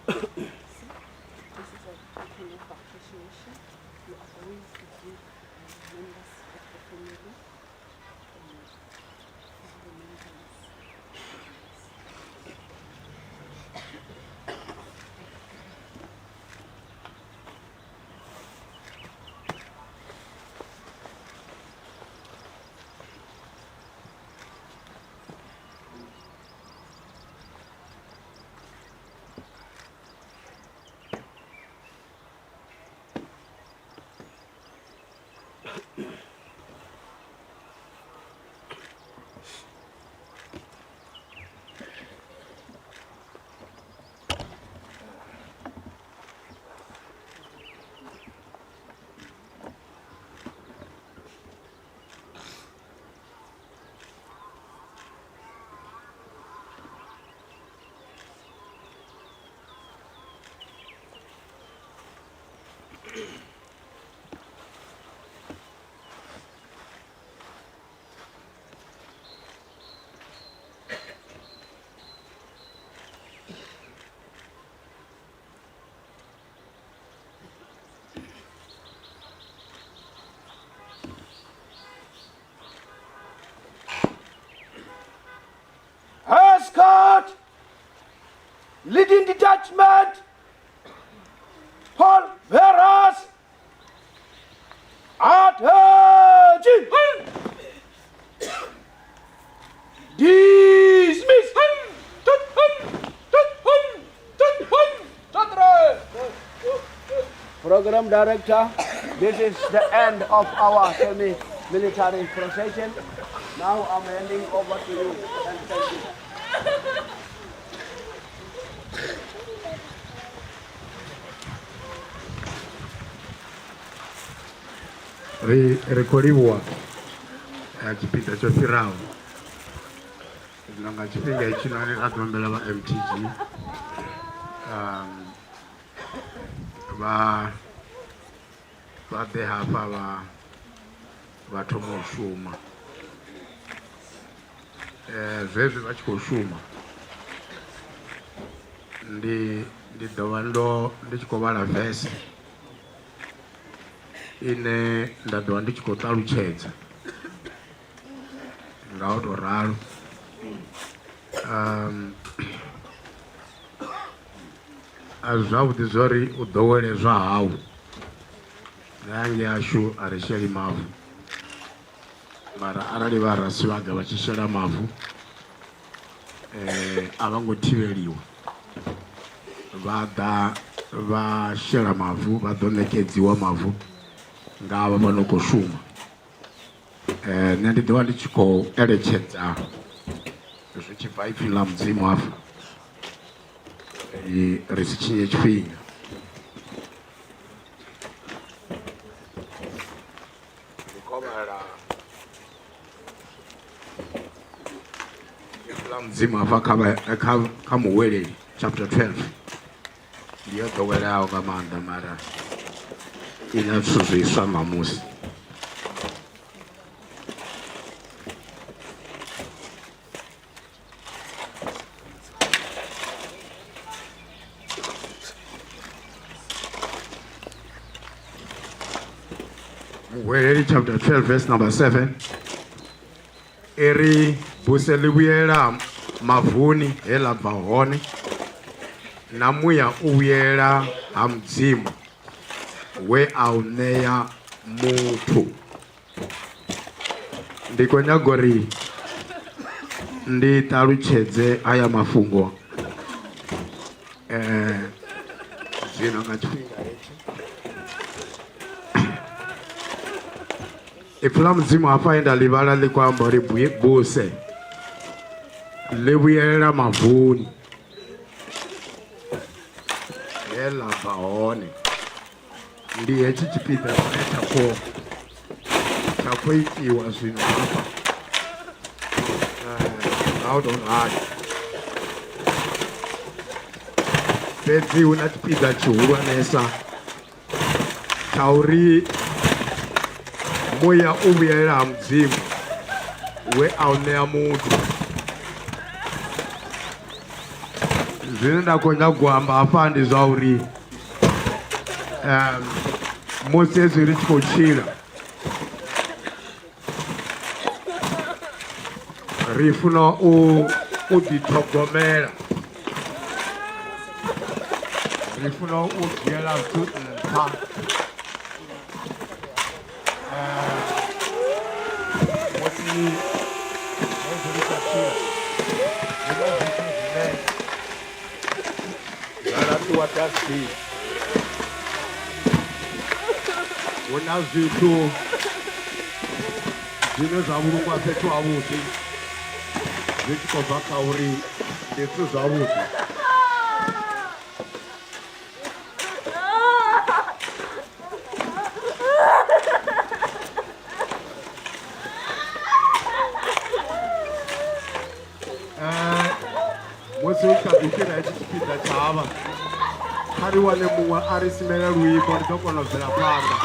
This is a token of appreciation. You are going to give members of the family for remembrance. Program Director, this is the end of our semi-military procession. Now I'm handing over to you, and thank you. Ri ri khou livhuwa eh, tshipiḓa tsho fhiraho zwino nga tshifhinga hetshinoni ra ḓo humbela vha mtg um, vha vha ḓe hafha vha vha thoma u shuma eh, zwezwi vha tshi khou shuma ndi ndi ḓo vha ndo ndi tshi khou vhala vese ine nda ḓo vha ndi tshi khou ṱalutshedza nga u tou ralo um, a zwi zwavhuḓi zwo ri u ḓowele zwa hau nga hangei ashu a ri sheli mavu mara arali vha rasivhaga vha tshi shela mavu eh, a vha ngo thivheliwa vha ḓa vha shela mavu vha ḓo ṋekedziwa mavu nga avha vha no khou shuma eh, nṋe ndi ḓo vha ndi tshi khou eletshedza zwi tshi bva ipfini ḽa mudzimu hafha ri si tshinye tshifhinga ndi khou vhala ipfi ḽa mudzimu hafha kha vha- kha kha muhweleli chapter 12 ndi yo ḓoweleaho nga maanḓa mara i na zwithu zwiswa ṋamusi Muhweleli chapter 12 verse number 7 i ri buse ḽi vhuyela mavuni he ḽa bva hone na muya u vhuyela ha mudzimu we a u ṋea muthu ndi khou nyaga uri ndi ṱalutshedze haya mafhungo eh zwino nga tshifhinga hetshi ipfi ḽa mudzimu hafha he nda ḽi vhala ḽi khou amba uri buse ḽi vhuyelela mavuni he ḽa bva hone ndi hetshi tshipiḓa tshine tsha khou tsha khou itiwa zwino hafha nga u tou rali fhedzi hu na tshipiḓa tshihulwanesa tsha uri muya u vhuyelela ha mudzimu we a u ṋea muthu zwine nda khou nyaga u amba hafha ndi zwa uri um musi hezwi ri tshi khou tshila ri funa u u ḓiṱhogomela ri funa u dzhiela zwithu nṱha musi hezwi ri khou tshila hu na zwithu zwine zwa laṱiwa dustbin hu na zwithu zwine zwa vhulungwa fhethu havhuḓi zwi tshi khou bva kha uri ndi zwithu zwavhuḓi Musi hu kha ḓi fhira hetshi tshipiḓa tsha havha, kha ri wane muṅwe a ri simele luimbo ri ḓo kona u bvela phanḓa.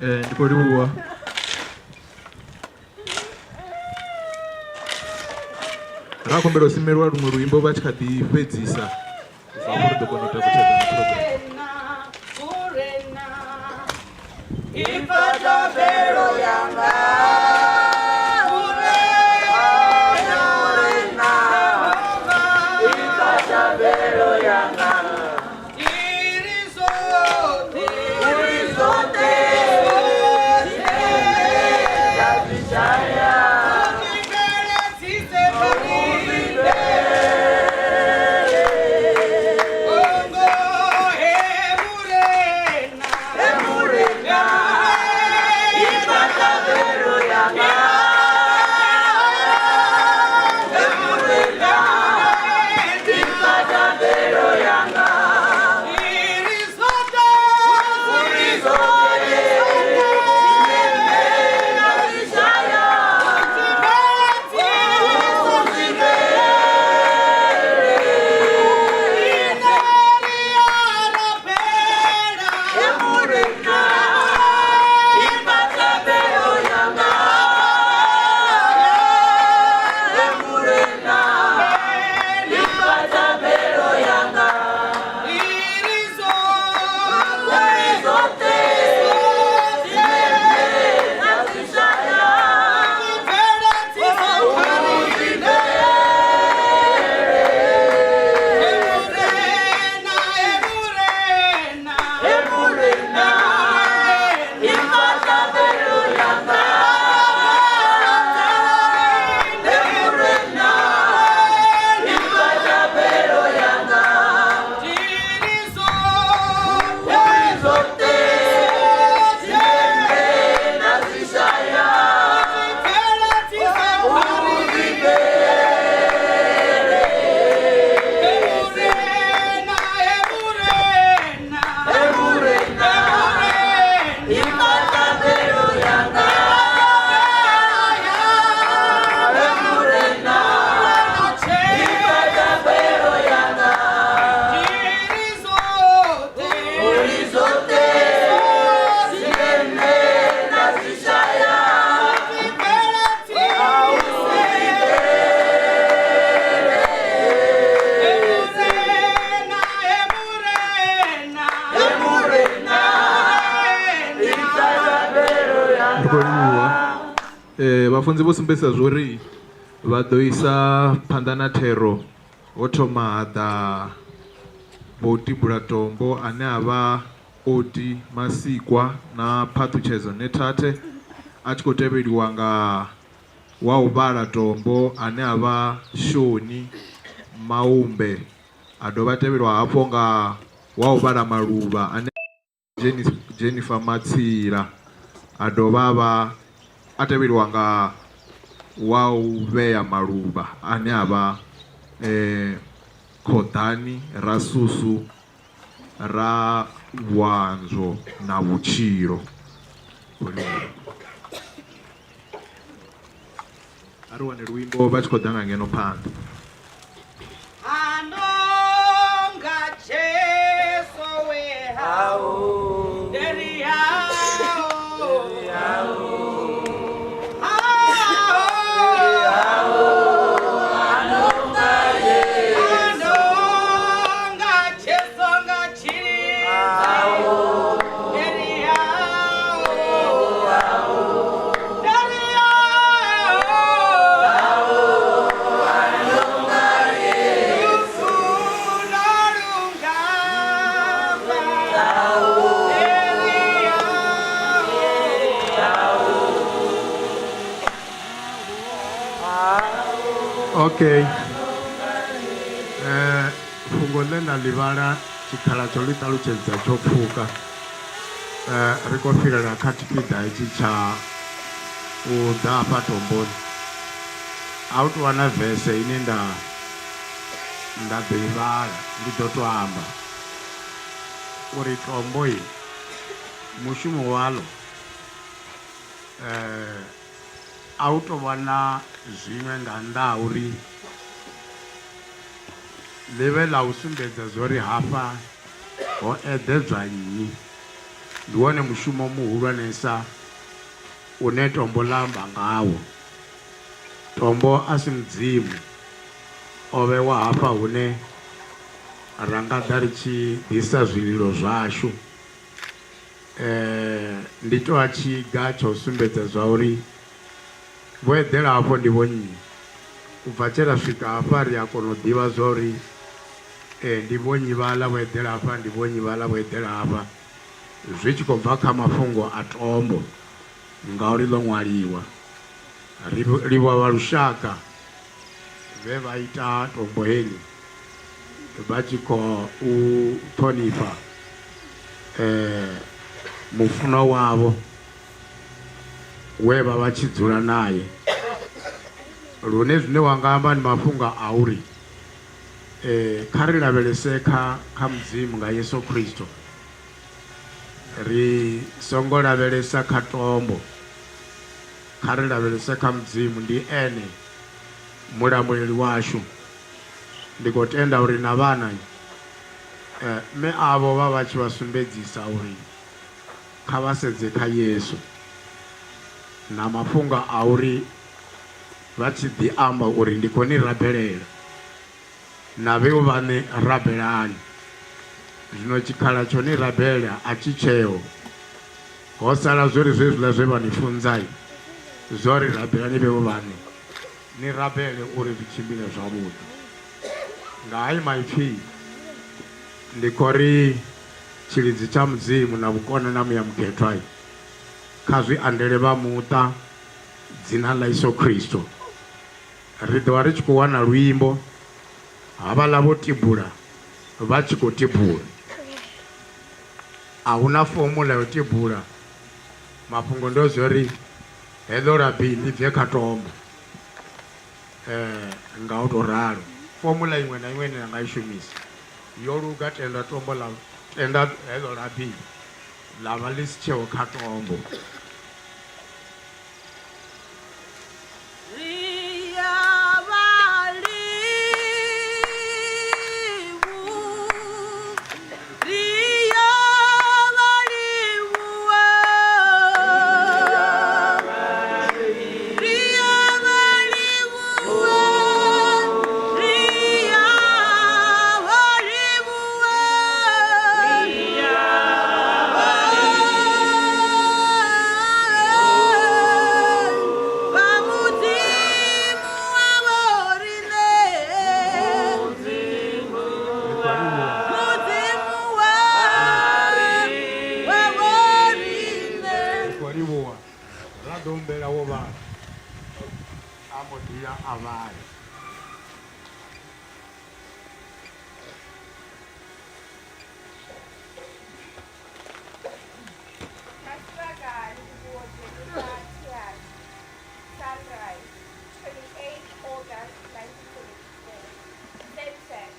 Ndi khou livhuwa. Ra humbela u simelwa luṅwe luimbo vha tshi kha ḓi fhedzisa. U bva afho ri ḓo kona u takutshedza na program. Ipfa thabelo yanga. Murena, ipfa thabelo yanga. Ndi khou livhuwa. Vhafunzi vho sumbedzisa zwori vha ḓo isa phanḓa na thero ho thoma ha ḓa Vho Tibula Tombo ane a vha Oti Masikwa na Phaṱhutshedzo Nethathe a tshi khou tevheliwa nga wa u vhala tombo ane a vha Shoni Maumbe a dovha a tevheliwa hafho nga wa u vhala maluvha ane Jennifer Matsila a dovha a vha a tevheliwa nga wa u vhea maluvha ane a vha Khoḓani Rasusu ra Vhuanzwo na Vhutshilo. A ri wane luimbo vha tshi khou ḓa nga ngeno phanḓa. Anonga Jesu we hao nderi hao Anonga Jesu nga tshilidzi nderi hao nderi hao Okay. Fhungo ḽe nda ḽi vhala tshikhala tsho ḽi ṱalutshedza tsho pfuka. Ri khou fhirela kha tshipiḓa hetshi tsha u ḓa hafha tomboni. A hu tou vha na vese ine nda nda ḓo i vhala, ndi ḓo tou amba uri tombo mushumo waḽo a hu tou vha na zwiṅwe nga nnḓa ha uri ḽi vhe ḽa u sumbedza zwa uri hafha ho eḓedzwa nnyi. Ndi wone mushumo muhulwanesa une tombo ḽa amba ngawo. Tombo a si mudzimu o vhewa hafha hune ra nga ḓa ri tshi ḓisa zwililo zwashu. Ndi tou a tshiga tsha u sumbedza zwa uri vho eḓela hafho ndi vho nnyi. U bva tshe ra swika hafha ri a kona u ḓivha zwa uri ndi vho nnyi vhaḽa vho eḓela hafha, ndi vho nnyi vhaḽa vho eḓela hafha, zwi tshi khou bva kha mafhungo a tombo ngauri ḽo ṅwaliwa. Ri livhuwa vha lushaka vhe vha ita tombo heḽi vha tshi khou ṱhonifha mufunwa wavho we vha vha tshi dzula naye. Lune zwine wa nga amba ndi mafhungo a uri kha ri lavhelese kha kha Mudzimu nga Yesu Kristo, ri songo lavhelesa kha tombo, kha ri lavhelese kha Mudzimu, ndi ene mulamuleli washu. Ndi khou tenda uri na vhana mme avho vha vha tshi vha sumbedzisa uri kha vha sedze kha Yesu na mafhungo a uri vha tshi ḓi amba uri ndi khou ni rabelela na vheu vhaṋe rabelani. Zwino tshikhala tsho ni rabela a tshi tsheho, ho sala zwori zwezwiḽa zwe vha ni funza zwo ri rabelani vheu vhaṋe, ni rabele uri zwi tshimbile zwavhuḓi. Nga hayi maipfi ndi khou ri tshilidzi tsha Mudzimu na vhukona na Muya Mukhethwa kha zwi andele vha muṱa dzina ḽa Yesu Kristo. Ri ḓo vha ri tshi khou wana luimbo havhaḽa vho tibula vha tshi khou tibula. A hu na fomula ya u tibula, mafhungo ndi zwo ri heḽo labi ḽi bve kha tombo nga u tou ralo. Fomula iṅwe na iṅwe ine na nga i shumisa yo luga, tenda tombo ḽa tenda heḽo labi ḽa vha ḽi si tsheho kha tombo. Khou livhuwa ra ḓo humbela wo vhala a mbo ḓi ya a vhala. Masibaga Ndivhuwo Jennifer Thiani, Sunrise, 28 August 1974. Sensex,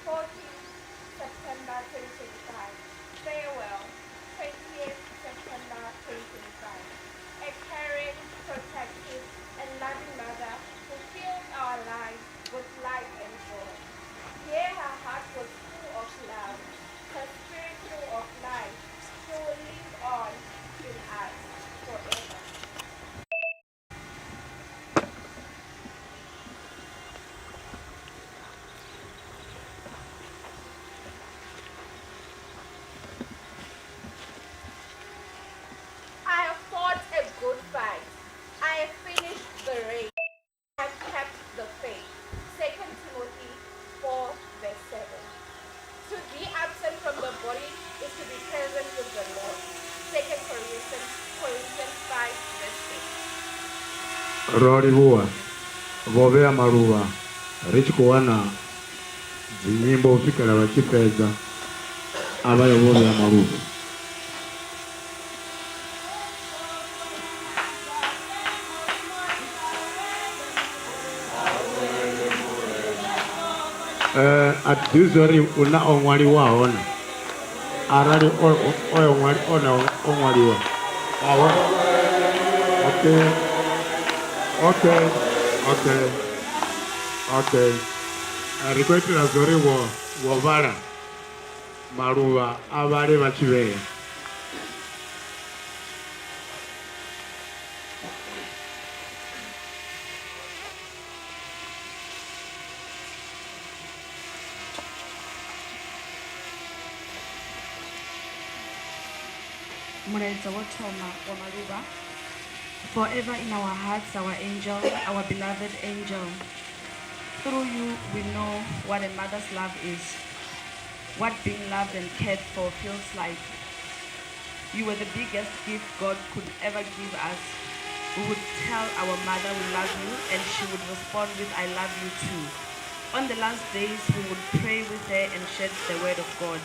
14 September 2025. Farewell, 20th September 2025. A caring, protective, and loving mother who filled our lives with light and joy. Here her heart was full of love, her spirit full of life. She will live on in us forever. I have fought a good fight. I have finished the race. I have kept the faith. 2 Timothy 4, verse 7. To be absent from the body is to be present with the Lord. 2 Corinthians 5, verse 8. Ro livhuwa vho vhea maluvha ri tshi khou wana dzinyimbo u swikela vha tshi fhedza a vha yo vho vhea maluvha. A thi ḓivhi zwa uri hu na o ṅwaliwaho na arali o o o ṅwali o na o ṅwaliwa awe okay okay okay okay ri khou itela zwa uri vho vho vhala maluvha a vhale vha tshi vhea. Mulaedza wo thoma wa maluvha. Forever in our hearts, our angel, our beloved angel. Through you, we know what a mother's love is, what being loved and cared for feels like. You were the biggest gift God could ever give us. We would tell our mother we love you, and she would respond with, I love you too. On the last days, we would pray with her and share the word of God.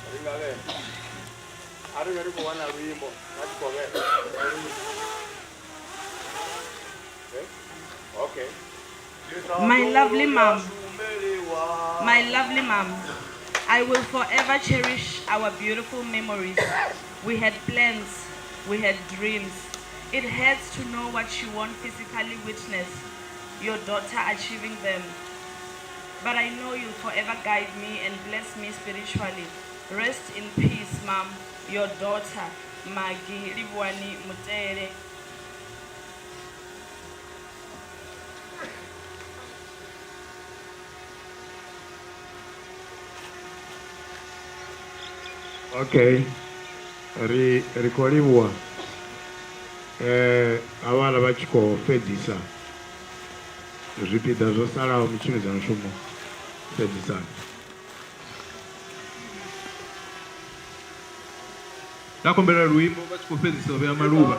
Ri nga vhe a ri vhe ri khou wana luimbo nga tshikovhela. Okay. My lovely mom, my lovely mom, I will forever cherish our beautiful memories. We had plans, we had dreams. It hurts to know what you won't physically witness, your daughter achieving them. But I know you'll forever guide me and bless me spiritually. Rest in peace, Mom, your daughter, Maggie Livhuwani Mutele. Okay. Ri ri khou livhuwa havhaḽa vha tshi khou fhedzisa zwipiḓa zwo salaho mutshimbidza mushumo fhedzisani. Nda humbela luimbo vha tshi khou fhedzisa u vhea maluvha.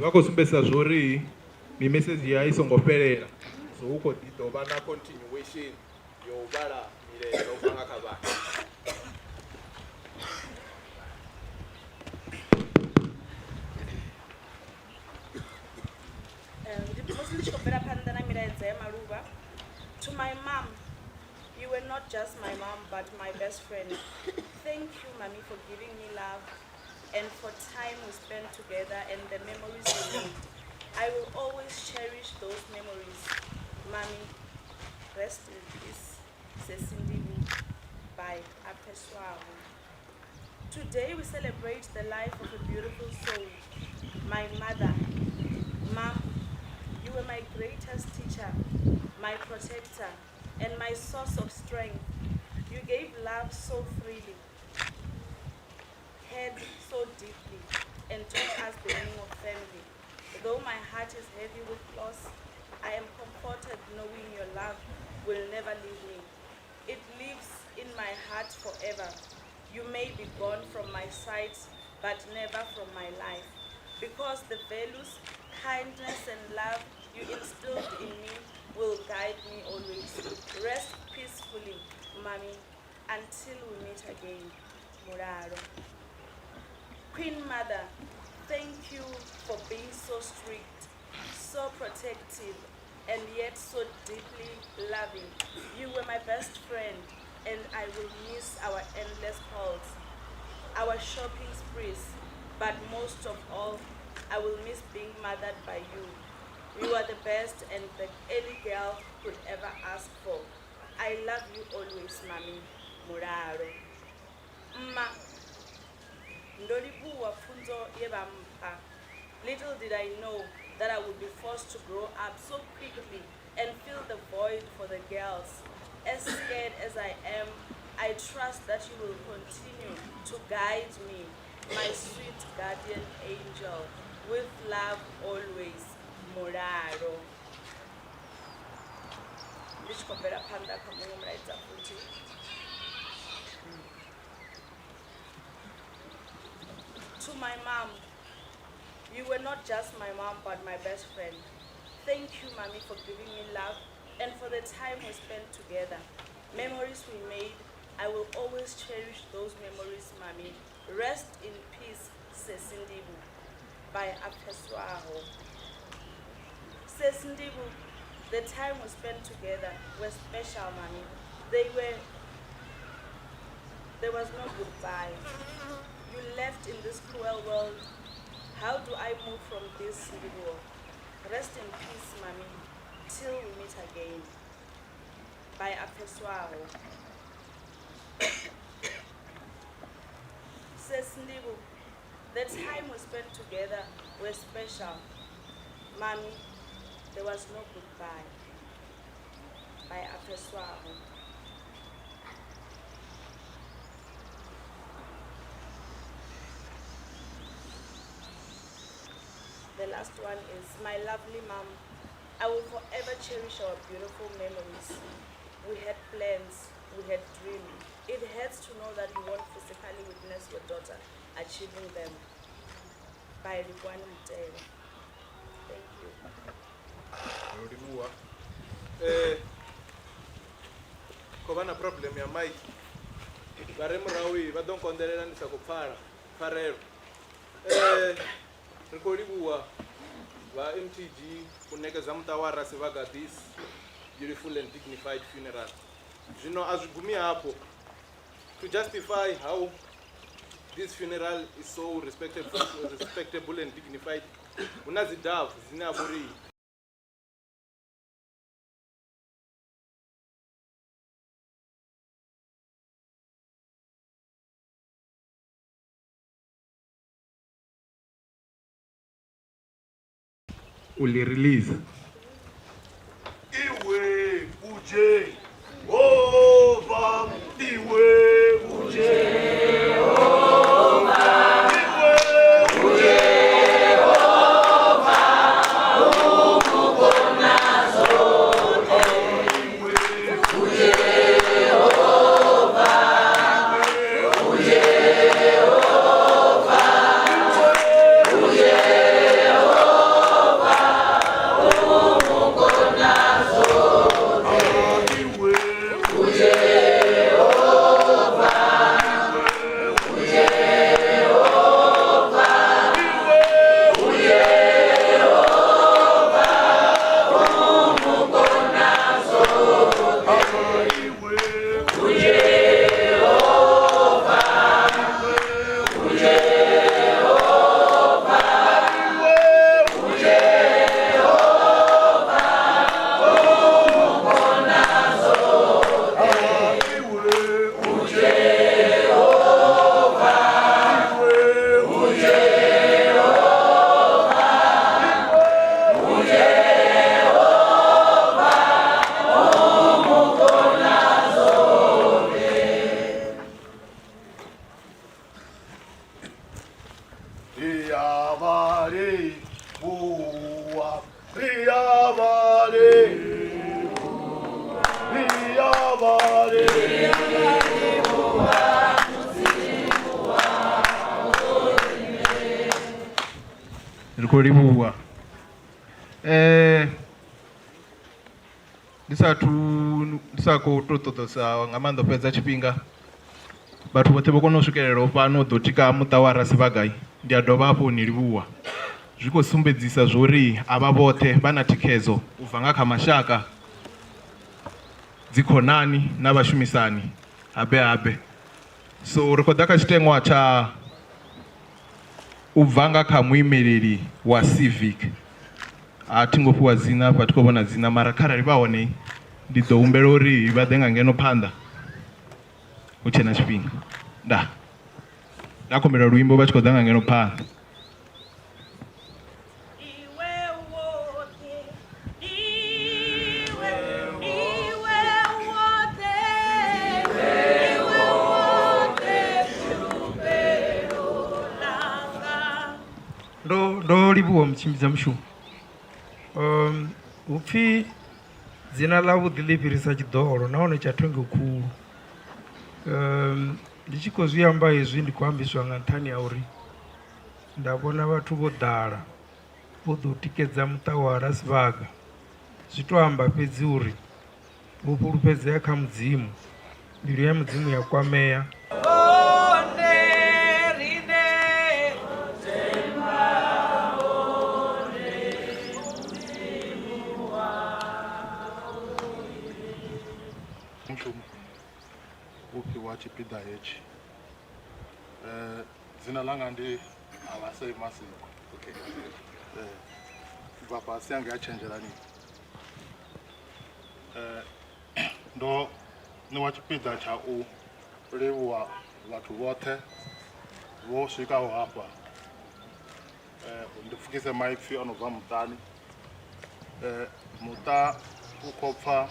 Vha khou sumbedzisa zwori mimesedzhi ya i songo fhelela, so hu khou ḓi ḓo vha na continuation yo u vhala milaedza u bva nga kha vhana. Musi ndi tshi khou bvela phanḓa na milaedza ya maluvha. To my mom, you were not just my mom but my best friend. Thank you, mommy, for giving me love and for time we spent together and the memories we made. I will always cherish those memories. Mommy, rest in peace. Sesindibu by Apeswamu. Today we celebrate the life of a beautiful soul, my mother. Mom, you were my greatest teacher, my protector, and my source of strength. You gave love so freely. deeply and taught us the meaning of family. Though my heart is heavy with loss, I am comforted knowing your love will never leave me. It lives in my heart forever. You may be gone from my sight, but never from my life. Because the values, kindness, and love you instilled in me will guide me always. Rest peacefully, Mommy, until we meet again. Mulalo. Queen Mother, thank you for being so strict, so protective, and yet so deeply loving. You were my best friend, and I will miss our endless calls, our shopping sprees, but most of all, I will miss being mothered by you. You are the best and the any girl could ever ask for. I love you always, Mami. Mulalo. Mma, ndo livhuwa pfunzo ye vha mpha. Little did I know that I would be forced to grow up so quickly and fill the void for the girls. As scared as I am, I trust that you will continue to guide me, my sweet guardian angel, with love always. Mulalo. Ndi tshi khou bvela phanḓa kha muṅwe mulaedza futhi. To my mom, you were not just my mom, but my best friend. Thank you, Mommy, for giving me love and for the time we spent together. Memories we made, I will always cherish those memories, Mommy. Rest in peace, Sesindibu, by Apeswaho. Sesindibu, the time we spent together was special, Mommy. There was no goodbye. You left in this cruel world. How do I move from this Ndibu? Rest in peace, Mommy, till we meet again. By Apeswaho. Sesindibu, the time we spent together was special. Mommy, there was no goodbye. By Apeswaho. The last one is my lovely mom. I will forever cherish our beautiful memories. We had plans, we had dreams. It hurts to know that you won't physically witness your daughter achieving them. By Rigwani Mutelo. Thank you. Ro livhuwa. Khou vha na problem ya mic. Vha re murahu vha ḓo nkonḓelela ndi sa khou pfala pfarelo. Ri khou livhuwa vha MTG u ṋekedza muṱa wa Rasivhaga this beautiful and dignified funeral. Zwino a zwi gumi hafho. To justify how this funeral is so respectable and dignified, hu na dzi dove dzine a vha uri u ḽi release. Iwe uje ova, iwe uje ova, iwe uje ova, ukubona zote. Iwe uje ova, uje ova, uje ova, ukubona zote. Ri a vha livhuwa, ri a vha livhuwa, ri a vha livhuwa. Ri khou livhuwa. Ndi sathu ndi sa khou tou ṱoḓesa nga maanḓa u fhedza tshifhinga, vhathu vhoṱhe vho kona u swikelela fhano u ḓo tika muṱa wa Rasivhaga, ndi a dovha hafhu ni livhuwa. Zwi khou sumbedzisa zwori avha vhoṱhe vha na thikhedzo u bva nga kha mashaka, dzikhonani na vhashumisani habe habe. So ri khou ḓa kha tshiteṅwa tsha u bva nga kha muimeleli wa civic. A thi ngo fhiwa dzina hafha, thi khou vhona dzina, mara kharali vha hone ndi ḓo humbela uri vha ḓe nga ngeno phanḓa hu tshe na tshifhinga. Ndaa. Nda khumbela luimbo vha tshi khou ḓa nga ngeno phanḓa. Ndo livhuwa mutshimbidza mushumo. Hupfi dzina ḽa vhuḓi ḽi fhirisa tshiḓolo nahone tsha thonge khulu. Ndi tshi khou zwi amba hezwi ndi khou ambiswa nga nṱhani ha uri nda vhona vhathu vho ḓala vho ḓo tikedza muṱa wa Rasivhaga. Zwi to amba fhedzi uri vho fhulufhedzea kha Mudzimu, mbilu ya Mudzimu ya kwamea. Mushumo u fhiwa tshipiḓa hetshi. Dzina ḽanga ndi Avhasei Masiko. Okay. Bva fhasi hangei ha Tshenzhelani. Ndo ṋewa tshipiḓa tsha u livhuwa vhathu vhoṱhe vho swikaho hafha. Ndi pfukise maipfi o no bva muṱani. Muṱa u khou pfa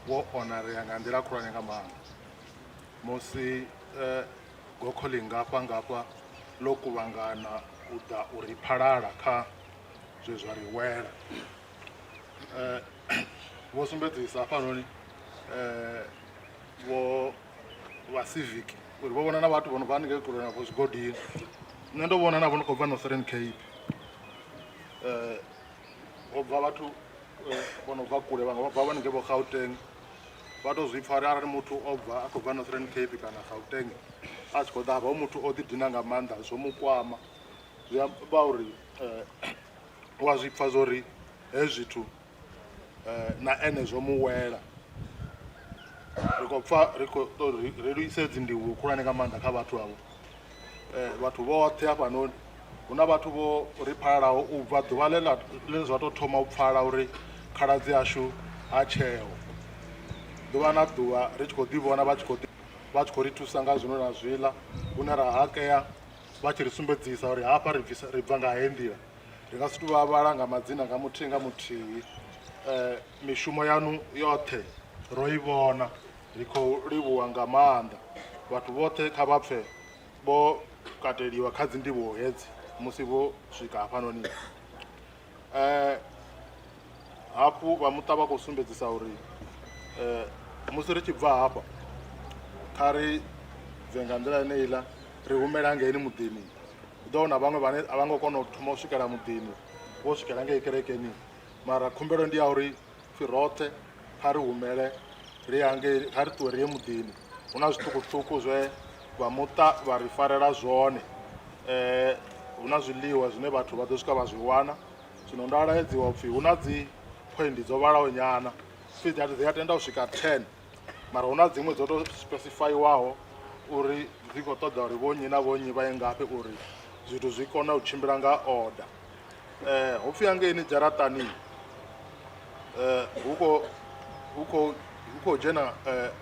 wo onarea nga nḓila khulwane nga maanḓa musi gokho ḽingafha ngafha ḽo kuvhangana u ḓa u ri phalala kha zwe zwa ri wela. Vho sumbedzisa hafhanoni vho vha civic uri vho vhona na vhathu vho no bva haningei kule na vho zwigodini. Nṋe ndo vhona na vho no khou bva Northern Cape, ho bva vhathu vho no bva kule, vhaṅwe vha bva haningei vho Gauteng. Vha to zwi pfa uri arali muthu o bva a khou bva Northern Cape kana Gauteng a tshi khou ḓa hafha, hu muthu o ḓi dina nga maanḓa, zwo mu kwama. Zwi amba uri u a zwi pfa zwo ri hezwi zwithu na ene zwo mu wela. Ri khou pfa ri khou tou ri ri lwise dzi ndivhuwo khulwane nga maanḓa kha vhathu avho. Vhathu vhoṱhe hafhanoni hu na vhathu vho ri phalalaho u bva ḓuvha ḽe ḽa ḽe zwa tou thoma u pfala uri khaladzi ashu ha tsheho. Ḓuvha na ḓuvha ri tshi khou ḓi vhona vha tshi khou vha tshi khou ri thusa nga zwino na zwiḽa, hune ra hakea vha tshi ri sumbedzisa uri hafha ri bvisa ri bva nga heyi nḓila. Ri nga si tou vha vhala nga madzina nga muthihi nga muthihi. Mishumo yanu yoṱhe ro i vhona, ri khou livhuwa nga maanḓa. Vhathu vhoṱhe kha vha pfe vho kateliwa kha dzi ndivhuwo hedzi musi vho swika hafhanoni. Hafhu vha muṱa vha khou sumbedzisa uri musi ri tshi bva hafha kha ri bve nga nḓila yeneiḽa ri humele hangeini muḓini. Hu ḓo vha na vhaṅwe vhane a vha ngo kona u thoma u swikela muḓini, vho swikela ngei kerekeni, mara khumbelo ndi ya uri pfi roṱhe kha ri humele ri hangei, kha ri ṱuwe ri ye muḓini. Hu na zwiṱukuṱuku zwe vha muṱa vha ri farela zwone, hu na zwiḽiwa zwine vhathu vha ḓo swika vha zwi wana. Zwino ndo laedziwa upfhi hu na dzi point dzo vhalaho nyana, pfhi dzi a tenda u swika 10, mara hu na dziṅwe dzo to specifyiwaho uri dzi khou ṱoḓa uri vho nnyi na vho nnyi vha ye ngafhi uri zwithu zwi kone u tshimbila nga order. Hu pfhi hangeini dzharaṱani hu khou hu khou hu khou dzhena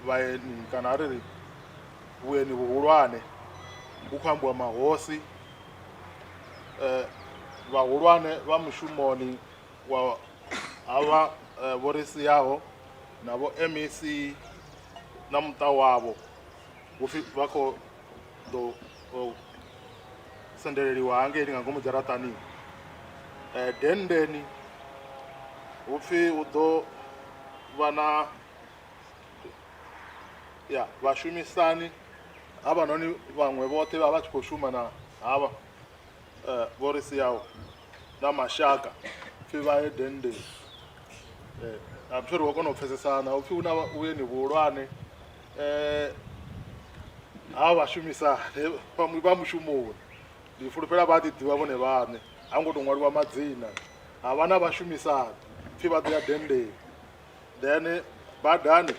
vhaeni kana a ri ri vhueni vhuhulwane, hu khou ambiwa mahosi, vhahulwane vha mushumoni wa havha vho ri siaho na vho MEC na muṱa wavho, hupfi vha khou ḓo sendeleliwa hangeini nga ngomu dzharaṱani. Denndeni hu pfhi hu ḓo vha na ya vhashumisani havhanoni vhaṅwe vhoṱhe vha vha tshi khou shuma na havha vho ri siaho na mashaka pfhi vha ye denndeni. I'm sure ri khou kona u pfesesana hu pfhi hu na vhueni vhuhulwane ha vhashumisani vha mushumoni ndi fulufhela vha ḓi ḓivha vhone vhaṋe ha ngo to ṅwaliwa madzina ha vha na vhashumisani pfhi vha ḓo ya denndeni. Then badani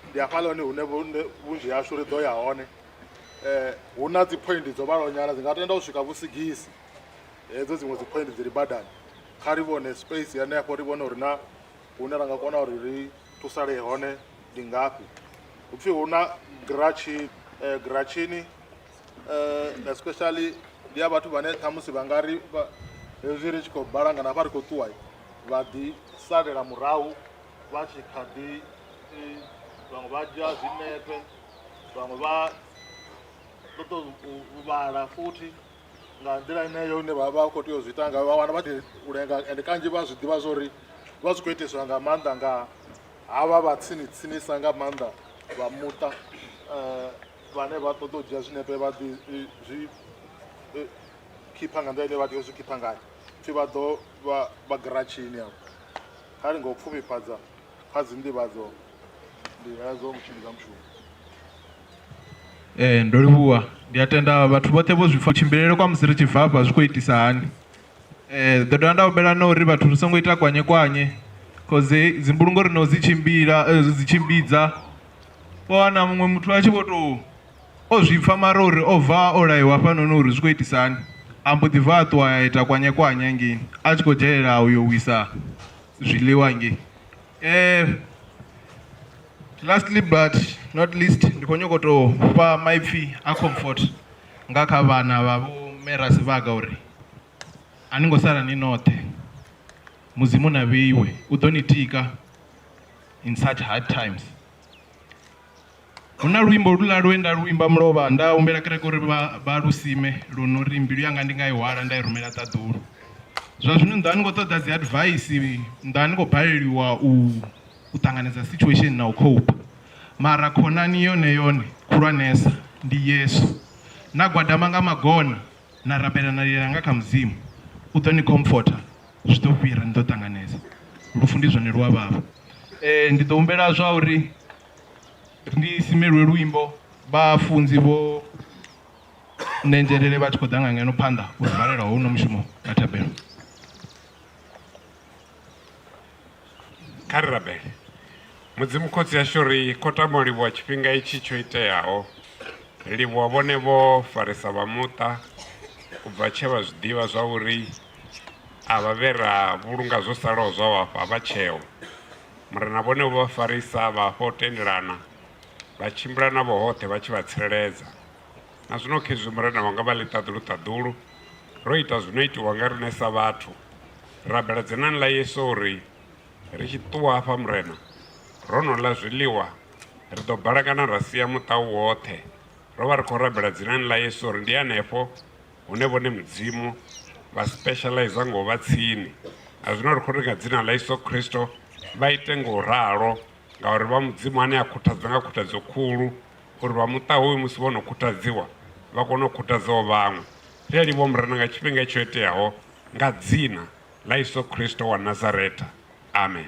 ndi hafhaḽa hone hune vhunzhi hashu ri ḓo ya hone hu na dzi point dzo vhalaho nyana dzi nga tenda u swika vho sigisi hedzo dziṅwe dzi point dzi re badani kha ri vhone space hanefho ri vhone uri na hune ra nga kona uri ri thusalee hone ndi ngafhi. Hu pfhi hu na giratshini giratshini especially ndi ya vhathu vhane ṱhamusi vha nga ri hezwi ri tshi khou balangana hafha ri khou ṱuwa vha ḓi salela murahu vha tshi kha ḓi vhaṅwe vha dzhia zwinepe vhaṅwe vha ṱoḓa u vhala futhi nga nḓila ineyo ine vha vha khou tea u zwi ita ngayo vha wana vha tshi u lenga ende kanzhi vha zwi ḓivha zwa uri vha zwi khou itiswa nga maanḓa nga havha vha tsini tsinisa nga maanḓa vha muṱa vhane vha ṱoḓa u dzhia zwinepe vha ḓi zwi khipha nga nḓila ine vha tea u zwi khipha ngayo pfhi vha ḓo vha vha giratshini afho. Kha ri ngo pfufhifhadza kha dzi nḓivhadzo ndi hedzo mutshimbidza mushumo. Ee ndo livhuwa ndi a tenda vhathu vhoṱhe vho zwi pfa tshimbilele kwa musi ri tshi bva afha zwi khou itisa hani. Ḓo dovha nda humbela na uri vhathu ri songo ita kwanye kwanye cause dzi mbulungo ri no dzi tshimbila dzi tshimbidza wa wana muṅwe muthu a tshi vho tou o zwi pfa mara uri o bva o laiwa hafhanoni uri zwi khou itisa hani a mbo ḓi bva a ṱuwa a ita kwanye kwanye hangeini a tshi khou dzhenelela uyo wisa zwiḽiwa hangei. Lastly but not least ndi khou nyanga u tou fha maipfi a comfort nga kha vhana vha vho mme Rasivhaga uri a ni ngo sala ni noṱhe Mudzimu na vheiwe u ḓo ni tika in such hard times. Hu na luimbo luḽa lwe nda lu imba mulovha nda humbela kereke uri vha lu sime lu no ri mbilu yanga ndi nga i hwala nda i rumela ṱaḓulu. Zwa zwino nnḓa ni khou ṱoḓa dzi advice nnḓa ni khou baleliwa u u ṱanganedza situation na u cope mara khonani yone yone khulwanesa ndi Yesu. Na gwadama nga magona na rabela na lila nga kha Mudzimu u ḓo ni comforter zwi ḓo fhira ni ḓo ṱanganedza. Lufu ndi zwone lu a vhavha. Ndi ḓo humbela zwa uri ndi simelwe luimbo vhafunzi vho Ṋenzhelele vha tshi khou ḓa nga ngeno phanḓa u ri valela houno mushumo nga thabelo. Kha ri rabele. Mudzimu Khotsi ashu ri khou tama u livhuwa tshifhinga itshi tsho iteaho. Ri livhuwa vhone vho farisa vha muṱa u bva tshe vha zwi ḓivha zwa uri avha vhe ra vhulunga zwo salaho zwa vhafha vha tsheo. Murena vhone vho vha farisa vha fha u tendelana vha tshimbila navho hoṱhe vha tshi vha tsireledza. Na zwino khezwi Murena wanga vha ḽiṱaḓulu ṱaḓulu ro ita zwino itiwa nga riṋe sa vhathu. Ri rabela dzinani ḽa Yesu uri ri tshi ṱuwa hafha Murena ro no ḽa zwiḽiwa ri ḓo balangana ra sia muṱa u woṱhe. Ro vha ri khou rabela dzinani ḽa Yesu uri ndi hanefho hune vhone Mudzimu vha specializer ngo vha tsini. Na zwino ri khou ri nga dzina ḽa Yesu Kristo vha ite ngo ralo ngauri vha Mudzimu ane a khuthadza nga khuthadzo khulu uri vha muṱa hoyu musi vho no khuthadziwa vha kone u khuthadzaho vhaṅwe. Ri a livhuwa Murena nga tshifhinga tsho iteaho nga dzina ḽa Yesu Kristo wa Nazareta. Amen.